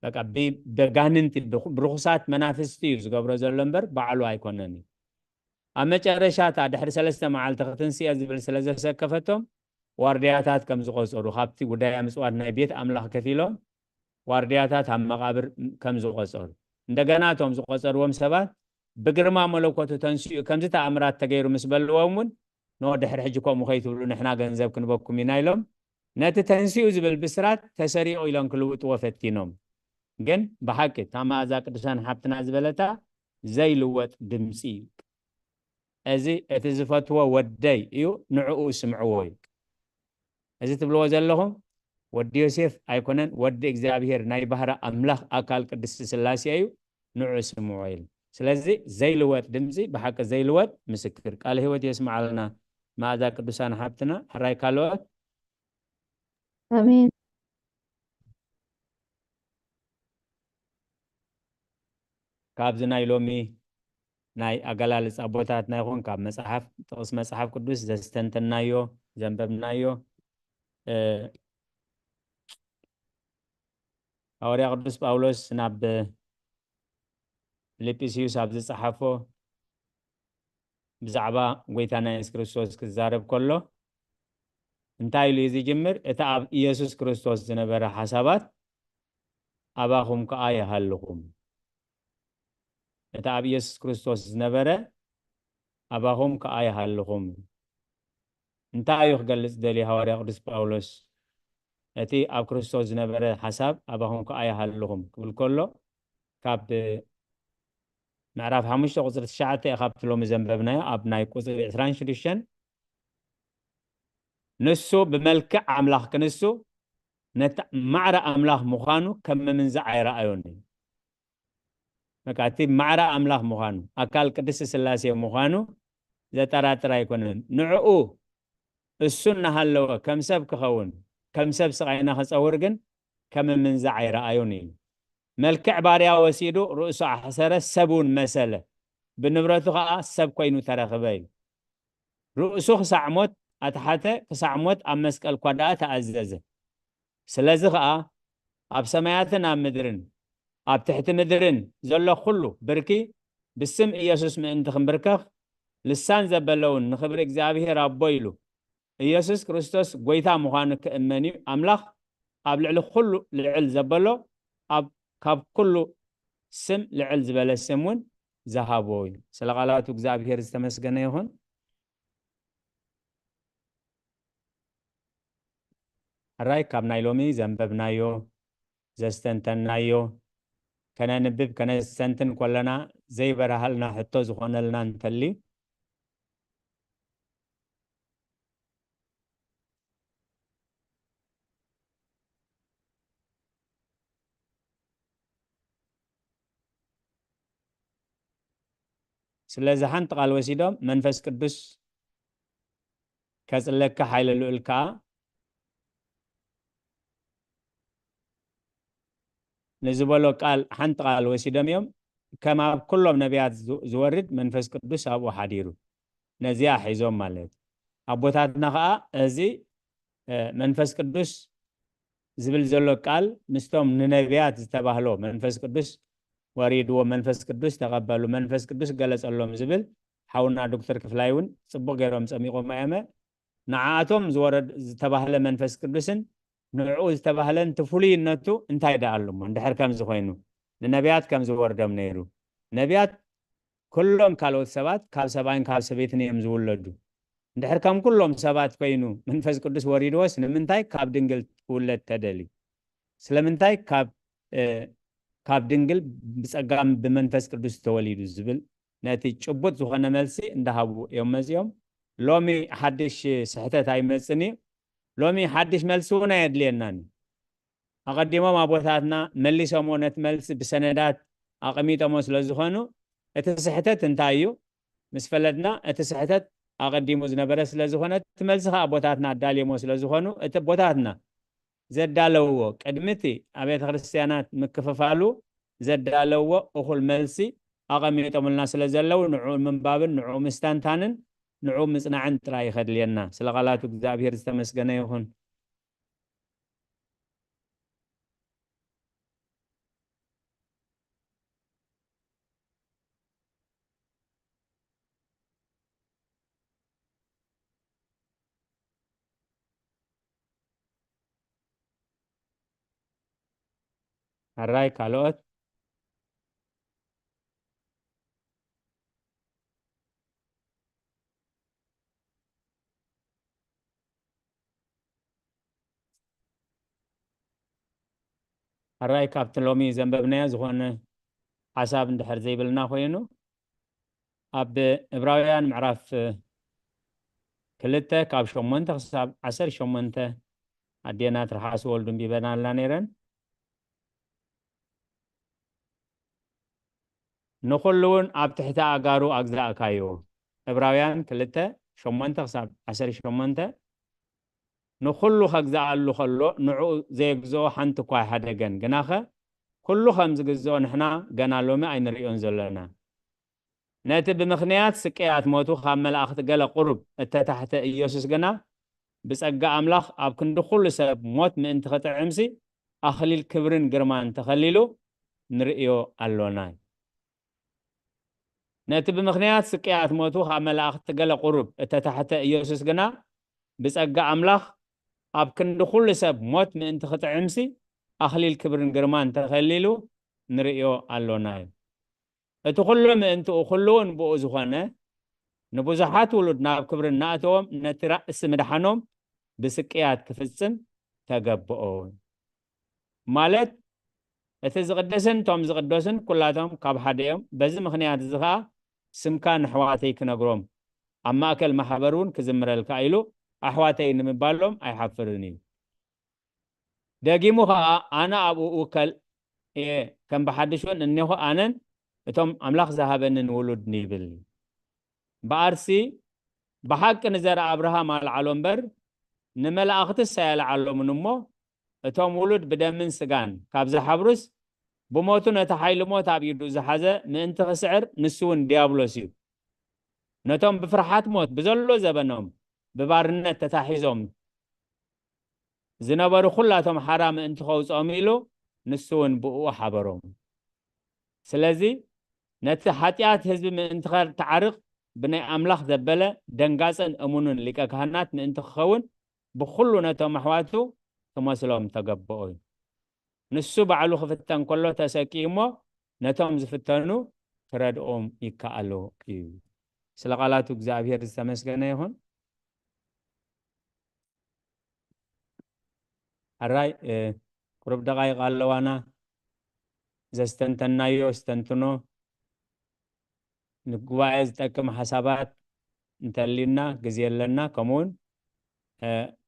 በቃ ብደጋንንቲ ብርኹሳት መናፍስቲ እዩ ዝገብሮ ዘሎ እምበር ባዕሉ ኣይኮነን እዩ። ኣብ መጨረሻታ ድሕሪ ሰለስተ መዓልቲ ክትንስኤ ዝብል ስለ ዘሰከፈቶም ዋርድያታት ከም ዝቆጸሩ ካብቲ ጉዳይ ምጽዋት ናይ ቤት ኣምላኽ ከፊሎም ዋርድያታት ኣብ መቓብር ከም ዝቆጸሩ እንደገና እቶም ዝቆጸርዎም ሰባት ብግርማ መለኮቱ ተንስኡ ከምዚ ተኣምራት ተገይሩ ምስ በልዎም እውን ኖ ድሕሪ ሕጂ ከምኡ ከይትብሉ ንሕና ገንዘብ ክንበኩም ኢና ኢሎም ነቲ ተንሲኡ ዝብል ብስራት ተሰሪቑ ኢሎም ክልውጥዎ ፈቲኖም። ግን ብሓቂ እታ መኣዛ ቅዱሳን ሓብትና ዝበለታ ዘይልወጥ ድምፂ እዩ። እዚ እቲ ዝፈትዎ ወደይ እዩ፣ ንዕኡ ስምዕዎ እዩ። እዚ ትብልዎ ዘለኹም ወዲ ዮሴፍ ኣይኮነን፣ ወዲ እግዚኣብሔር፣ ናይ ባህሪ ኣምላኽ ኣካል ቅድስቲ ስላሴ እዩ፣ ንዑ ስምዖ ኢሉ። ስለዚ ዘይልወጥ ድምፂ፣ ብሓቂ ዘይልወጥ ምስክር። ቃለ ህይወት የስምዓልና መኣዛ ቅዱሳን ሓብትና። ሕራይ ካልኦት። ኣሜን። ካብዚ ናይ ሎሚ ናይ ኣገላልፃ ኣቦታትና ይኹን ካብ መፅሓፍ፣ ጥቕስ መፅሓፍ ቅዱስ ዘስተንተናዮ፣ ዘንበብናዮ፣ እ፣ ሃዋርያ ቅዱስ ጳውሎስ ናብ ፊልጵስዩስ ኣብ ዝፀሓፎ ብዛዕባ ጎይታና የሱስ ክርስቶስ ክዛረብ ከሎ እንታይ ኢሉ እዩ ዝጅምር? እቲ ኣብ ኢየሱስ ክርስቶስ ዝነበረ ሓሳባት ኣባኹም ከኣ ይሃልኹም። እቲ ኣብ ኢየሱስ ክርስቶስ ዝነበረ ኣባኹም ከኣ ይሃልኹም። እንታይ እዩ ክገልጽ ደልዩ ሃዋርያ ቅዱስ ጳውሎስ? እቲ ኣብ ክርስቶስ ዝነበረ ሓሳብ ኣባኹም ከኣ ይሃልኹም ክብል ከሎ፣ ካብ ምዕራፍ ሓሙሽተ ቁጽሪ ትሽዓተ እዩ፣ ካብቲ ሎሚ ዘንበብናዮ፣ ኣብ ናይ ቁጽሪ ዕስራን ሽዱሽተን፣ ንሱ ብመልክዕ ኣምላኽ ክንሱ ነቲ ማዕረ ኣምላኽ ምዃኑ ከም ምምንዛዕ ኣይረኣዮን እዩ። በቃ፣ እቲ ማዕረ ኣምላኽ ምዃኑ፣ ኣካል ቅድስቲ ስላሴ ምዃኑ ዘጠራጥር ኣይኮነን። ንዕኡ እሱ እናሃለወ ከም ሰብ ክኸውን፣ ከም ሰብ ስቓይና ክጸውር ግን ከም ምምንዛዕ ኣይረኣዮን እዩ። መልክዕ ባርያ ወሲዱ ርእሱ ኣሕሰረ፣ ሰብ እውን መሰለ። ብንብረቱ ኸኣ ሰብ ኮይኑ ተረኽበ እዩ። ርእሱ ክሳዕ ሞት ኣትሓተ፣ ክሳዕ ሞት ኣብ መስቀል እኳ ደኣ ተኣዘዘ። ስለዚ ኸኣ ኣብ ሰማያትን ኣብ ምድርን ኣብ ትሕቲ ምድርን ዘሎ ኩሉ ብርኪ ብስም ኢየሱስ ምእንቲ ክምብርከኽ፣ ልሳን ዘበለ እውን ንኽብሪ እግዚኣብሔር ኣቦ ኢሉ ኢየሱስ ክርስቶስ ጐይታ ምዃኑ ክእመን እዩ። ኣምላኽ ኣብ ልዕሊ ኩሉ ልዕል ዘበሎ፣ ኣብ፣ ካብ ኩሉ ስም ልዕል ዝበለ ስም እውን ዝሃቦ እዩ። ስለ ቃላቱ እግዚኣብሔር ዝተመስገነ ይኹን። ሕራይ ካብ ናይ ሎሚ ዘንበብናዮ፣ ዘስተንተንናዮ፣ ከነንብብ ከነስተንትን ከለና ዘይበርሃልና ሕቶ ዝኾነልና እንተልዩ፣ ስለዚ ሓንቲ ቃል ወሲዶም መንፈስ ቅዱስ ከጽለካ ሓይለ ልዑል ከኣ ንዝበሎ ቃል ሓንቲ ቃል ወሲዶም እዮም። ከም ኣብ ኩሎም ነቢያት ዝ-፣ ዝወርድ መንፈስ ቅዱስ ኣብኡ ሓዲሩ ነዚኣ ሒዞም ማለት እዩ። ኣቦታትና ከኣ እዚ፣ እ፣ መንፈስ ቅዱስ ዝብል ዘሎ ቃል ምስቶም ንነቢያት ዝተባህሎ መንፈስ ቅዱስ ወሪድዎ፣ መንፈስ ቅዱስ ተቐበሉ፣ መንፈስ ቅዱስ ገለጸሎም ዝብል ሓውና ዶክተር ክፍላይ እውን ጽቡቕ ገይሮም ጸሚቖማ እዮመ። ንዓኣቶም ዝወረድ ዝተባህለ መንፈስ ቅዱስን ንዕኡ ዝተባህለን እቲ ፍሉይነቱ እንታይ ደኣ ኣሎ እሞ? እንድሕር ከምዚ ኮይኑ ንነቢያት ከም ዝወርዶም ነይሩ። ነቢያት ኩሎም ካልኦት ሰባት ካብ ሰብኣይን ካብ ሰበይትን እዮም ዝውለዱ። እንድሕር ከም ኩሎም ሰባት ኮይኑ መንፈስ ቅዱስ ወሪድዎስ ንምንታይ ካብ ድንግል ክውለድ ተደልዩ? ስለምንታይ ካብ፣ እ፣ ካብ ድንግል ብጸጋም ብመንፈስ ቅዱስ ተወሊዱ ዝብል ነቲ ጭቡጥ ዝኾነ መልሲ እንዳሃቡ እዮም መጺኦም። ሎሚ ሓድሽ ስሕተት ኣይመጽን እዩ። ሎሚ ሓድሽ መልሲ እውን ኣየድልየናን እዩ። ኣቐዲሞም ኣቦታትና መሊሶምዎ ነቲ መልሲ ብሰነዳት ኣቐሚጦሞ ስለ ዝኾኑ፣ እቲ ስሕተት እንታይ እዩ? ምስ ፈለጥና፣ እቲ ስሕተት ኣቐዲሙ ዝነበረ ስለ ዝኾነ፣ እቲ መልሲ ኸኣ ኣቦታትና ኣዳልዮሞ ስለ ዝኾኑ፣ እቲ ኣቦታትና ዘዳለውዎ፣ ቅድሚ እቲ ኣብያተ ክርስቲያናት ምክፍፋሉ ዘዳለውዎ እኹል መልሲ ኣቐሚጦምልና ስለ ዘለዉ፣ ንዕኡ ምንባብን ንዕኡ ምስተንታንን ንዕኡ ምጽናዕን ጥራይ እዩ ከድልየና። ስለ ቃላቱ እግዚኣብሔር ዝተመስገነ ይኹን። ሕራይ ካልኦት? ሕራይ ካብቲ ሎሚ ዘንበብናዮ ዝኾነ ሓሳብ እንድሕር ዘይብልና ኮይኑ፣ ኣብ ዕብራውያን ምዕራፍ ክልተ ካብ ሸሞንተ ክሳብ ዓሰርተ ሸሞንተ ኣዴና ትርሓስ ወልዱ ኣንቢበናልና ነይረን። ንኹሉ እውን ኣብ ትሕቲ ኣእጋሩ ኣግዛእካዮ። ዕብራውያን ክልተ ሸሞንተ ክሳብ ዓሰርተ ሸሞንተ። ንኹሉ ከግዝኣሉ ከሎ ንዕኡ ዘየግዝኦ ሓንቲ እኳ ኣይሓደገን። ግናኸ ኩሉ ከም ዝግዝኦ ንሕና ገና ሎሚ ኣይንርእዮን ዘሎና። ነቲ ብምኽንያት ስቅያት ሞቱ ካብ መላእኽቲ ገለ ቁሩብ እተታሕተ ኢየሱስ ግና ብጸጋ ኣምላኽ ኣብ ክንዲ ኩሉ ሰብ ሞት ምእንቲ ክጥዕምሲ ኣኽሊል ክብርን ግርማን ተኸሊሉ ንርእዮ ኣሎና። ነቲ ብምኽንያት ስቅያት ሞቱ ካብ መላእኽቲ ገለ ቁሩብ እተታሕተ ኢየሱስ ግና ብጸጋ ኣምላኽ ኣብ ክንዲ ኩሉ ሰብ ሞት ምእንቲ ክጥዕምሲ ኣኽሊል ክብርን ግርማን ተኸሊሉ ንርእዮ ኣሎና እዩ። እቲ ኩሉ ምእንትኡ ኩሉ እውን ብኡ ዝኾነ ንብዙሓት ውሉድ ናብ ክብሪ እናእተዎም ነቲ ራእሲ ምድሓኖም ብስቅያት ክፍጽም ተገብኦ። ማለት እቲ ዝቕድስን እቶም ዝቕደሱን ኩላቶም ካብ ሓደ እዮም። በዚ ምኽንያት እዚ ኸኣ ስምካ ንኣሕዋተይ ክነግሮም ኣብ ማእከል ማሕበር እውን ክዝምረልካ ኢሉ ኣሕዋተይ ንምባሎም ኣይሓፍርን እዩ። ደጊሙ ኸኣ ኣነ ኣብኡ እውከል እየ፣ ከም ብሓድሽ እውን እኔኹ ኣነን እቶም ኣምላኽ ዝሃበንን ውሉድ ንይብል። እምበኣርሲ ብሓቂ ንዘርኣ ኣብርሃም ኣልዓሎ እምበር ንመላእኽትስ ኣየልዓሎምን እሞ እቶም ውሉድ ብደምን ስጋን ካብ ዝሓብሩስ ብሞቱ ነቲ ሓይሊ ሞት ኣብ ኢዱ ዝሓዘ ምእንቲ ክስዕር ንሱ እውን ዲያብሎስ እዩ። ነቶም ብፍርሓት ሞት ብዘሎ ዘበኖም ብባርነት ተታሒዞም ዝነበሩ ኩላቶም ሓራ ምእንቲ ከውፅኦም ኢሉ ንሱ እውን ብእኡ ሓበሮም። ስለዚ ነቲ ሓጢኣት ህዝቢ ምእንቲ ከተዓርቕ ብናይ ኣምላኽ ዘበለ ደንጋጽን እሙንን ሊቀ ካህናት ምእንቲ ክኸውን ብኹሉ ነቶም ኣሕዋቱ ክመስሎም ተገብኦ እዩ። ንሱ ባዕሉ ክፍተን ከሎ ተሰቅዩ እሞ ነቶም ዝፍተኑ ክረድኦም ይከኣሎ እዩ። ስለ ቃላቱ እግዚኣብሔር ዝተመስገነ ይኹን። ኣራይ ቁሩብ ደቓይቕ ኣለዋና። ዘስተንተናዮ ስተንትኖ ንጉባኤ ዝጠቅም ሓሳባት እንተልዩና ግዜ ኣለና። ከምኡውን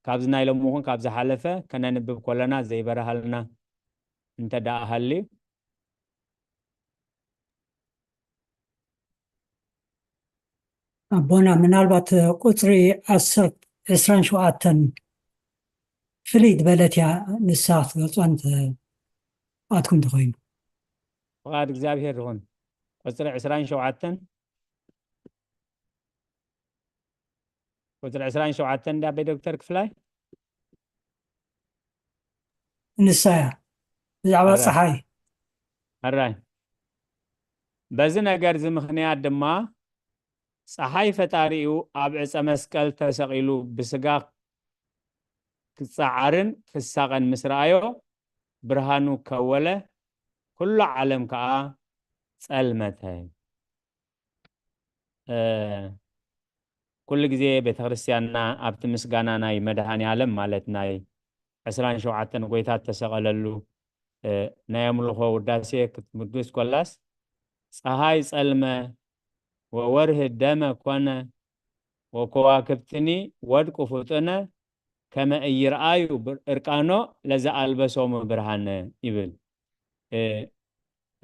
ካብዚ ናይ ሎሚ ኹን ካብ ዝሓለፈ ከነንብብ ከለና ዘይበረሃልና እንተ ደኣ ሃልዩ። ኣቦና ምናልባት ቁፅሪ ዓሰርተ ዕስራን ሸውዓተን ፍልይ ዝበለት እያ፣ ንሳ ክትገልፃ ኣትኩም ተኮይኑ። ፍቓድ እግዚኣብሔር ይኹን። ቁፅሪ ዕስራን ሸውዓተን ቁፅሪ ዕስራን ሸውዓተን እንዳ ኣበይ ዶክተር ክፍላይ? ንሳ እያ ብዛዕባ ኣራይ። ፀሓይ። ኣራይ። በዚ ነገር እዚ ምኽንያት ድማ ፀሓይ ፈጣሪኡ ኣብ ዕፀ መስቀል ተሰቒሉ ብስጋ ክፀዓርን ክሳቐን ምስ ረኣዮ ብርሃኑ ከወለ፣ ኩሉ ዓለም ከዓ ጸልመተ። ኩሉ ግዜ ቤተክርስትያንና ኣብቲ ምስጋና ናይ መድሃኒ ዓለም ማለት ናይ ዕስራን ሸውዓተን ጎይታ እተሰቐለሉ ናይ ኣምልኾ ውዳሴ ክትምድስ ኮላስ ፀሃይ ጸልመ ወወርህ ደመ ኮነ ወከዋክብትኒ ወድቁ ፍጡነ ከመ ኢይርኣዩ እርቃኖ ለዘኣልበሶሙ ብርሃነ ይብል።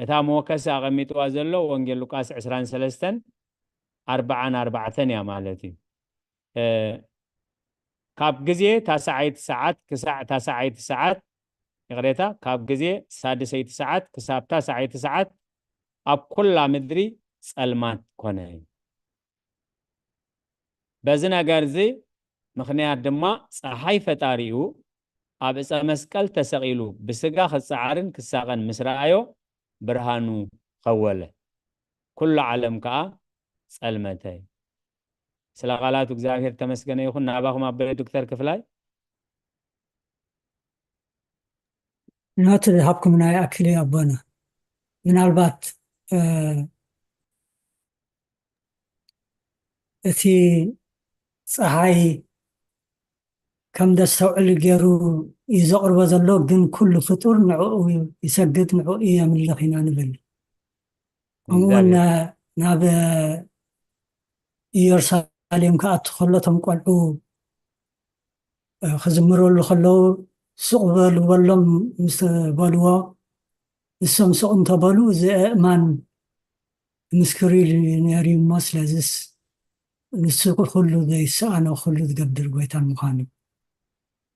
እታ መወከሲ ኣቐሚጥዋ ዘሎ ወንጌል ሉቃስ ዕስራን ሰለስተን ኣርብዓን ኣርባዕተን እያ ማለት እዩ። ካብ ግዜ ታስዓይቲ ሰዓት ክሳዕ ታስዓይቲ ሰዓት፣ ይቕሬታ፣ ካብ ግዜ ሳድሰይቲ ሰዓት ክሳብ ታስዓይቲ ሰዓት ኣብ ኩላ ምድሪ ጸልማት ኮነ። በዚ ነገር እዚ ምኽንያት ድማ ጸሓይ ፈጣሪኡ ኣብ ዕፀ መስቀል ተሰቒሉ ብስጋ ክጸዓርን ክሳቐን ምስ ረኣዮ ብርሃኑ ኸወለ፣ ኩሉ ዓለም ከኣ ጸልመተ። ስለ ቃላቱ እግዚኣብሔር ተመስገነ ይኹን። ናባኹም ኣቦይ ዶክተር ክፍላይ። ኖት ዝሃብኩምና ይኣክል እዩ ኣቦና። ምናልባት እቲ ፀሓይ ከም ዘስተውዕል ገይሩ እዩ ዘቕርቦ ዘሎ፣ ግን ኩሉ ፍጡር ንዕኡ ይሰግድ፣ ንዕኡ የምልኽ ኢና ንብል። ከምኡውን ናብ ኢየሩሳሌም ክኣቱ ከሎ እቶም ቆልዑ ክዝምረሉ ከለዉ ስቕ በሉ በሎም ምስ በልዎ፣ ንሶም ስቕ እንተበሉ፣ እዚ ኣእማን ምስክር ኢሉ ነይሩ እሞ፣ ስለዚስ ንሱ ኩሉ ዘይሰኣኖ ኩሉ ዝገብር ጎይታ ምዃኑ።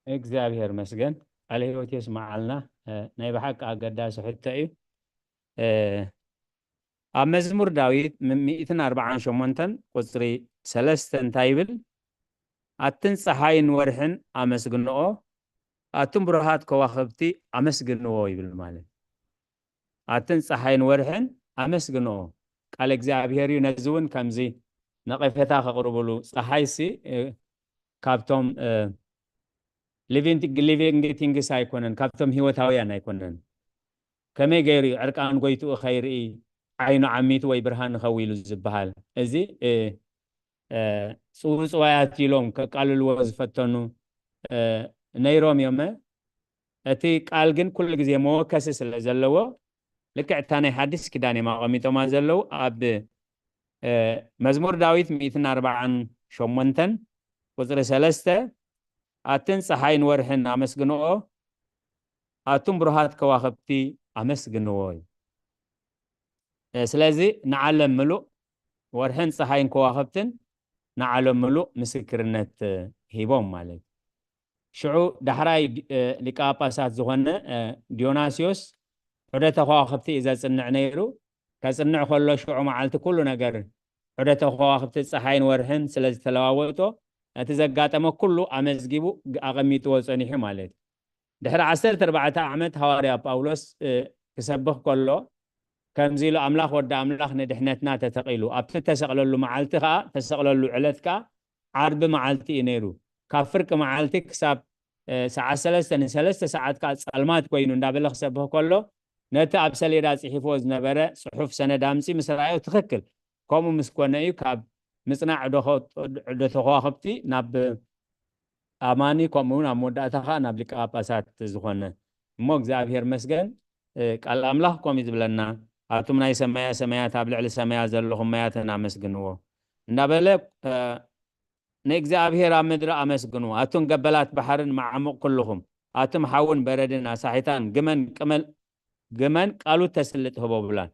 እግዚኣብሔር መስገን፣ ቃለ ህይወት የስመዓልና። ናይ ብሓቂ ኣገዳሲ ሕቶ እዩ። ኣብ መዝሙር ዳዊት ሚእትን ኣርባዓን ሸሞንተን ቁፅሪ ሰለስተ እንታይ ይብል? ኣትን ፀሓይን ወርሕን ኣመስግንኦ፣ ኣቱም ብሩሃት ከዋኽብቲ ኣመስግንዎ ይብል። ማለት ኣትን ፀሓይን ወርሕን ኣመስግንኦ፣ ቃል እግዚኣብሔር እዩ። ነዚ እውን ከምዚ ነቐፌታ ከቕርብሉ፣ ፀሓይሲ ካብቶም ሊቪንግ ቲንግስ ኣይኮነን፣ ካብቶም ህይወታውያን ኣይኮነን። ከመይ ገይሩ እዩ ዕርቃን ጎይትኡ ከይርኢ ዓይኑ ዓሚቱ ወይ ብርሃን ንኸው ኢሉ ዝበሃል? እዚ ጽውጽዋያት ኢሎም ከቃልልዎ ዝፈተኑ ነይሮም እዮም። እቲ ቃል ግን ኩሉ ግዜ መወከሲ ስለ ዘለዎ፣ ልክዕ እታ ናይ ሓድሽ ኪዳን እዮም ኣቐሚጦማ ዘለዉ። ኣብ መዝሙር ዳዊት ሚእትን ኣርባዓን ሸሞንተን ቁፅሪ ሰለስተ፣ ኣትን ፀሓይን ወርሕን ኣመስግንኦ፣ ኣቱም ብሩሃት ከዋኽብቲ ኣመስግንዎ እዩ። ስለዚ ንዓለም ምሉእ፣ ወርሕን ፀሓይን ከዋኽብትን ንዓለም ምሉእ ምስክርነት ሂቦም ማለት እዩ። ሽዑ ዳሕራይ ሊቀ ጳጳሳት ዝኾነ ዲዮናስዮስ ዑደተ ከዋኽብቲ እዩ ዘጽንዕ ነይሩ። ከጽንዕ ከሎ ሽዑ መዓልቲ ኩሉ ነገር ዑደተ ከዋኽብቲ ፀሓይን ወርሕን ስለ ዝተለዋወጦ፣ ነቲ ዘጋጠመ ኩሉ ኣመዝጊቡ ኣቐሚጥዎ ጸኒሑ ማለት እዩ። ድሕሪ ዓሰርተ ኣርባዕተ ዓመት ሃዋርያ ጳውሎስ ክሰብኽ ከሎ ከምዚ ኢሉ፣ ኣምላኽ ወዲ ኣምላኽ ንድሕነትና ተተቒሉ፣ ኣብቲ ተሰቕለሉ መዓልቲ ከኣ፣ ተሰቕለሉ ዕለት ከኣ ዓርቢ መዓልቲ እዩ ነይሩ። ካብ ፍርቂ መዓልቲ ክሳብ ሰዓት ሰለስተ፣ ንሰለስተ ሰዓት ከኣ ጸልማት ኮይኑ እንዳበለ ክሰብኽ ከሎ፣ ነቲ ኣብ ሰሌዳ ጽሒፍዎ ዝነበረ ጽሑፍ ሰነድ ኣምጺ ምስ ረኣዮ፣ ትኽክል፣ ከምኡ ምስ ኮነ እዩ ካብ ምጽናዕ ዑደተ ከዋኽብቲ ናብ ኣማኒ፣ ከምኡ እውን ኣብ መወዳእታ ከኣ ናብ ሊቀ ጳጳሳት ዝኾነ። እሞ እግዚኣብሔር መስገን፣ ቃል ኣምላኽ ከምኡ እዩ ዝብለና፣ ኣቱም ናይ ሰማያ ሰማያት፣ ኣብ ልዕሊ ሰማያት ዘለኹም ማያትን ኣመስግንዎ እንዳበለ፣ ንእግዚኣብሔር ኣብ ምድሪ ኣመስግኑ፣ ኣቱም ገበላት ባሕርን መዓሙቕ ኩልኹም፣ ኣቱም ሓውን በረድን ኣሳሒታን ግመን ቅመል ግመን ቃሉ ተስልጥ ህቦ ብላን።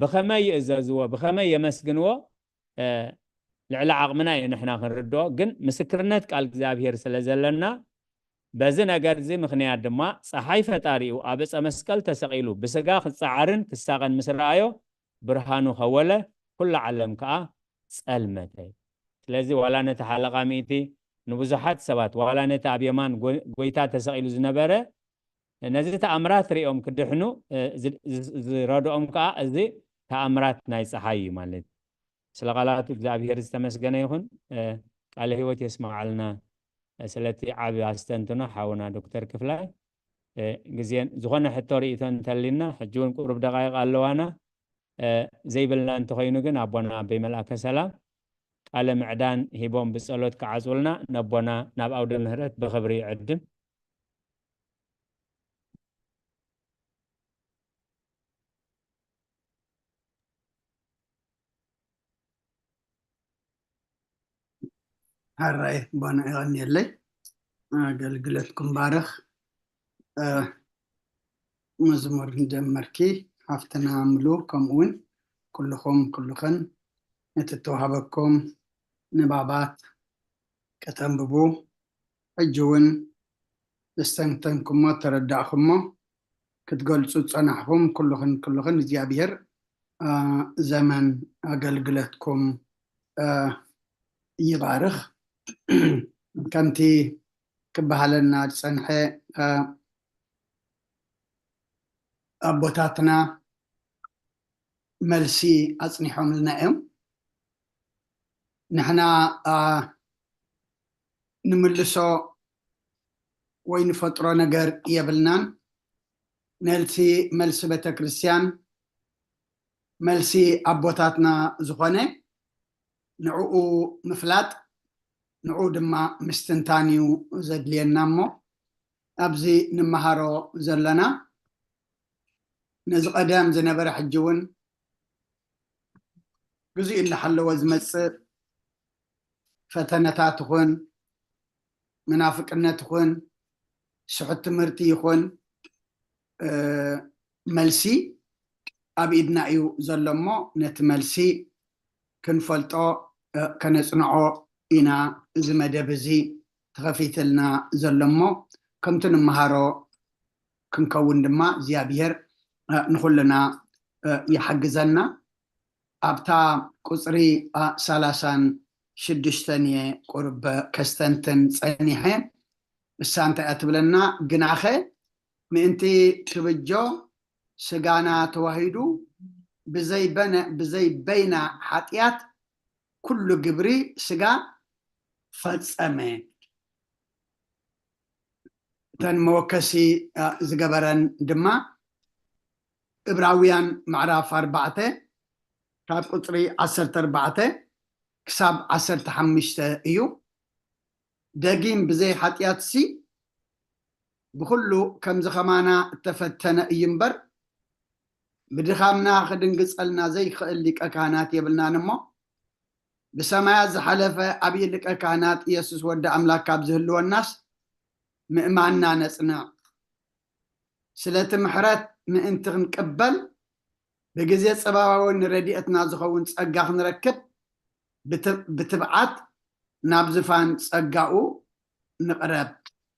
ብኸመይ ይእዘዝዎ፣ ብኸመይ የመስግንዎ? ልዕሊ ዓቕምና እዩ ንሕና ክንርድኦ፣ ግን ምስክርነት ቃል እግዚኣብሔር ስለ ዘለና፣ በዚ ነገር እዚ ምኽንያት ድማ ፀሓይ ፈጣሪኡ ኣብ ዕፀ መስቀል ተሰቒሉ ብስጋ ክፀዓርን ክሳቐን ምስ ረኣዮ፣ ብርሃኑ ከወለ፣ ኩላ ዓለም ከኣ ጸልመተ። ስለዚ ዋላ ነቲ ሓለቓ ሚእቲ ንብዙሓት ሰባት፣ ዋላ ነቲ ኣብ የማን ጎይታ ተሰቒሉ ዝነበረ፣ ነዚ ተኣምራት ሪኦም ክድሕኑ ዝረድኦም ከኣ እዚ ተኣምራት ናይ ጸሓይ እዩ ማለት እዩ። ስለ ቃላቱ እግዚኣብሔር ዝተመስገነ ይኹን። ቃለ ህይወት የስመዓልና። ስለቲ ዓቢ ኣስተንትኖ ሓውና ዶክተር ክፍላይ። ግዜን ዝኾነ ሕቶ ርእይቶ እንተሊና፣ ሕጂ እውን ቁሩብ ደቓይቕ ኣለዋና። ዘይብልና እንተኾይኑ ግን ኣቦና ኣበይ መልኣከ ሰላም ቃለ ምዕዳን ሂቦም ብጸሎት ክዓጽውልና ነቦና ናብ ኣውደ ምህረት ብኽብሪ ይዕድም። ሕራይ ኣቦና የቐንየለይ። ኣገልግለትኩም ባርኽ። መዝሙር ንጀመርኪ ሓፍትና ምሉ፣ ከምኡ እውን ኩልኹም ኩልኽን ነቲ እተዋህበኩም ንባባት ከተንብቡ፣ ሕጂ እውን ዘስተንተንኩሞ፣ እተረዳእኹሞ ክትገልጹ ዝጸናሕኹም ኩልኽን ኩልኽን እግዚኣብሔር ዘመን ኣገልግለትኩም ይባርኽ። ከምቲ ክበሃለና ዝጸንሐ ኣቦታትና መልሲ ኣጽኒሖምልና እዮም። ንሕና ንምልሶ ወይ ንፈጥሮ ነገር የብልናን። ነቲ መልሲ ቤተክርስትያን፣ መልሲ ኣቦታትና ዝኾነ ንዕኡ ምፍላጥ፣ ንዕኡ ድማ ምስትንታን እዩ ዘድልየና። እሞ ኣብዚ ንመሃሮ ዘለና ነዚ ቀደም ዝነበረ ሕጂ እውን ግዜኡ እናሓለወ ዝመጽእ ፈተነታት ይኹን መናፍቅነት ይኹን፣ ስሑት ትምህርቲ ይኹን፣ እ፣ መልሲ ኣብ ኢድና እዩ ዘሎ እሞ፣ ነቲ መልሲ ክንፈልጦ፣ እ፣ ከነጽንዖ ኢና። እዚ መደብ እዚ ተኸፊትልና ዘሎ እሞ፣ ከምቲ ንመሃሮ ክንከውን ድማ እግዚኣብሔር፣ እ፣ ንኹልና፣ እ፣ ይሓግዘና። ኣብታ ቁጽሪ፣ እ፣ ሰላሳን ሽዱሽተን እየ ቁርብ ከስተንትን ጸኒሐ። እሳ እንታይ እያ ትብለና? ግናኸ ምእንቲ ክብጆ ስጋና ተዋሂዱ፣ ብዘይ በነ-፣ ብዘይ በይና ሓጢኣት ኩሉ ግብሪ ስጋ ፈጸመ። እተን መወከሲ፣ እ፣ ዝገበረን ድማ እብራውያን ምዕራፍ ኣርባዕተ ካብ ቁጽሪ ዓሰርተ ኣርባዕተ ክሳብ ዓሰርተ ሓሙሽተ እዩ። ደጊም ብዘይ ሓጢኣትሲ ብኹሉ ከምዚ ኸማና እተፈተነ እዩ እምበር፣ ብድኻምና ክድንግጸልና ዘይክእል ሊቀ ካህናት የብልናን እሞ፣ ብሰማያት ዝሓለፈ ዓብዪ ሊቀ ካህናት ኢየሱስ ወዲ ኣምላክ ካብ ዝህልወናስ ምእማንና ነጽንዕ። ስለቲ ምሕረት ምእንቲ ክንቅበል፣ ብግዜ ጽበባዊ ንረድኤትና ዝኸውን ጸጋ ክንረክብ፣ ብት-፣ ብትብዓት ናብ ዝፋን ጸጋኡ ንቕረብ።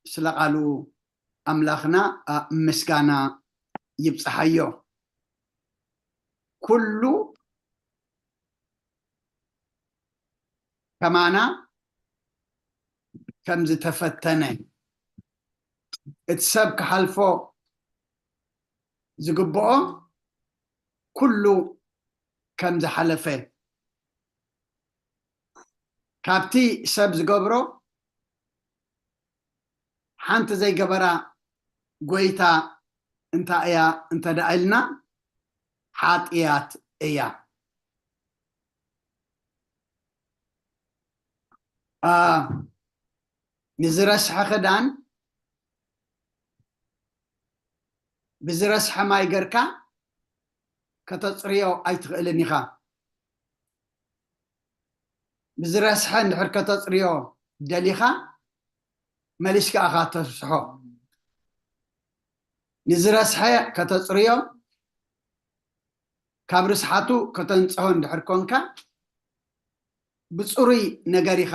ስለ ቃሉ ኣምላኽና፣ ኣ፣ ምስጋና ይብጽሓዮ። ኩሉ ከማና ከም ዝተፈተነ፣ እቲ ሰብ ክሓልፎ ዝግብኦ ኩሉ ከም ዝሓለፈ፣ ካብቲ ሰብ ዝገብሮ ሓንቲ ዘይገበራ ጎይታ እንታይ እያ እንተ ደኣ ኢልና፣ ሓጢኣት እያ። ኣ፣ ንዝረስሐ ክዳን ብዝረስሐ ማይ ገርካ ከተጽርዮ ኣይትኽእልን ኢኻ። ብዝረስሐ እንድሕር ከተጽርዮ ደሊኻ፣ መሊስካ ኢኻ ተርስሖ። ንዝረስሐ ከተጽርዮ፣ ካብ ርስሓቱ ከተንጽሆ እንድሕር ኮንካ፣ ብጽሩይ ነገር ኢኻ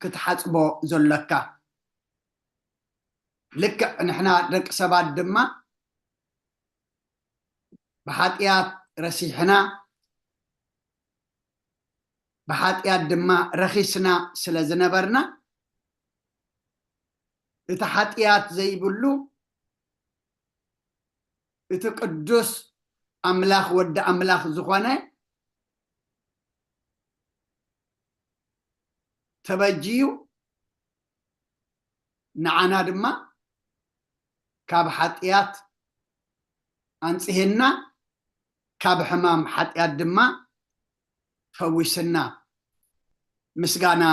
ክትሓጽቦ ዘሎካ። ልክዕ ንሕና ደቂ ሰባት ድማ ብሓጢኣት ረሲሕና፣ ብሓጢኣት ድማ ረኺስና ስለ ዝነበርና፣ እቲ ሓጢኣት ዘይብሉ፣ እቲ ቅዱስ ኣምላኽ፣ ወዲ ኣምላኽ ዝኾነ፣ ተበጅዩ፣ ንዓና ድማ ካብ ሓጢኣት ኣንጽህና፣ ካብ ሕማም ሓጢኣት ድማ ፈዊስና። ምስጋና፣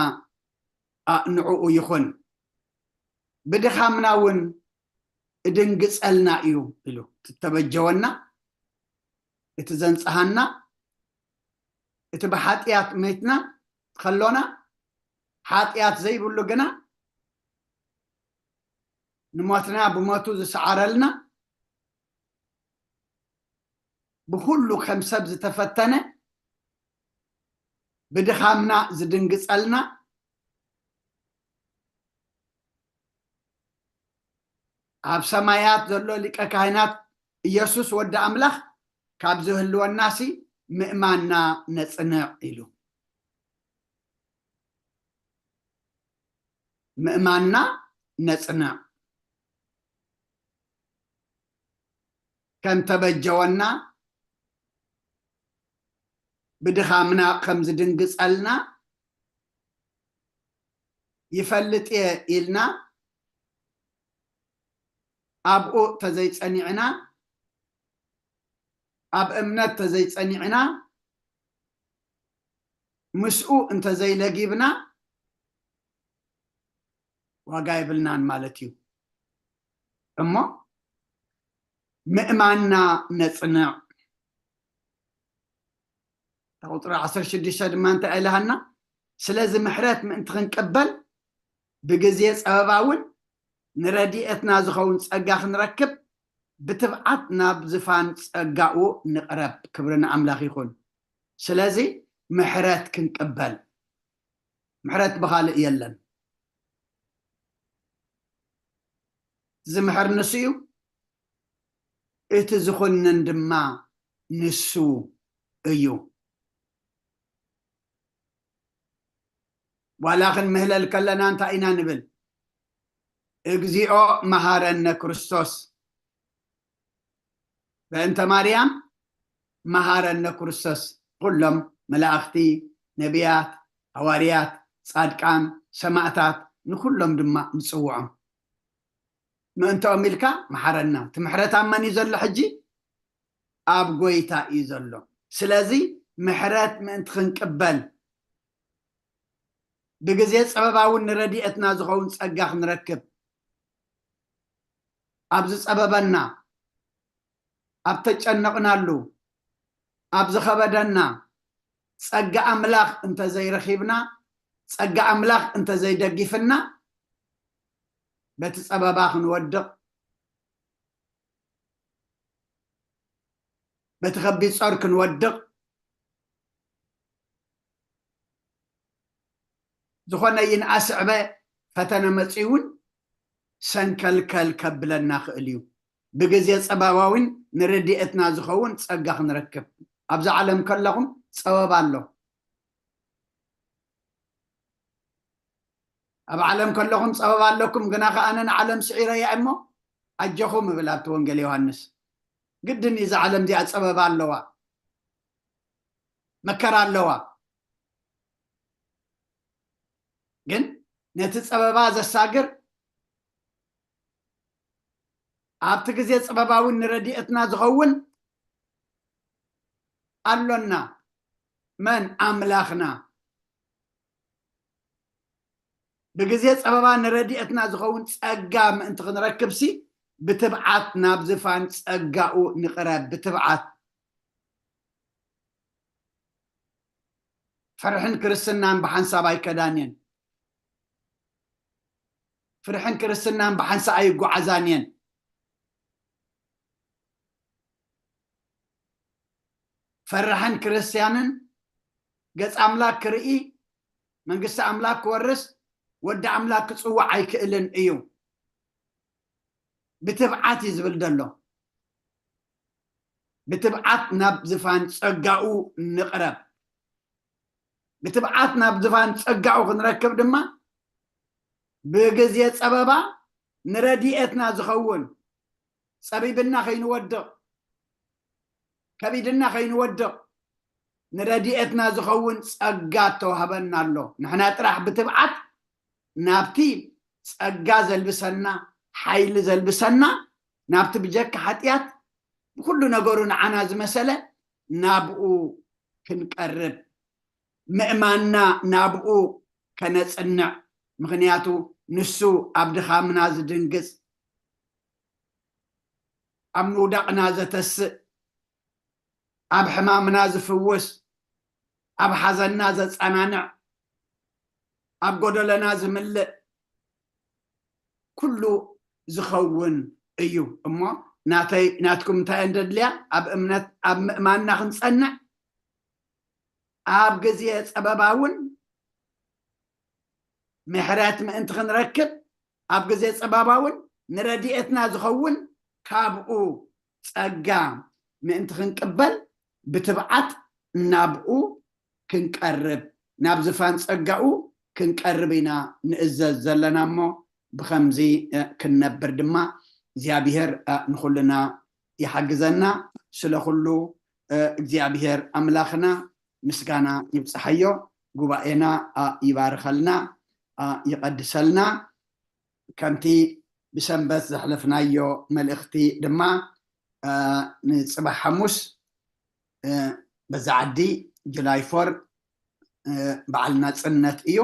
ኣ፣ ንዕኡ ይኹን። ብድኻምና እውን እድንግጸልና እዩ ኢሉ፣ እቲ ተበጀወና፣ እቲ ዘንጽሃና፣ እቲ ብሓጢኣት መይትና ከሎና፣ ሓጢኣት ዘይብሉ ግና ንሞትና ብሞቱ ዝሰዓረልና፣ ብኹሉ ከም ሰብ ዝተፈተነ፣ ብድኻምና ዝድንግጸልና፣ ኣብ ሰማያት ዘሎ ሊቀ ካህናት ኢየሱስ ወዲ ኣምላኽ ካብ ዝህልወናሲ ምእማንና ነጽንዕ ኢሉ። ምእማንና ነጽንዕ። ከም ተበጀወና፣ ብድኻምና ከም ዝድንግጸልና ይፈልጥ እየ ኢልና ኣብኡ ተዘይጸኒዕና፣ ኣብ እምነት ተዘይጸኒዕና፣ ምስኡ እንተዘይለጊብና ዋጋ የብልናን ማለት እዩ። እሞ ምእማንና ነጽንዕ። እታ ቁጽሪ ዓሰርተ ሽዱሽተ ድማ እንታይ ኢላሃና? ስለዚ ምሕረት ምእንቲ ክንቅበል ብግዜ ጸበባ እውን ንረድኤትና ዝኸውን ጸጋ ክንረክብ ብትብዓት ናብ ዝፋን ጸጋኡ ንቕረብ። ክብሪ ንኣምላኽ ይኹን። ስለዚ ምሕረት ክንቅበል፣ ምሕረት ብኻልእ የለን። ዝምሕር ንሱ እዩ፣ እቲ ዝኹንን ድማ ንሱ እዩ። ዋላ ክንምህለል ከለና እንታይ ኢና ንብል? እግዚኦ መሃረነ ክርስቶስ። በእንተ ማርያም መሃረነ ክርስቶስ። ኩሎም መላእኽቲ፣ ነቢያት፣ ሃዋርያት፣ ጻድቃን፣ ሰማእታት፣ ንኩሎም ድማ ንጽውዖም። ምእንተኦም ኢልካ መሓረና። እቲ ምሕረት ኣብ መን እዩ ዘሎ ሕጂ? ኣብ ጎይታ እዩ ዘሎ። ስለዚ ምሕረት ምእንቲ ክንቅበል፣ ብግዜ ጸበባ እውን ንረድኤትና ዝኸውን ጸጋ ክንረክብ፣ ኣብ ዝጸበበና፣ ኣብ ተጨነቕናሉ፣ ኣብ ዝኸበደና፣ ጸጋ ኣምላኽ እንተዘይረኺብና፣ ጸጋ ኣምላኽ እንተዘይደጊፍና፣ በቲ ጸበባ ክንወድቕ፣ በቲ ከቢድ ጾር ክንወድቕ፣ ዝኾነ ይንኣስዕበ ፈተነ መጺኡ እውን ሰንከልከል ከብለና ክእል እዩ። ብግዜ ጸበባ እውን ንረድኤትና ዝኸውን ጸጋ ክንረክብ። ኣብዛ ዓለም ከለኹም ጸበባ ኣሎ። ኣብ ዓለም ከለኹም ጸበባ ኣለኩም፣ ግና ከኣ ኣነ ንዓለም ስዒረያ እሞ ኣጆኹም እብል ኣብቲ ወንጌል ዮሃንስ። ግድን እዩ፣ እዛ ዓለም እዚኣ ጸበባ ኣለዋ፣ መከራ ኣለዋ። ግን ነቲ ጸበባ ዘሳግር፣ ኣብቲ ግዜ ጸበባ እውን ንረድኤትና ዝኸውን ኣሎና። መን? ኣምላኽና። ብግዜ ጸበባ ንረድኤትና ዝኸውን ጸጋ ምእንቲ ክንረክብሲ፣ ብትብዓት ናብ ዝፋን ጸጋኡ ንቕረብ። ብትብዓት። ፍርሕን ክርስትናን ብሓንሳብ ኣይከዳን እየን። ፍርሕን ክርስትናን ብሓንሳብ ኣይጓዓዛን እየን። ፈራሕን ክርስትያንን ገጽ ኣምላኽ ክርኢ፣ መንግስቲ ኣምላኽ ክወርስ፣ ወዲ ኣምላኽ ክጽዋዕ ኣይክእልን እዩ። ብትብዓት እዩ ዝብል ዘሎ። ብትብዓት ናብ ዝፋን ጸጋኡ ንቕረብ። ብትብዓት ናብ ዝፋን ጸጋኡ ክንረክብ ድማ፣ ብግዜ ጸበባ ንረድኤትና ዝኸውን፣ ጸቢብና ከይንወድቕ፣ ከቢድና ከይንወድቕ፣ ንረድኤትና ዝኸውን ጸጋ ተዋህበና ኣሎ። ንሕና ጥራሕ ብትብዓት ናብቲ ጸጋ ዘልብሰና፣ ሓይሊ ዘልብሰና፣ ናብቲ ብጀካ ሓጢኣት ብኹሉ ነገሩ ንዓና ዝመሰለ ናብኡ ክንቀርብ፣ ምእማንና ናብኡ ከነጽንዕ። ምኽንያቱ ንሱ ኣብ ድኻምና ዝድንግጽ፣ ኣብ ምውዳቕና ዘተስእ፣ ኣብ ሕማምና ዝፍውስ፣ ኣብ ሓዘንና ዘጸናንዕ፣ ኣብ ጎደለና ዝምልእ፣ ኩሉ ዝኸውን እዩ። እሞ ናተይ ናትኩም እንታይ እየን ደድልያ? ኣብ እምነት፣ ኣብ ምእማንና ክንጸንዕ፣ ኣብ ግዜ ጸበባ እውን ምሕረት ምእንቲ ክንረክብ፣ ኣብ ግዜ ጸበባ እውን ንረድኤትና ዝኸውን ካብኡ ጸጋ ምእንቲ ክንቅበል፣ ብትብዓት ናብኡ ክንቀርብ፣ ናብ ዝፋን ጸጋኡ ክንቀርብ ኢና ንእዘዝ ዘለና እሞ፣ ብኸምዚ፣ እ፣ ክንነብር ድማ እግዚኣብሔር፣ እ፣ ንኹልና ይሓግዘና። ስለ ኩሉ፣ እ፣ እግዚኣብሔር ኣምላኽና ምስጋና ይብጽሓዮ። ጉባኤና፣ እ፣ ይባርኸልና፣ እ፣ ይቐድሰልና። ከምቲ ብሰንበት ዘሕለፍናዮ መልእኽቲ ድማ፣ እ፣ ንጽባሕ ሓሙስ፣ እ፣ በዛ ዓዲ ጁላይ ፎር፣ እ፣ በዓል ናጽነት እዩ።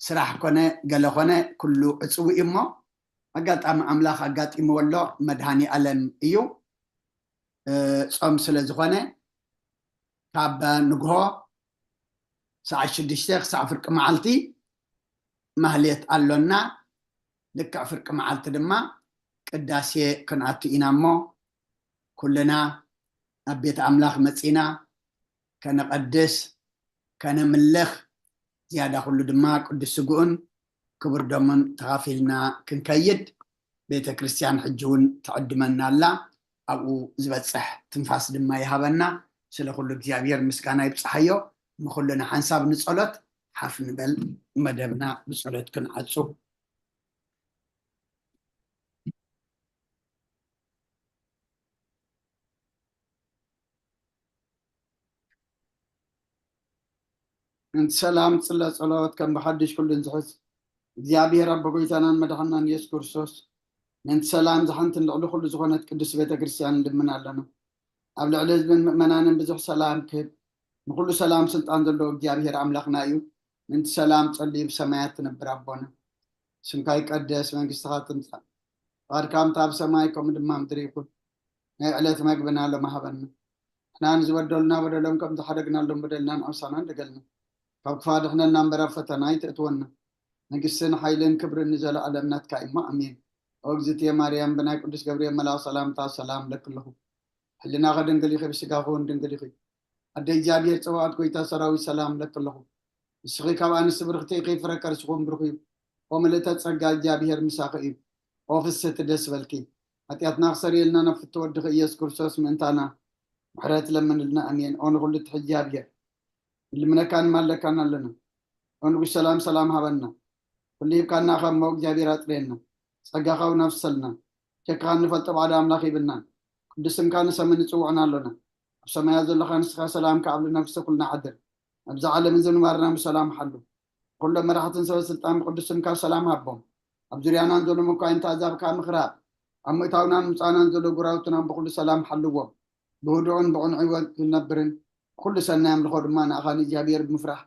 ስራሕ ኮነ ገለ ኮነ ኩሉ ዕጽው እዩ እሞ፣ ኣጋጣሚ ኣምላኽ ኣጋጢምዎ ኣሎ፣ መድሃኒ ኣለም እዩ። እ፣ ጾም ስለ ዝኾነ፣ ካብ ንግሆ ሰዓት ሽዱሽተ ክሳዕ ፍርቂ መዓልቲ ማህሌት ኣሎና። ልክዕ ፍርቂ መዓልቲ ድማ ቅዳሴ ክንኣቱ ኢና እሞ፣ ኩልና ኣብ ቤት ኣምላኽ መጺና ከነቐድስ፣ ከነምልኽ፣ ዝያዳ ኩሉ ድማ ቅዱስ ስግኡን ክቡር ደሙን ተኻፊልና ክንከይድ ቤተ ክርስቲያን ሕጂ እውን ትዕድመና ኣላ። ኣብኡ ዝበጽሕ ትንፋስ ድማ ይሃበና። ስለ ኩሉ እግዚኣብሔር ምስጋና ይብጽሓዮ። ንኹልና ሓንሳብ ንጸሎት ሓፍ ንበል። መደብና ብጸሎት ክንዓጹ። ምእንቲ ሰላም ጽለ ጸሎት ከም ብሓድሽ ኩሉ እንዝሕዝ እግዚኣብሔር ኣቦ ጎይታናን መድሓናን ኢየሱስ ክርስቶስ፣ ምእንቲ ሰላም ዝሓንትን ልዕሊ ኩሉ ዝኾነት ቅድስቲ ቤተ ክርስቲያን ንልምን ኣለና። ኣብ ልዕሊ ህዝብን ምእመናንን ብዙሕ ሰላም ክህብ፣ ንኹሉ ሰላም ስልጣን ዘለዎ እግዚኣብሔር ኣምላኽና እዩ። ምእንቲ ሰላም ጸልዩ ብሰማያት ትነብር ኣቦና፣ ስምካ ይቀደስ፣ መንግስትኻ ትምጻእ፣ ፍቓድካ ከምታ ኣብ ሰማይ ከምኡ ድማ ምድሪ ይኹን። ናይ ዕለት መግብና ሎሚ ሃበና። ንሕና ንዝበደሉና በደሎም ከም ዝሓደግናሎም በደልና ንኣምሳና ንደገልና። ካብ ክፋ ድሕነና እምበር ኣብ ፈተና ኣይትእትወና። መንግስትን ሓይልን ክብርን ንዘለኣለም ናትካ እሞ ኣሜን። ኦ እግዝእትየ ማርያም ብናይ ቅዱስ ገብርኤል መልኣኽ ሰላምታ ሰላም ለክለኹ። ሕልናኸ ድንግል ኢኺ፣ ብስጋኹ እውን ድንግል ኢኺ። ኣደ እግዚኣብሔር ጸባኦት ጎይታ ሰራዊት ሰላም ለክለኹ። ንስኺ ካብ ኣንስቲ ብርኽቲ ኢኺ፣ ፍረ ከርስኹም ብሩኽ እዩ። ኦ ምልእተ ጸጋ እግዚኣብሔር ምሳኺ እዩ። ኦ ፍስህቲ ደስ በልኪ። ሓጢኣትና ክሰርየልና ናብ ፍትወ ወድኺ ኢየሱስ ክርስቶስ ምእንታና ምሕረት ለምንልና ኣሜን። ኦ ንኹሉ ትሕዚ እግዚኣብሔር ንልምነካን ንማለካን ኣለና። ኦ ንጉስ ሰላም ሰላም ሃበና። ኩሉ ሂብካና ካብ እሞ እግዚኣብሔር ኣጥርየና። ጸጋኻ እውን ኣፍሰልና። ሸክኻ እንፈልጦ ባዕዳ ኣምላኽ ሂብና። ቅዱስ ስምካ ንሰምን ንጽውዕና ኣሎና። ኣብ ሰማያት ዘለኻ ንስኻ ሰላም ከዓብሉ ነፍሲ ኩልና ሓድር። ኣብዚ ዓለም እዚ ንባርና ብሰላም ሓሉ። ኩሎም መራሕትን ሰበ ስልጣን ብቅዱስ ስምካ ሰላም ሃቦም። ኣብ ዙርያናን ዘሎ መኳይንቲ ኣዛብካ ምኽራብ ኣብ ምእታውናን ምጻናን ዘሎ ጉራውትናን ብኩሉ ሰላም ሓልዎም። ብህዱዕን ብቕንዕ ህይወት ክንነብርን ኩሉ ሰናይ ኣምልኾ ድማ ንኣኻ ንእግዚኣብሔር ብምፍራሕ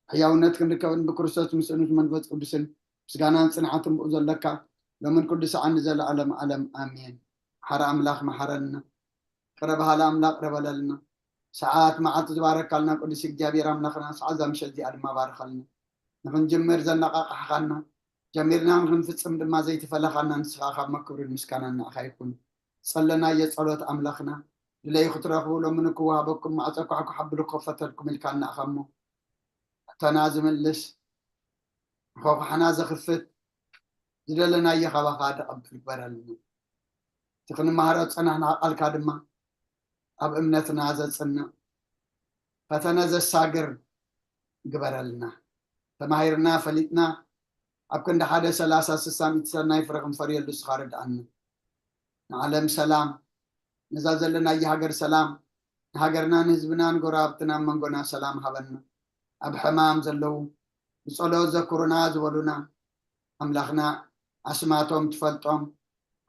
ሕያውነት ክንርከብን ብክርስቶስ ምስእኑት መንፈስ ቅዱስን ምስጋናን ጽንዓትን ብኡ ዘለካ ሎምን ኩሉ ሰዓን ንዘለዓለም ዓለም ኣሜን። ሓራ ኣምላኽ መሓረልና። ቅረ በሃሊ ኣምላኽ ቅረ በለልና። ሰዓት መዓልቲ ዝባረካልና ቅዱስ እግዚኣብሔር ኣምላኽና ሰዓት እዛ ምሸት እዚኣ ድማ ባርኸልና። ንኽንጅምር ዘነቓቕሓኻና ጀሚርና ንኽንፍጽም ድማ ዘይተፈለኻና ንስኻ ካብ መክብርን ምስጋናን ንዓኻ ይኹን። ጸለናዮ ጸሎት ኣምላኽና ድለዩ ክትረኽቡ ሎሚ ንክወሃበኩም ማዕጾ ኳሕኳሕ ኣብሉ ክኸፈተልኩም ኢልካ ንኣኻ እሞ ሕቶና ዝምልስ ኳሕኳሕና ዘኽፍት ዝደለናዮ ካባኻ ደቐብል ግበረልና። እቲ ክንመሃሮ ዝጸናሕና ቃልካ ድማ ኣብ እምነትና ዘጽንዕ ፈተነ ዘሳግር ግበረልና። ተማሂርና ፈሊጥና ኣብ ክንዲ ሓደ ሰላሳ ስሳ ሚእቲ ሰናይ ፍረ ክንፈርየሉ ንስኻ ርድኣና። ንዓለም ሰላም ነዛ ዘለናያ ሃገር ሰላም ንሃገርና ንህዝብና ንጎረባብትና ኣብ መንጎና ሰላም ሃበና። ኣብ ሕማም ዘለዉ ብጸሎት ዘክሩና ዝበሉና ኣምላኽና ኣስማቶም ትፈልጦም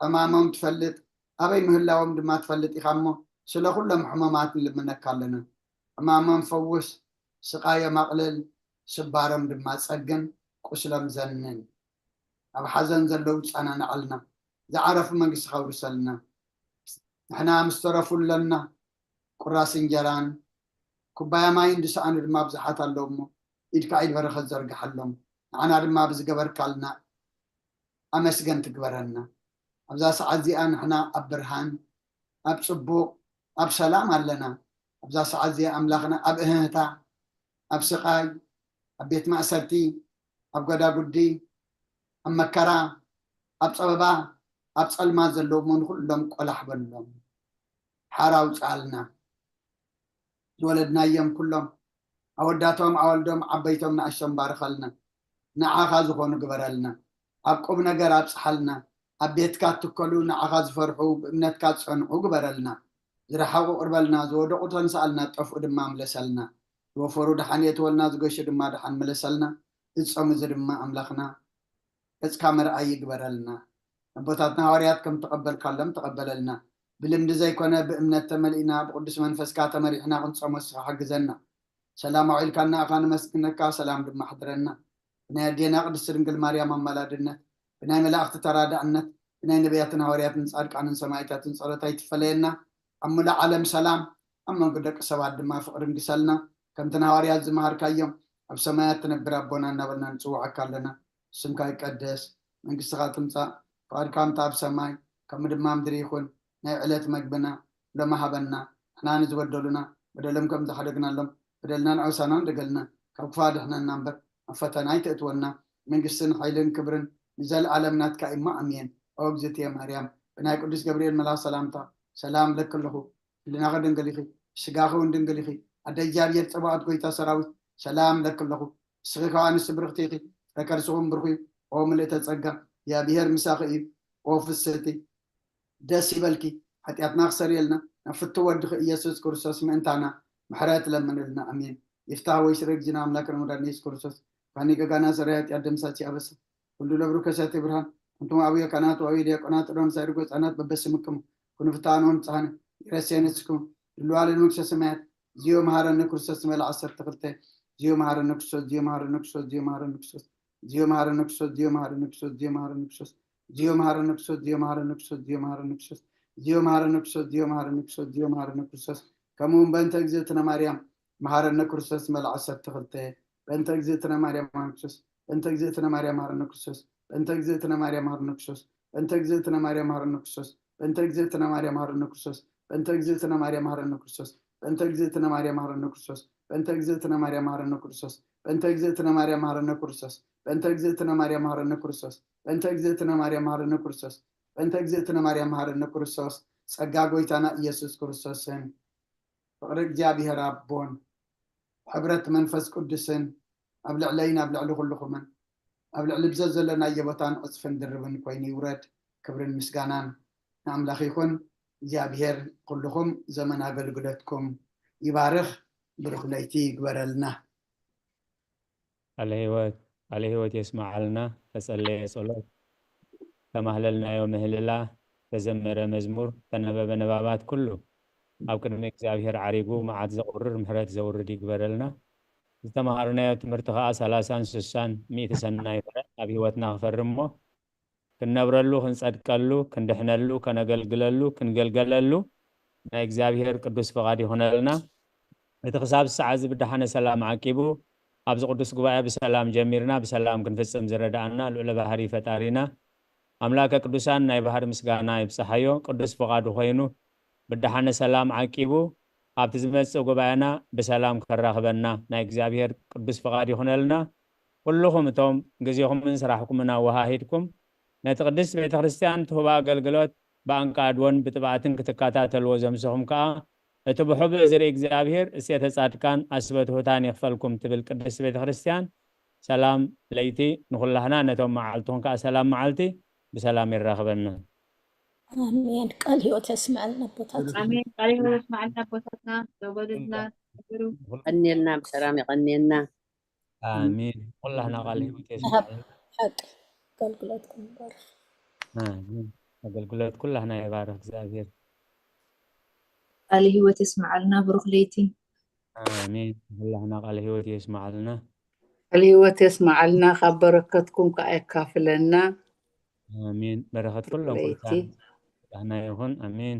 ሕማሞም ትፈልጥ ኣበይ ምህላዎም ድማ ትፈልጥ ኢኻ እሞ ስለ ኩሎም ሕሙማት ንልምነካ ኣለና። ሕማሞም ፈውስ፣ ስቓዮም ኣቕልል፣ ስባሮም ድማ ጸግን ቁስሎም ዘንን። ኣብ ሓዘን ዘለዉ ጸናንዓልና። ዝዓረፉ መንግስትኻ ኣውርሰልና። ንሕና ምስ ተረፉ ኣለና። ቁራስ እንጀራን ኩባያ ማይን ዝሰኣኑ ድማ ብዙሓት ኣለዉ እሞ ኢድካ ኢድ በረኸት ዘርግሓሎም። ንዓና ድማ ብዝገበርካልና ኣመስገን ትግበረና። ኣብዛ ሰዓት እዚኣ ንሕና ኣብ ብርሃን ኣብ ጽቡቕ ኣብ ሰላም ኣለና። ኣብዛ ሰዓት እዚኣ ኣምላኽና ኣብ እህህታ ኣብ ስቓይ ኣብ ቤት ማእሰርቲ ኣብ ጎዳጉዲ ኣብ መከራ ኣብ ጸበባ ኣብ ጸልማት ዘለዉ እሞ ንኹሎም ቆላሕ በሎም። ሓራ ኣውጽኣልና። ዝወለድናዮም ኩሎም ኣወዳቶም ኣወልዶም ዓበይቶም ንኣሽቶም ባርኸልና። ንዓኻ ዝኾኑ ግበረልና። ኣብ ቁም ነገር ኣብጽሓልና። ኣብ ቤትካ ትከሉ ንዓኻ ዝፈርሑ ብእምነትካ ዝጸንሑ ግበረልና። ዝረሓቑ ቅርበልና፣ ዝወደቑ ተንስኣልና፣ ዝጠፍኡ ድማ ምለሰልና። ዝወፈሩ ደሓን የእትወልና፣ ዝገሹ ድማ ደሓን ምለሰልና። እዚ ጾም እዚ ድማ ኣምላኽና ገጽካ መርኣይ ይግበረልና። ኣቦታትና ሃዋርያት ከም ተቐበልካሎም ተቐበለልና። ብልምዲ ዘይኮነ ብእምነት ተመሊእና ብቅዱስ መንፈስካ ተመሪሕና ክንጾሞ ንስኻ ሓግዘና። ሰላም ኣውዒልካና ኢኻ፣ ነመስግነካ፣ ሰላም ድማ ኣሕድረና። ብናይ ኣዴና ቅድስቲ ድንግል ማርያም ኣማላድነት፣ ብናይ መላእኽቲ ተራዳእነት፣ ብናይ ነቢያትን ሃዋርያትን ጻድቃንን ሰማዕታትን ጸሎት ኣይትፈለየና። ኣብ ሙሉእ ዓለም ሰላም፣ ኣብ መንጎ ደቂ ሰባት ድማ ፍቕሪ ንግሰልና። ከምቲ ንሃዋርያት ዝመሃርካዮም፣ ኣብ ሰማያት ትነብር ኣቦና እናበልና ንጽውዓካ ኣለና። ስምካ ይቀደስ፣ መንግስትኻ ትምጻእ፣ ፍቓድካ ከምታ ኣብ ሰማይ ከምኡ ድማ ምድሪ ይኹን። ናይ ዕለት መግብና ሎሚ ሃበና፣ ንሕና ንዝበደሉና በደሎም ከም ዝሓደግናሎም በደልና ንዐውሳና ንደገልና፣ ካብ ክፋ ድሕነና እምበር ኣብ ፈተና ኣይተእትወና። መንግስትን ሓይልን ክብርን ንዘለኣለም ናትካ እሞ ኣሜን። ኦ እግዝእትየ ማርያም ብናይ ቅዱስ ገብርኤል መልኣኽ ሰላምታ ሰላም ለኪ ኣለኹ። ህልናኺ ድንግል ኢኺ፣ ስጋኺ እውን ድንግል ኢኺ። ኣደ እግዚኣብሔር ጸባኦት ጎይታ ሰራዊት ሰላም ለኪ ኣለኹ። ንስኺ ከኣ ኣንስቲ ብርኽቲ ኢኺ፣ ፍረ ከርስኹም ብሩኽ እዩ። ኦ ምልእተ ጸጋ እግዚኣብሔር ምሳኺ እዩ። ኦ ፍስህቲ ደስ ይበልኪ፣ ሓጢኣትና ክሰርየልና ናብ ፍቱ ወድኺ ኢየሱስ ክርስቶስ ምእንታና ምሕረት ለምንልና። ኣሜን። ይፍታህ ወይ ስረ ጊዜና ኣምላክን መድኃኒት ኢየሱስ ክርስቶስ ካኒ ገጋና ሰራይ ኃጢአት ደምሳሲ ኣበሳ ሁሉ ለብሩ ከሳቴ ብርሃን እንቱም አብዮ ካህናት ወአብዮ ዲያቆናት ጥዶን ሳይርጎ ህጻናት በበስምክሙ ኩኑ ፍታኖን ጻህነ ይረሴን እስኩም ድልዋለ ንመንግስተ ሰማያት ዚዮ መሃረነ ክርስቶስ መልኣ ዓሰርተ ክልተ ዚዮ መሃረነ ክርስቶስ ዚዮ መሃረነ ክርስቶስ ዚዮ መሃረነ ክርስቶስ ዚዮ መሃረነ ክርስቶስ ዚዮ መሃረነ ክርስቶስ ዚዮ መሃረነ ክርስቶስ ዚዮ መሃረነ ክርስቶስ ዚዮ መሃረነ ክርስቶስ ዚዮ መሃረነ ክርስቶስ ዚዮ መሃረነ ክርስቶስ ዚዮ መሃረነ ክርስቶስ ዚዮ መሃረነ ክርስቶስ ከምኡ እውን በእንተ እግዝእትነ ማርያም መሃረነ ክርስቶስ መልኣ ዓሰርተ ክልተ በእንተ እግዝእትነ ማርያም መሃረነ ክርስቶስ በእንተ እግዝእትነ ማርያም መሃረነ ክርስቶስ በእንተ እግዝእትነ ማርያም መሃረነ ክርስቶስ በእንተ እግዝእትነ ማርያም መሃረነ ክርስቶስ በእንተ እግዝእትነ ማርያም መሃረነ ክርስቶስ በእንተ እግዝእትነ ማርያም መሃረነ ክርስቶስ በእንተ እግዝእትነ ማርያም መሃረነ ክርስቶስ በእንተ እግዝእትነ ማርያም መሃረነ ክርስቶስ በእንተ እግዝእትነ ማርያም መሃረነ ክርስቶስ በእንተ እግዝእትነ ማርያም መሃረነ ክርስቶስ በእንተ እግዝእትነ ማርያም መሃረነ ክርስቶስ በእንተ እግዝእትነ ማርያም መሃረነ ክርስቶስ ጸጋ ጎይታና ኢየሱስ ክርስቶስን ፍቕሪ እግዚኣብሔር ኣቦን ሕብረት መንፈስ ቅዱስን ኣብ ልዕለይን ኣብ ልዕሊ ኩልኹምን ኣብ ልዕሊ ብዘዘለናዮ ቦታን ዕፅፍን ድርብን ኮይኑ ይውረድ። ክብርን ምስጋናን ንኣምላኽ ይኹን። እግዚኣብሔር ኩልኹም ዘመን ኣገልግሎትኩም ይባርኽ። ብሩኽ ለይቲ ይግበረልና። ቃለ ህይወት ቃለ ህይወት የስመዓልና። ተጸለየ ጸሎት፣ ተማህለልናዮ ምህልላ፣ ተዘመረ መዝሙር፣ ተነበበ ንባባት ኩሉ ኣብ ቅድሚ እግዚኣብሔር ዓሪጉ መዓት ዘቑርር ምሕረት ዘውርድ ይግበረልና። ዝተማሃርናዮ ትምህርቲ ኸዓ ሰላሳን ስሳን ሚእቲ ሰናይ ፍረ ኣብ ህይወትና ክፈሪ እሞ ክንነብረሉ፣ ክንጸድቀሉ፣ ክንድሕነሉ፣ ከነገልግለሉ፣ ክንገልገለሉ ናይ እግዚኣብሔር ቅዱስ ፍቓድ ይኹነልና። እቲ ክሳብ ሰዓት እዚ ብደሓነ ሰላም ዓቂቡ ኣብዚ ቅዱስ ጉባኤ ብሰላም ጀሚርና ብሰላም ክንፍጽም ዝረዳኣና ልዑለ ባህሪ ፈጣሪና ኣምላከ ቅዱሳን ናይ ባህሪ ምስጋና ይብጽሓዮ። ቅዱስ ፍቓዱ ኮይኑ ብደሓነ ሰላም ዓቂቡ ኣብቲ ዝመጽእ ጉባኤና ብሰላም ከራኽበና ናይ እግዚኣብሔር ቅዱስ ፍቓድ ይኹነልና። ኩልኹም እቶም ግዜኹምን ስራሕኩምን ኣወሃሂድኩም ነቲ ቅድስት ቤተ ክርስቲያን ትህቦ ኣገልግሎት ብኣንቃድዎን ብጥብዓትን ክትከታተልዎ ዘምሰኹም ከኣ እቲ ብሕቡእ ዝርኢ እግዚኣብሔር እሴተ ጻድቃን ኣስበ ትሑታን ይኽፈልኩም ትብል ቅድስት ቤተ ክርስቲያን ሰላም ለይቲ ንኹላህና ነቶም መዓልትኹም ከኣ ሰላም መዓልቲ ብሰላም የራኽበና። ኣሜን። ቃል ህይወት ያስመዐልና ኣቦታት። ኣሜን። ቃል ህይወት ያስመዐልና ኣቦታትና ዘውበድልና ቀኔልና ብሰላም የቐኔልና። ኣሜን። ኩላህና ቃል ህይወት የስመዐልና። ሓቂ ኣገልግሎትኩም ይባርክ። ኣሜን። ኣገልግሎት ኩላህና ይባርክ እግዚኣብሔር። ቃለ ህይወት የስመዓልና። ብሩኽ ለይቲ። ኣሜን። ኩላህና ቃል ህይወት የስመዓልና። ቃለ ህይወት የስመዓልና። ካብ በረከትኩም ከዓ የካፍለና። ኣሜን። በረከት ኩሎም ለይቲ። ቅዱሳን ኩላህና ይኹን። ኣሜን።